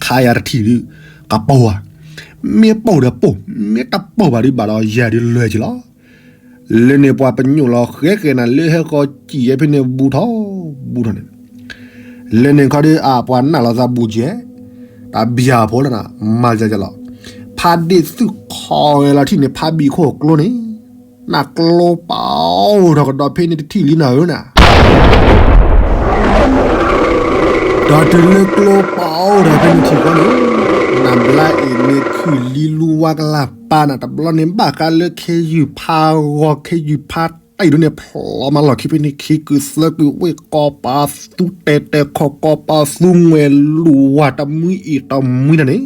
ခါယၤတထံၣ်ဒု ကပိာ်ဧါ မ့ၢ်ပိာ်ဒီးပိာ် မ့ၢ်တပိာ်ဘၣ်ဒုဘၣ်ဒီးယၤဒုလၢာ်က့ၤလီၤ လၢန့ၣ်ပှၤပညိၣ်လီၤဃဲဃဲနၤလၢဟဲဃီစံၣ်ယဲဖဲန့ၣ်ဘူးထီၣ် ဘူးထီၣ်န့ၣ် လၢန့ၣ်ခီဒု အပှၤနာ်လီၤသးဘူးကဲ တၢ်ဘၣ်ဖိလီၤနၤ မၤကဲကဲလီၤ ဖးဒ့ၣ်သုးခီဝဲလီၤထံၣ်န့ၣ် ဖးဘံၣ်ခိၣ်ကျိန့ၣ် နကျိပာ်အိၣ်ထီၣ်ကဒီးဖဲန့ၣ်တထံၣ်လံနၤဧၢနၤ ဒီးတုၤလၢကျိပာ်အိၣ်ထီၣ်ဖဲန့ၣ်ထံၣ်ဃီန့ၣ် နဘျါအံၤန့ၣ်ခုၣ်လံလူဝါကလၢ်ပၢ်နၤ တဘျီန့ၣ်ဘၣ်ဃးလၢခ့ယုၢ်ဖးဂီၤခ့ယုၢ်ဖးတၢ်အံၤဒုန့ၣ် ဖျိးမးလီၢ်ခံဖဲန့ၣ်ခံကုာ်သၢကုာ်ဝ့ၢ်ကီၢ်ပာ်သူတဲာ်တဲာ်ခီၣ်ကီၢ်ပာ်သူငွဲၣ်လူၢ်ဝါတမှံအံၤတမှံနၤန့ၣ်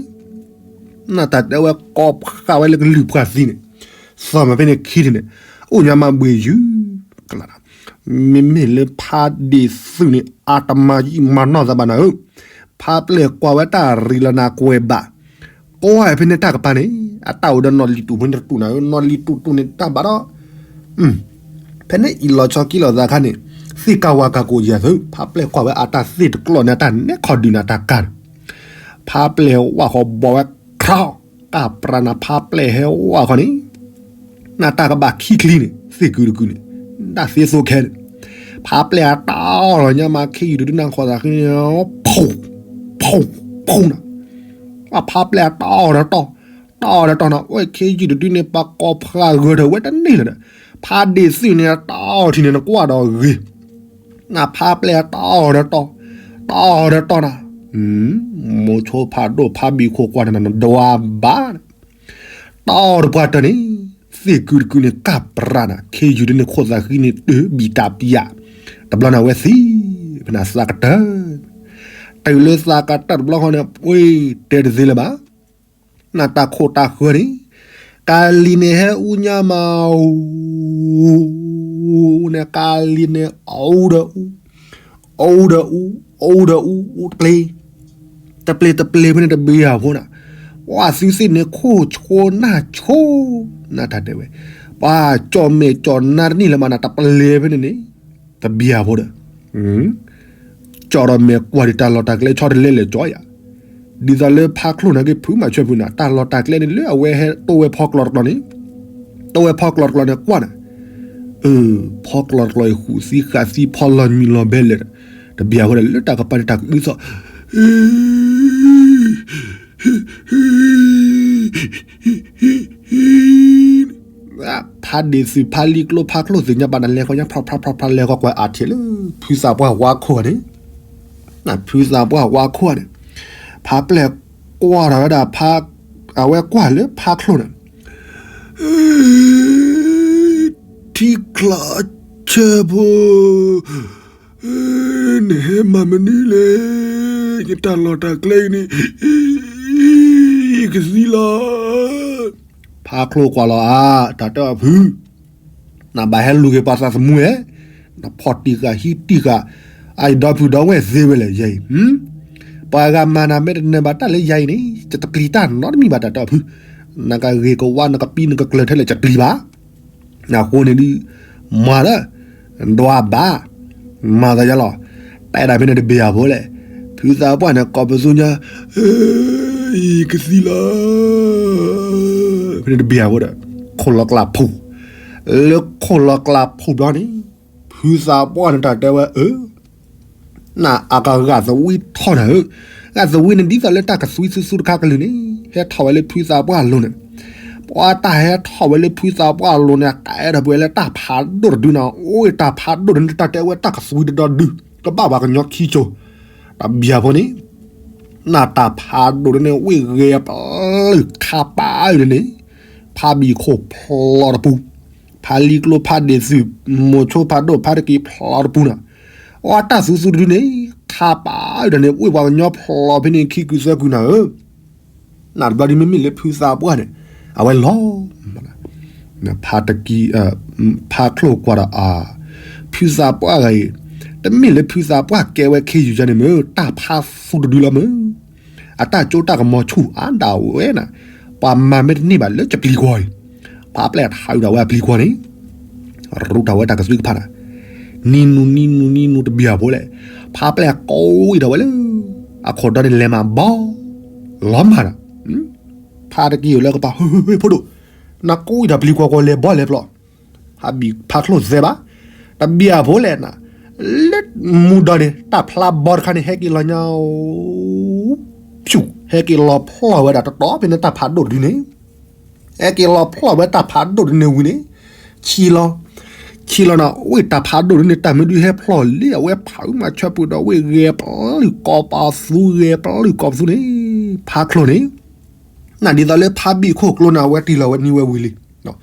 နတၢ်တဲဝဲကီၢ်ဖးဝဲလၢကလုၢ်ပှၤသံန့ၣ် သီၣ်မးဖဲန့ၣ်ခံထံၣ်န့ၣ် အိၣ်ညါမးဘှ့ၣ်ယုၢ်ကလး မ့မ့ၢ်လၢဖးဒ့ၣ်သုးန့ၣ် အတမၤယံာ်မၤနီၢ်သးဘၣ်နၤဧၢ ဖးပျဲၢ်ကွၢ်ဝဲတၢ်ရံၣ်လီၤနၤကွဲးဘၣ် ကွၢ်ဖဲန့ၣ်တၢ်ကပၤန့ၣ် အတၢ်အိၣ်ဒီးနီၢ်လံၤတူၢ်ဖဲန့ၣ်တတူၢ်နၤဧၢ နီၢ်လံၤတူၢ်တူၢ်န့ၣ်တၢ်ဘၣ်ဒီး ဖဲန့ၣ်အံၤလီၤဆီခံလီၤသးခါန့ၣ်, သ့ၣ်ကၢ်ဝါကၢ်ကိးယၤသု, ဖးပျဲၢ်ကွၢ်ဝဲအတၢ်သ့ၣ်တကျီၢ်န့ၣ် အတၢ်နဲၣ်ခီၣ်ဒုးန့ၣ် အတၢ်ကၢ်န့ၣ်, ဖးပျဲၢ်ဝၣ်ဃီဘီဝဲခြီ, ကၢ်ပြးနၤ ဖးပျဲၢ်ဟဲဝၣ်ဃီန့ၣ်, နတၢ်ကဘၣ်ခံချံန့ၣ် သ့ၣ်ကုတကုန့ၣ်, တၢ်သ့သိခဲန့ၣ်, ဖးပျဲၢ်အတၢ်အီၣ်လီၤညါမး ခ့ယုၢ်တဒုနၤခီၣ်သးဃံန့ၣ်, ဖူ, ဖူ, ဖူနၤ, ဖးပျဲၢ်အတၢ်အီၣ်ဒီးတီၢ်, တၢ်အီၣ်ဒီးတီၢ်နၤ, အိၣ်ခ့ယုၢ်တဒုန့ၣ် ပှၤကိးဖးဂၢၢ်ထီၣ်ဝဲတန့ၢ်လၢၤဒီး, ဖးဒ့ၣ်သုးန့ၣ် တၢ်အီၣ်ထံန့ၣ် နကွၢ်ဒီးဂ့ၤ, နဖးပျဲၢ်အတၢ်အီၣ်ဒီးတီၢ်, တၢ်အီၣ်ဒီးတီၢ်နၤ, မိၤဆိဖးဒိၣ်ဖးဘံၣ်ခိၣ်ကွၢ်န့ၣ် နဒွးဘၣ် တၢ်အီၣ်တပှၢ်တၢၢ်န့ၣ်, သ့ၣ်ကုတကုန့ၣ် ကၢ်ပြးနၤ ခ့ယုၢ်ဒ်န့ၣ် ခိၣ်သးဃံန့ၣ် တဘံၣ်တၢ်ပယၣ်, တဘျီန့ၣ်အဝဲသံ, ဖဲန့ၣ်သးကတၢၢ်, တုၤလၢသးကတၢၢ်တဘျီဃီန့ၣ် ပှ့ၤတဲတသ့လၢၤဘၣ်, နတၢ်ခိၣ်တၢ်ဃၢၤန့ၣ်, ကၤလံၤန့ၣ်ဟဲအူညါမး, န့ၣ်ကၤလံၤန့ၣ် အူဒီးအူ, အူဒီးအူ, အူဒီးအူ, အူတပျ့ၤ တပျ့ၤတပျ့ၤဖဲန့ၣ်တဘ့ၣ်အဖိနၤ, ပှၤသုသ့ၣ်န့ၣ်ခိၣ်ဆိနၢ်ဆိ, နတၢ်တဲဝဲ, ပှၤကၠီၣ်မဲာ်ကၠီၣ်နါတန့ၢ်လၢၤမးနၤ တပျ့ၤဖဲန့ၣ်န့ၣ်, တဘ့ၣ်အဖိဒီး, ကၠီၣ်ဒီးမဲာ်ကွၢ်ဒံးတၢ်လီၢ်တၢ်ကျဲဆီတလဲလဲၣ်ကၠီယၤ, ဒ်သိးလၢဖးချိၣ်နၤက့ၤဖုမၤဆၢဖုနၤ တၢ်လီၢ်တၢ်ကျဲန့ၣ်လၢအဝဲဟဲတိဝဲဖီကျီတကျီန့ၣ်, တိဝဲဖီကျီတကျီန့ၣ်ကွၢ်နၤ ဖီကျီတကျီအံၤ ဃုာ်သံဃာ်သံဖီလီၤညံလီၤဘဲလဲၣ်, တဘ့ၣ်အဃိဒီး လၢတၢ်ကပၤန့ၣ်တၢ်ကအုသီၣ်, ဖးဒ့ၣ်သုးဖးလံၤကျိဖးချိၣ်သ့ၣ်ညါဘၣ်နၤ လဲၤဃီညါ ဖျါဖျါဖျါဖျါ လဲၤဃီကွၢ်အါထံးလၢ ဖုသးပှၢ်ဝါခိၣ်န့ၣ်, ဖုသးပှၢ်ဝါခိၣ်န့ၣ်, ဖးပျဲၢ်ကွၢ်ထီၣ်ဝဲဒၣ်ဖး, အဝဲကွၢ်လၢဖးချိၣ်န့ၣ် ထံချီဆၢဖိ, နဟဲမၤမနုၤလဲၣ်, ယတၢ်လီၢ်တၢ်ကျဲအံၤန့ၣ် ကသံလီၤ. ဖးချိၣ်ကွၢ်လီၤအါ, တၢ်တဲအီၤဖု, နဘၣ်ဟဲလူၤက့ၤပှၤသးသမူဧါ, နဖီၣ်တံၢ်ဃာ်ဟံးတံၢ်ဃာ်, အအံၤဒီဖုဒီဝဲၢ်သ့ဝဲလဲၣ် ယဲအံၤ, ပှၤဂၤမၤနၤမ့ၢ်တနၢၤဘၣ်တၢ်လၢယၤအံၤန့ၣ် ယတပျံၤတၢ်နီတမံၤဘၣ် တၢ်တဲအီၤဖု, နကဂ့ၤကဝါနကပံနကကျၢၤထဲလဲၣ် ယတပျံၤဘၣ် အဃိန့ၣ်ဒုး, မၤလၢ, ဒွးဘၣ်, မၤသးယါလီၤ, တဲဒၣ်ဖဲန့ၣ်တဘ့ၣ်အဖိလဲၣ်, ဖုသးပှၢ်န့ၣ် ကိးပသူညါ, အံၤကသံလီၤ, ဖဲန့ၣ်တဘ့ၣ်အဖိဒီး, ခိၣ်လီၤကျးဖူး, လၢခိၣ်လီၤကျးဖူးဘျီန့ၣ်, ဖုသးပှၢ်န့ၣ်တၢ်တဲဝဲအၢ နအကဂၤသဝံထီၣ်နၤဧၢ, ဂၤသဝံန့ၣ်ဒ်သိးလၢတၢ်ကသွံသူသူတခါကလုာ်န့ၣ်, ဟဲထီၣ်ဝဲလၢဖုသးပှၢ်အလိၤန့ၣ်, ပှၤတၢ်ဟဲထီၣ်ဝဲလၢဖုသးပှၢ်အလိၤန့ၣ် ကဲထီၣ်ပှဲၤလၢတၢ်ဖးဒိၣ်တဒုန့ၣ်, အိၣ်တၢ်ဖးဒိၣ်တဒုန့ၣ် တၢ်တဲဝဲတၢ်ကသွံတဒီဒု, ကဘၣ်ပှၤကညီခံကၠိ, တဘ့ၣ်အဖိန့ၣ်, နတၢ်ဖးဒိၣ်တဒုန့ၣ် ဝ့ၢ်ဂဲၤပျုၢ်ခးပာ်အုၣ်န့ၣ်, ဖးဘံၣ်ခိၣ်ဖျီတပူၤ, ဖးလံကျိဖးဒ့ၣ်သုး, မိၤဆိဖးဒိၣ်ဖးတကံဖျီတပူၤနၤ, အတၢ်သူသူတဒုန့ၣ်, ခးပာ်အုၣ်ဒီးန့ၣ် အိၣ်ပှၤကညီဖျီဖဲန့ၣ်ခံကုသၢကုနၤဧၢ, နတဘျီဒ်မ့မ့ၢ်လၢဖုသးပှၢ်န့ၣ်, အဝဲလီၤ, ဖးတကံ, ဖးချိၣ်ကွၢ်ဒီးအါ, ဖုသးပှၢ်ဂၤအံၤ, တမ့ၢ်လၢဖုသးပှၢ်ကဲဝဲခ့ယုၢ်ယါန့ၣ်မ့ၢ် တၢ်ဖးသူတဒုလီၤမ့ၢ် အတၢ်ကၠိတၢ်ကမီၤဆူၣ်အါဒၣ်ဝဲနၤ, ပှၤမၤမ့ၢ်တန့ၢ်ဘၣ်လၢယပျံၤကွီၤအံၤ, ဖးပျဲၢ်ထးအုးဒၣ်ဝဲအပျံၤကွီၤန့ၣ်, ရူးတၢ်ဝဲတၢ်ကသွံကဖၣ်နၤ, နံၤနူၤနံၤနူၤနံၤနူၤတဘ့ၣ်အဖိလဲၣ်, ဖးပျဲၢ်ကိးဝံၤဒၣ်ဝဲလၢ, အခိၣ်ဒီန့ၣ်လဲၤမၤဘီ, လီၤမၢ်နၤ, ဖးတကံအိၣ်လၢကပၤ ဟၢ ဖိဒိၣ်, နကိးဝံၤတၢ်ပျံၤကွီၤကွီၤလဲၤဘီလဲၤပျီ ဖးဘံၣ်ဖးချိၣ်သဲဘၣ်, တဘ့ၣ်အဖိလဲၣ်နၤ, လၢမူဒီန့ၣ် တၢ်ဖျါဘီတခါန့ၣ် ဟဲက့ၤလီၤညါ, ဖျူၣ် ဟဲက့ၤလီၤဖျီၣ်ဝဲဒၣ်တတီၤဖဲန့ၣ်တၢ်ဖးဒိၣ်တဒုန့ၣ်, ဟဲက့ၤလီၤဖျီၣ်ဝဲတၢ်ဖးဒိၣ်တဒုန့ၣ်ဝံၤန့ၣ်, ဆံလီၤ, ဆံလီၤနၤ ဝ့ၢ်တၢ်ဖးဒိၣ်တဒုန့ၣ် တၢ်မ့ၢ်ဒုးဟဲဖျီၣ်လံ အဝဲဖးအုးမၤဆၢပၢၤဒီးဝ့ၢ်ဂဲၤပျုၢ်ကိးပသူဂဲၤပျုၢ်ကိးပသူန့ၣ်, ဖးချိၣ်န့ၣ် နဒ်သိးလၢဖးဘံၣ်ခိၣ်ကျိန့ၣ် အဝဲတ့ၢ်လီၤဝဲနံၤဝဲဝံၤလံ,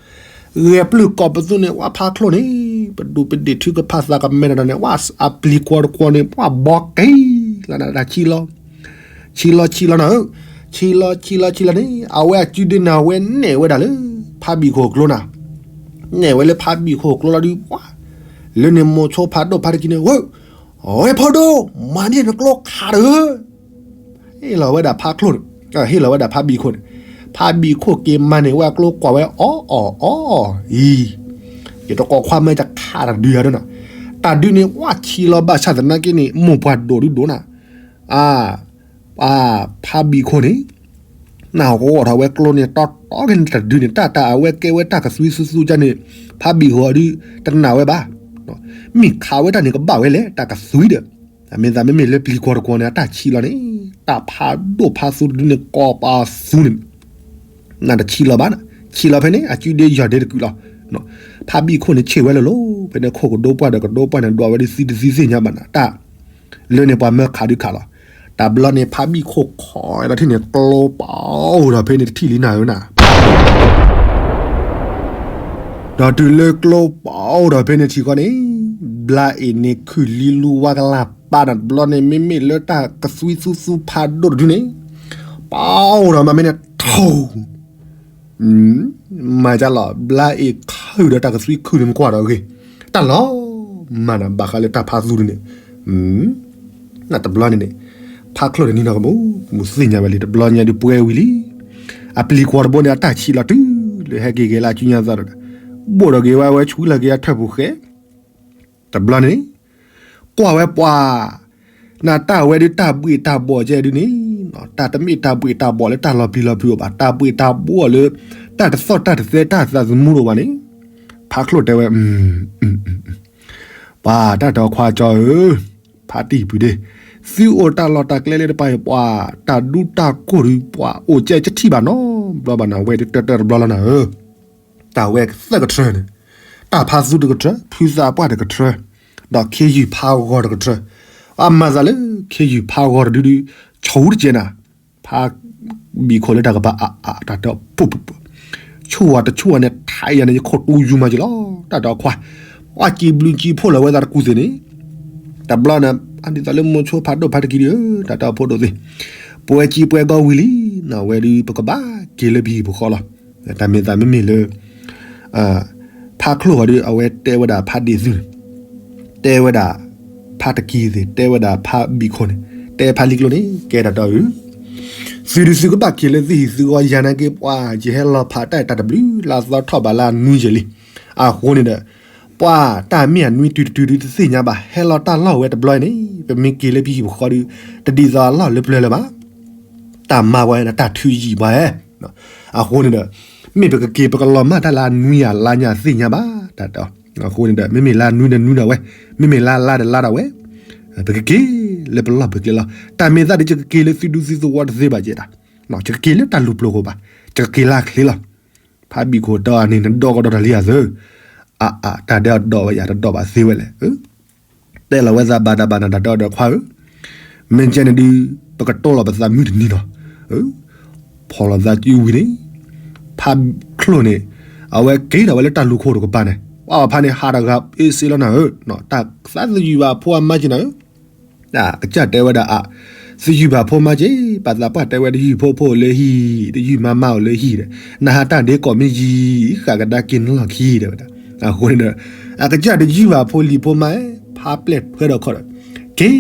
ဂဲၤပျုၢ်ကိးပသူန့ၣ် ဝဲဖးချိၣ်န့ၣ်, ပဒူပဒ့ၣ်ထုကဖၣ်သးကမဲနၤဒီးန့ၣ် ဝဲအပျံၤကွီၤတကွီၤန့ၣ် ပှၤဘီက့ၤလီၤနၤ တၢ်ဆံလီၤ, ဆံလီၤဆံလီၤနၤဧၢ, ဆံလီၤဆံလီၤဆံလီၤန့ၣ် အဝဲအစုဒ့နၤဝဲနဲၣ်ဝဲဒၣ်လၢ ဖးဘံၣ်ခိၣ်ကျိနၤ, နဲၣ်ဝဲလၢဖးဘံၣ်ခိၣ်ကျိလီၤဒုးပှၤ, လၢန့ၣ်မိၤဆိဖးဒိၣ်ဖးတကံန့ၣ် ဝဲ ဝဲဖိဒိၣ် မၤန့ၢ်နကျိခးတၢ်ဧၢ, ဟ့ၣ်လီၤဝဲဒၣ်ဖးချိၣ်န့ၣ်, ဟ့ၣ်လီၤဝဲဒၣ်ဖးဘံၣ်ခိၣ်န့ၣ်, ဖးဘံၣ်ခိၣ်က့ၤမၤန့ၢ်ဝဲအကျိကွၢ်ဝဲအီၣ်အီၣ်အီၣ်အံၤ, ယတကိးခွါမ့ၢ်ယခး တၢ်တဒုယၤဒၣ်နီၤ, တၢ်ဒုန့ၣ် ဝဲဆံးလီၤဘၣ်ဆၣ်သနာ်က့န့ၣ် မိၢ်ပှၢ်ဒိၣ်ဒုဒိၣ်နၤ, အ ဖါဘံၣ်ခိၣ်န့ၣ် နၢ်ဟူကအိးထီၣ်ဝဲကျိန့ၣ် တီတီက့ၤန့ၣ် တၢ်ဒုန့ၣ် တၢ်တၢ်အဝဲကဲဝဲတၢ်ကသွံသူသူကန့ၣ် ဖါဘံၣ်ခိၣ်ဒု တနာ်ဝဲဘၣ်, မ့ၢ်ခးဝဲတၢ်န့ၣ် ကဘၣ်ဝဲလဲၣ် တၢ်ကသွံဒီး, မ့ၢ်သးမ့မ့ၢ်လၢပျံၤကွီၤတကွီၤန့ၣ် အတၢ်ဆံးလီၤန့ၣ် တၢ်ဖးဒိၣ်ဖးသူတဒုန့ၣ် ကိးပသူန့ၣ် နတဆံးလီၤဘၣ်, ဆံးလီၤဖဲန့ၣ် အစုဒ့ယီၤဒ့တကုာ်လီၤ, ဖါဘံၣ်ခိၣ်န့ၣ် ဆ့ၣ်ဝဲလၢလီၤ, ဖဲန့ၣ်ခိၣ်ကဒိပှၢ်ဒီးကဒိပှၢ်န့ၣ် ဒွးဝဲဒ်သံတသံသ့ၣ်ညါဘၣ်နၤ, တၢ်လၢန့ၣ်ပှၤမၢခးဒုခးလီၤ, တၢ်ဘျီန့ၣ် ဖါဘံၣ်ခိၣ်ခိးဒီးထံၣ်န့ၣ် ကျိပအိၣ်ဒီးဖဲန့ၣ် တထံၣ်လံနၤဧၢနၤ ဒီးတုၤလၢကျိပအိၣ်ဒီးဖဲန့ၣ်ထံဃီန့ၣ်, ဘျါအ့ၣ်န့ၣ်ခုၣ်လံလူဝါကလၢ်ပာ်ဒီးတဘျီန့ၣ် မ့မ့ၢ်လၢတၢ်ကသွံသူသူဖးဒိၣ်တဒုန့ၣ်, ပအိၣ်ဒီးမၤမ့ၢ်န့ၣ်ထိၣ်, မၤကလီၤ ဘျါအ့ၣ်ခုၣ်ဒီးတၢ်ကသွံခုၣ်န့ၣ် မ့ၢ်ကွၢ်ဒီးအဂ့ၢ်, တၢ်လီၤမၢ်နၤ ဘၣ်ဃးလၢတၢ်ဖးသူတန့ၣ်, တဘျီန့ၣ်န့ၣ်, ဖးချိၣ်တနံၤနီၤကမူး, မူးသ့ၣ်ညါဝဲလံ တဘျီညါဒုးပှဲၤဝံၤလံ, အပျံၤကွီၤတဘိန့ၣ် အတၢ်ဆံးလီၤတုၤလၢဟဲက့ၤက့ၤလၢအစုညါသးဒီး, ဘိၣ်ဒီးက့ၤဝဲဝဲဆူလၢက့ၤအထၢၣ်ပူၤဃဲ, တဘျီန့ၣ်, ကွၢ်ဝဲပှၤ, နတၢ်ဝဲဒုးတၢ်ဘှ့ၣ်တၢ်ဘှီၣ်ကဲဒုးန့ၣ်, တၢ်တမ့ၢ်တၢ်ဘှ့ၣ်တၢ်ဘှီၣ်လၢတၢ်လီၤပျံၤလီၤဖုးအီၤဘၣ်, တၢ်ဘှ့ၣ်တၢ်ဘှီၣ်လၢ တၢ်တသီၣ်တၢ်တသဲတၢ်သးသမူတအိၣ်ဘၣ်န့ၣ်, ဖးချိၣ်တဲဝဲ, ပှၤတၢ်တီခွါကၠီဧၢ, ဖးတံၢ်ပုၢ်ဒ့, သုအိၣ်တၢ်လီၢ်တၢ်ကျဲလၢတပၤအံၤ ပှၤတၢ်ဒူတၢ်ကိၢ်ဒုး ပှၤအိၣ်ကဲကထံၣ်ဘၣ်နီၤ, ဘျီဘၣ်နၤဝဲဒုးတၢတၢတဘျီလီၤနၤဧၢ, တၢ်ဝဲသၢကထၢန့ၣ်, တၢ်ဖးသူတကထၢ, ဖုသးပှၢ်တကထၢ, ဒီးခ့ယုၢ်ဖးဂီၤတကထၢ, အမၤသးလၢခ့ယုၢ်ဖးဂီၤတဒုဒုး, ဆိတကဲနၤ, ဖးဘံၣ်ခိၣ်လၢတၢ်ကပၤအါအါတၢ်တီပူၤပူၤပူၤ, ဆိၣ်ဝဲတဆိၣ်ဝဲန့ၣ် ထးယၤန့ၣ် ယခိၣ်တူယူၤမၤက့ၤလီၤ, တၢ်တီခွါ, အကံဘျုးကံဖှိၣ်လီၤဝဲသးတကူၢ်သ့ၣ်န့ၣ်, တဘျီန့ၣ်, အဒ်သိးလၢမိၤဆိဖးဒိၣ်ဖးတကံဒုးဧၢ, တၢ်တီဖိဒိၣ်သ့ၣ်, ပဝဲကံပှဲၤဂီၢ်ဝံၤလံ, နဝဲဒုး ပကဘၣ်က့ၤလၢပဟံၣ်ပဃီလီၤ, တၢ်မ့ၢ်သးမ့မ့ၢ်လၢ ဖးချိၣ်ဂီၤဒုး အဝဲတဲဝဲဒၣ်ဖးဒ့ၣ်သုန့ၣ်, တဲဝဲဒၣ်ဖးတကံသ့ၣ်, တဲဝဲဒၣ်ဖးဘံၣ်ခိၣ်န့ၣ်, တဲဖးလံာ်ကျိန့ၣ် ကဲတၢ်တီဧၢ, သုဒုးသုကဘၣ်က့ၤလၢသုဟံၣ်သုဃီယၤနာ်က့ ပှၤယဟဲလီၤဖးတၢ်တၢ်တဘျုးလၢအသီထီၣ်ဘးလၢအနွံယဲၢ်လံ, အဃိန့ၣ်ဒီး, ပှၤတၢ်မ့ၢ်အနွံတုၤတတုၤဒုးတသ့ၣ်ညါဘၣ် ဟဲလီၤတၢ်လီၢ်ဝဲတဘျီန့ၣ် ပမ့ၢ်က့ၤလၢပဟံၣ်ပဃီဒုး, တဒ်သိးအလီၢ်လၢပျၢၤလၢၤဘၣ် တၢ်မၤဝဲန့ၣ် တၢ်ထုးယံာ်ပှၤဧၢ, အဃိန့ၣ်ဒီး, မ့ၢ်ပကက့ၤပကလီၤမၢ်တၢ်လၢအနွံယၤလါညါသ့ၣ်ညါဘၣ်, တၢ်တီ, အဃိန့ၣ်ဒီး မ့မ့ၢ်လၢအနွံဒီးနွံဒီးဝဲ, မ့မ့ၢ်လၢအလါဒီးလါဒီးဝဲ, ပကက့ၤလၢပလီၢ်ပကျဲလီၤ, တၢ်မ့ၢ်သးဒ်ယကက့ၤလၢသုဒူသုသဝီတသ့ဘၣ်ကဲဒၣ်, ယကက့ၤလၢတၢ်လူၤပျိၤဃိဘၣ်, ယကက့ၤလၢအချ့လီၤ, ဖးဘံၣ်ခိၣ်တီအန့ၣ် နဒီကဒီးတၢ်လံဧါသၢ, အအ တၢ်ဒဲးအဒီးဝဲယၤတဒီးဘၣ်သ့ဝဲလဲၣ် တဲလီၤဝဲသးဘၣ်တၢ်ဘၣ်နၤတၢ်တီဒီးခွါဧၢ, မ့ၢ်ကဲန့ၣ်ဒုး, ပကတိၢ်လီၤပသးမုၢ်တနံၤနီၤ, ဖီၣ်လီၤသးစုဝံၤန့ၣ်, ဖးချိၣ်န့ၣ်, အဝဲက့ၤဒီးဝဲလၢတၢ်လူၤခိၣ်တကပၤန့ၣ်, ပှၤဖးန့ၣ်ဟးတဂၤအ့စ့လီၤနၤဧၢ, တၢ်သးသယုၢ်ဘၣ်ဖိအမါက့နၤဧၢ, အကစၢ်တဲဝဲဒၣ်အ, သယုၢ်ဘၣ်ဖိမါက့, ပှၤသးပှၢ်တဲဝဲတယုၢ်ဖိဖိအိၣ်လၢဟံၣ်, တယုၢ်မါမါအိၣ်လၢဟံၣ်ဒီး, နဟးတၢ်ဒ့ကိးမ့ၢ်ယံၤ, ဃၣ်ကဒါက့ၤနလီၢ်ခံတဲဝဲဒၣ်, အဃိန့ၣ်ဒီး, အကစၢ်တယုၢ်ဘၣ်ဖိလံၤဖိမါ, ဖးပျဲၢ်ထွဲဒီးခီဒီး, က့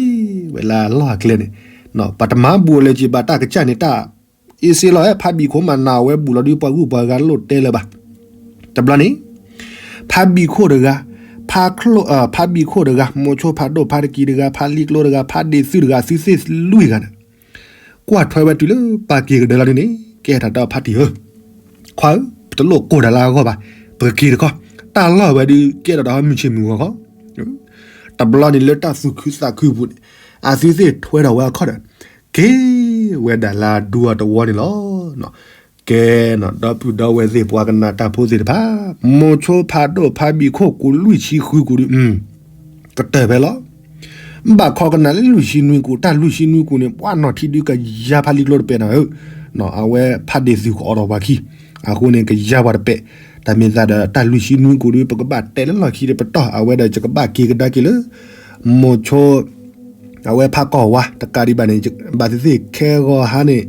ၤဝဲလၢလီၢ်အကျဲန့ၣ်, ပှၤတမၤဘူးလၢၤက့ၤဘၣ်တၢ်ကစၢ်န့ၣ်တၢ်, အ့စ့လီၤ ဖးဘံၣ်ခိၣ်မၤနၤဝဲဘူးလီၤဒုးပှၤဂုၤပှၤဂၤလိၣ်တဲလၢၤဘၣ်, တဘျီန့ၣ် ဖးဘံၣ်ခိၣ်တဂၤ, ဖးချိၣ်, ဖးဘံၣ်ခိၣ်တဂၤ, မိၤဆိဖးဒိၣ်ဖးတကံတဂၤ, ဖးလံာ်ကျိတဂၤ, ဖးဒ့ၣ်သုတဂၤ သုသ့ၣ်လွံၢ်ဂၤန့ၣ်, ကွၢ်ထွဲဝဲတုၤလၢပၢ်က့ၤကဒၢလီၤဒ်န့ၣ် ကဲထီၣ်တၢ်ဖးတံၢ်ဧၢ, ခွါဧၢ, ပတလိၣ်ကိၢ်တၢ်လၢအဂီၢ်ဘၣ်, ပကက့ၤတခီ, တၢ်လီၢ်ဝဲဒုးကဲထီၣ်တၢ်မုၢ်ဆ့ၣ်မုၢ်ဂီၤခီ, တဘျီန့ၣ်လၢတၢ်သူၣ်ခုသးခုပူၤန့ၣ်, အသုသ့ၣ်ထွဲဒီးဝဲအခီၣ်ဒီး, က့ၤဝဲဒၣ်လၢဒူအတဝီန့ၣ်လီၤ. ကဲနီၤ ဒီပုၢ်ဒီဝဲၢ်သ့ၣ်ပှၤကနၣ်တၢ်ဖိသ့ၣ်တဖၣ်, မိၤဆိဖးဒိၣ်ဖးဘံၣ်ခိၣ်ကူးလွံၢ်ဆံဃုကူးဒုး, ကတၢၢ်ဖဲလီၤ. ဘၣ်ခီကနၣ်လၢလွံၢ်ဆံနွံကူး, တၢ်လွံၢ်ဆံနွံကူးန့ၣ် ပှၤနီၢ်ထံဒုးကယါဖးလံာ်ကျိတပဲာ်နၤဧၢ, အဝဲဖးဒ့ၣ်သုကအီၣ်ထီၣ်ပှၤခံ, အဃိန့ၣ် ကယါပှၤတပဲာ်, တၢ်မ့ၢ်သးဒီးတၢ်လွံၢ်ဆံနွံကူးဒုး ပကဘၣ်တဲလၢလီၢ်ခံဒီးပတီၢ် အဝဲဒီးယကဘၣ်က့ၤကဒါက့ၤလၢ မိၤဆိ အဝဲဖးကီၢ်ဝါတကးဒံးဘၣ်န့ၣ် ဘၣ်သ့ၣ်သ့ၣ်ခဲဂီၤဟါန့ၣ်,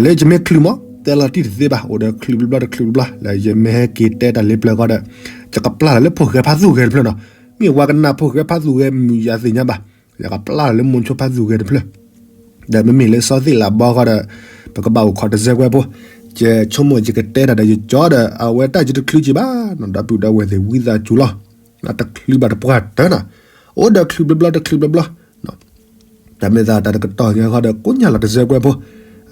လၢယမ့ၢ်ချုးမး တဲလီၤတံၢ်တသ့ဘၣ်, အိၣ်ဒီးချုးဘျီတချုးဘျီ လၢယမ့ၢ်ဟဲက့ၤတဲတၢ်လၢပျၢၤဃီဒီး, ယကပျၢ်လီၤလၢဖိၣ်ဃဲဖးသူၣ်ဂဲၤတဖျၢၣ်နီၤ, မ့ၢ်ဝဲကနၣ်ဖိၣ်ဃဲဖးသူၣ်ဂဲၤမုာ်ယၤသ့ၣ်ညါဘၣ်, ယကပျၢ်လီၤလၢမိၤဆိဖးသူၣ်ဂဲၤတဖျၢၣ်, ဒီးမ့မ့ၢ်လၢစီသ့ၣ်လးဘီဃီဒီး, ပကဘၣ်အိၣ်ခိးတစဲးကွဲဖိ, ယဆိကမိၣ်ယကတဲတၢ်ဒီးယကၠီဒီး အဝဲတၢ်ယတချုးက့ၤဘၣ်နီၤ ဒီပုၢ်ဒီဝဲၢ်သ့ၣ်ဝံသးစူၤလီၤ. တချုးဘၣ်တပှၢ်တၢၢ်နီၤ, အိၣ်ဒီးချုးဘျီဘျီတချုးဘျီဘျီ တၢ်မ့ၢ်သးတၢ်တကတီၢ်ညါဃီဒီးကိးညါလီၤတစဲးကွဲးဖိ,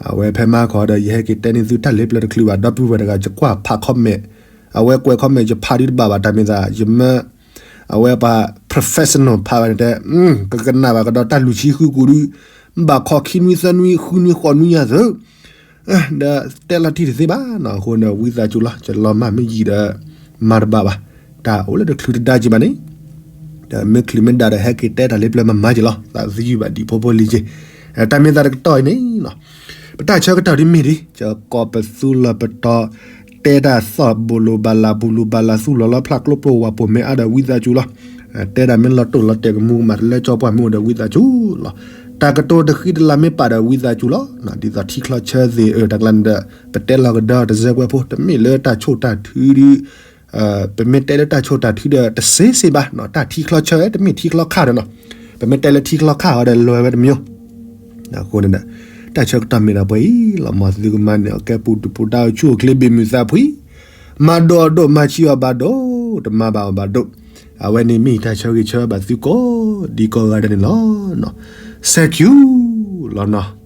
အဝဲဖဲမါခီဒီးယဟဲက့ၤတဲန့ၢ်သုတၢ်လ့ပျၢၤတချုးဘၣ်ဒီပုၢ်ဝဲၢ်တဂၤ ယကွၢ်ဖး comment, အဝဲကွဲး comment ယဖးဒုးတဘၣ်ဘၣ် တၢ်မ့ၢ်သးယမၢ အဝဲပှၤ professional ဖးဝဲန့ၣ်တဲ, ကကနၣ်ဘၣ်ကဒီးတၢ်လုၢ်ဆံဃုကူးဒုး, ဘၣ်ခီခံနွံသၢနွံဃုနွံဃိးနွံညါသု ဒီးတဲလီၤတံၢ်တသ့ဘၣ်နီၤ, အဃိန့ၣ် ဝံသးစူၤလီၤ, ယလီၤမၢ်မ့ၢ်ယံာ်ဒီး မၤတဘၣ်ဘၣ်, တၢ်အိၣ်လၢတချုးတဒါက့ၤဘၣ်န့ၣ်, ဒီးမ့ၢ်ချုးမ့ၢ်ဒါဒီးဟဲက့ၤတဲတၢ်လ့ပျၢၤမၤမၤက့ၤလီၤ, သးသယုၢ်ဘၣ်ဒံးဖိဖိလံက့ၤ, တၢ်မ့ၢ်သးတကတီၢ်အံၤန့ၣ်နီၤ, ပတၢ်ဆၢကတီၢ်ဒ်မ့ၢ်ဒ် ကကိးပသူလီၤပတီၢ်, တဲတၢ်သီၣ်ဘိးလိာ်ဘၣ်လၢ် ဘူၣ်လိာ်ဘၣ်လၢ် သူၣ်လီၤလီဖျးကျိပျိဝၤပိာ်မ့ၢ်အါဒီးဝံသးစူၤလီၤ, တဲဒၣ်မ့ၢ်လီၤတိၢ်လီၤတဲာ်ကမူကမၣ်တလၢကၠီပှၢ်မ့ၢ်အိၣ်ဒီးဝံသးစူၤလီၤ, တၢ်ကတိၤတဃံတလၤမ့ၢ်ပာ်ဒီးဝံသးစူၤလီၤ, ဒ်သိးထံချီဆၢသ့ၣ်အၢ တၢ်ကျါန့ၣ်ဒီး ပတဲလီၤကဒီးတစဲးကွဲးဖိ တမ့ၢ်လၢတၢ်ဆိၣ်တၢ်ထုဒုး ပမ့ၢ်တဲလၢတၢ်ဆိၣ်တၢ်ထုဒီးတစ့စ့ဘၣ်, တၢ်ထံချီဆၢတမ့ၢ်ထံချီခါဒီးနီၤ, ပမ့ၢ်တဲလၢထံချီခါအီၤဒီးလွဲဝဲတမံၤ, အဃိန့ၣ်ဒီး တၢ်ဆၢကတီၢ်မ့ၢ်ဒၣ်ပှဲၤအံၤလီၤ, မ်သုကမၤန့ၢ်အီၤကဲပူၤဒုၣ်ပူၤဒါအိၣ်ဆူၣ်အိၣ်ချ့ဘ့ၣ်မုၢ်သးဖှံ, မၤဒိးအဒိၣ်မၤဆံးအီၤဘၣ်ဒိၣ်, တမၤဘၣ်အီၤဘၣ်ဒိၣ်, အဝဲန့ၣ်မ့ၢ်တၢ်ဆၢဂ့ၤဆၢဝါဘၣ်သုကိးဒံကိးဂၤဒဲးန့ၣ်လီၤ, စဲးကၠူလီၤနီၤ.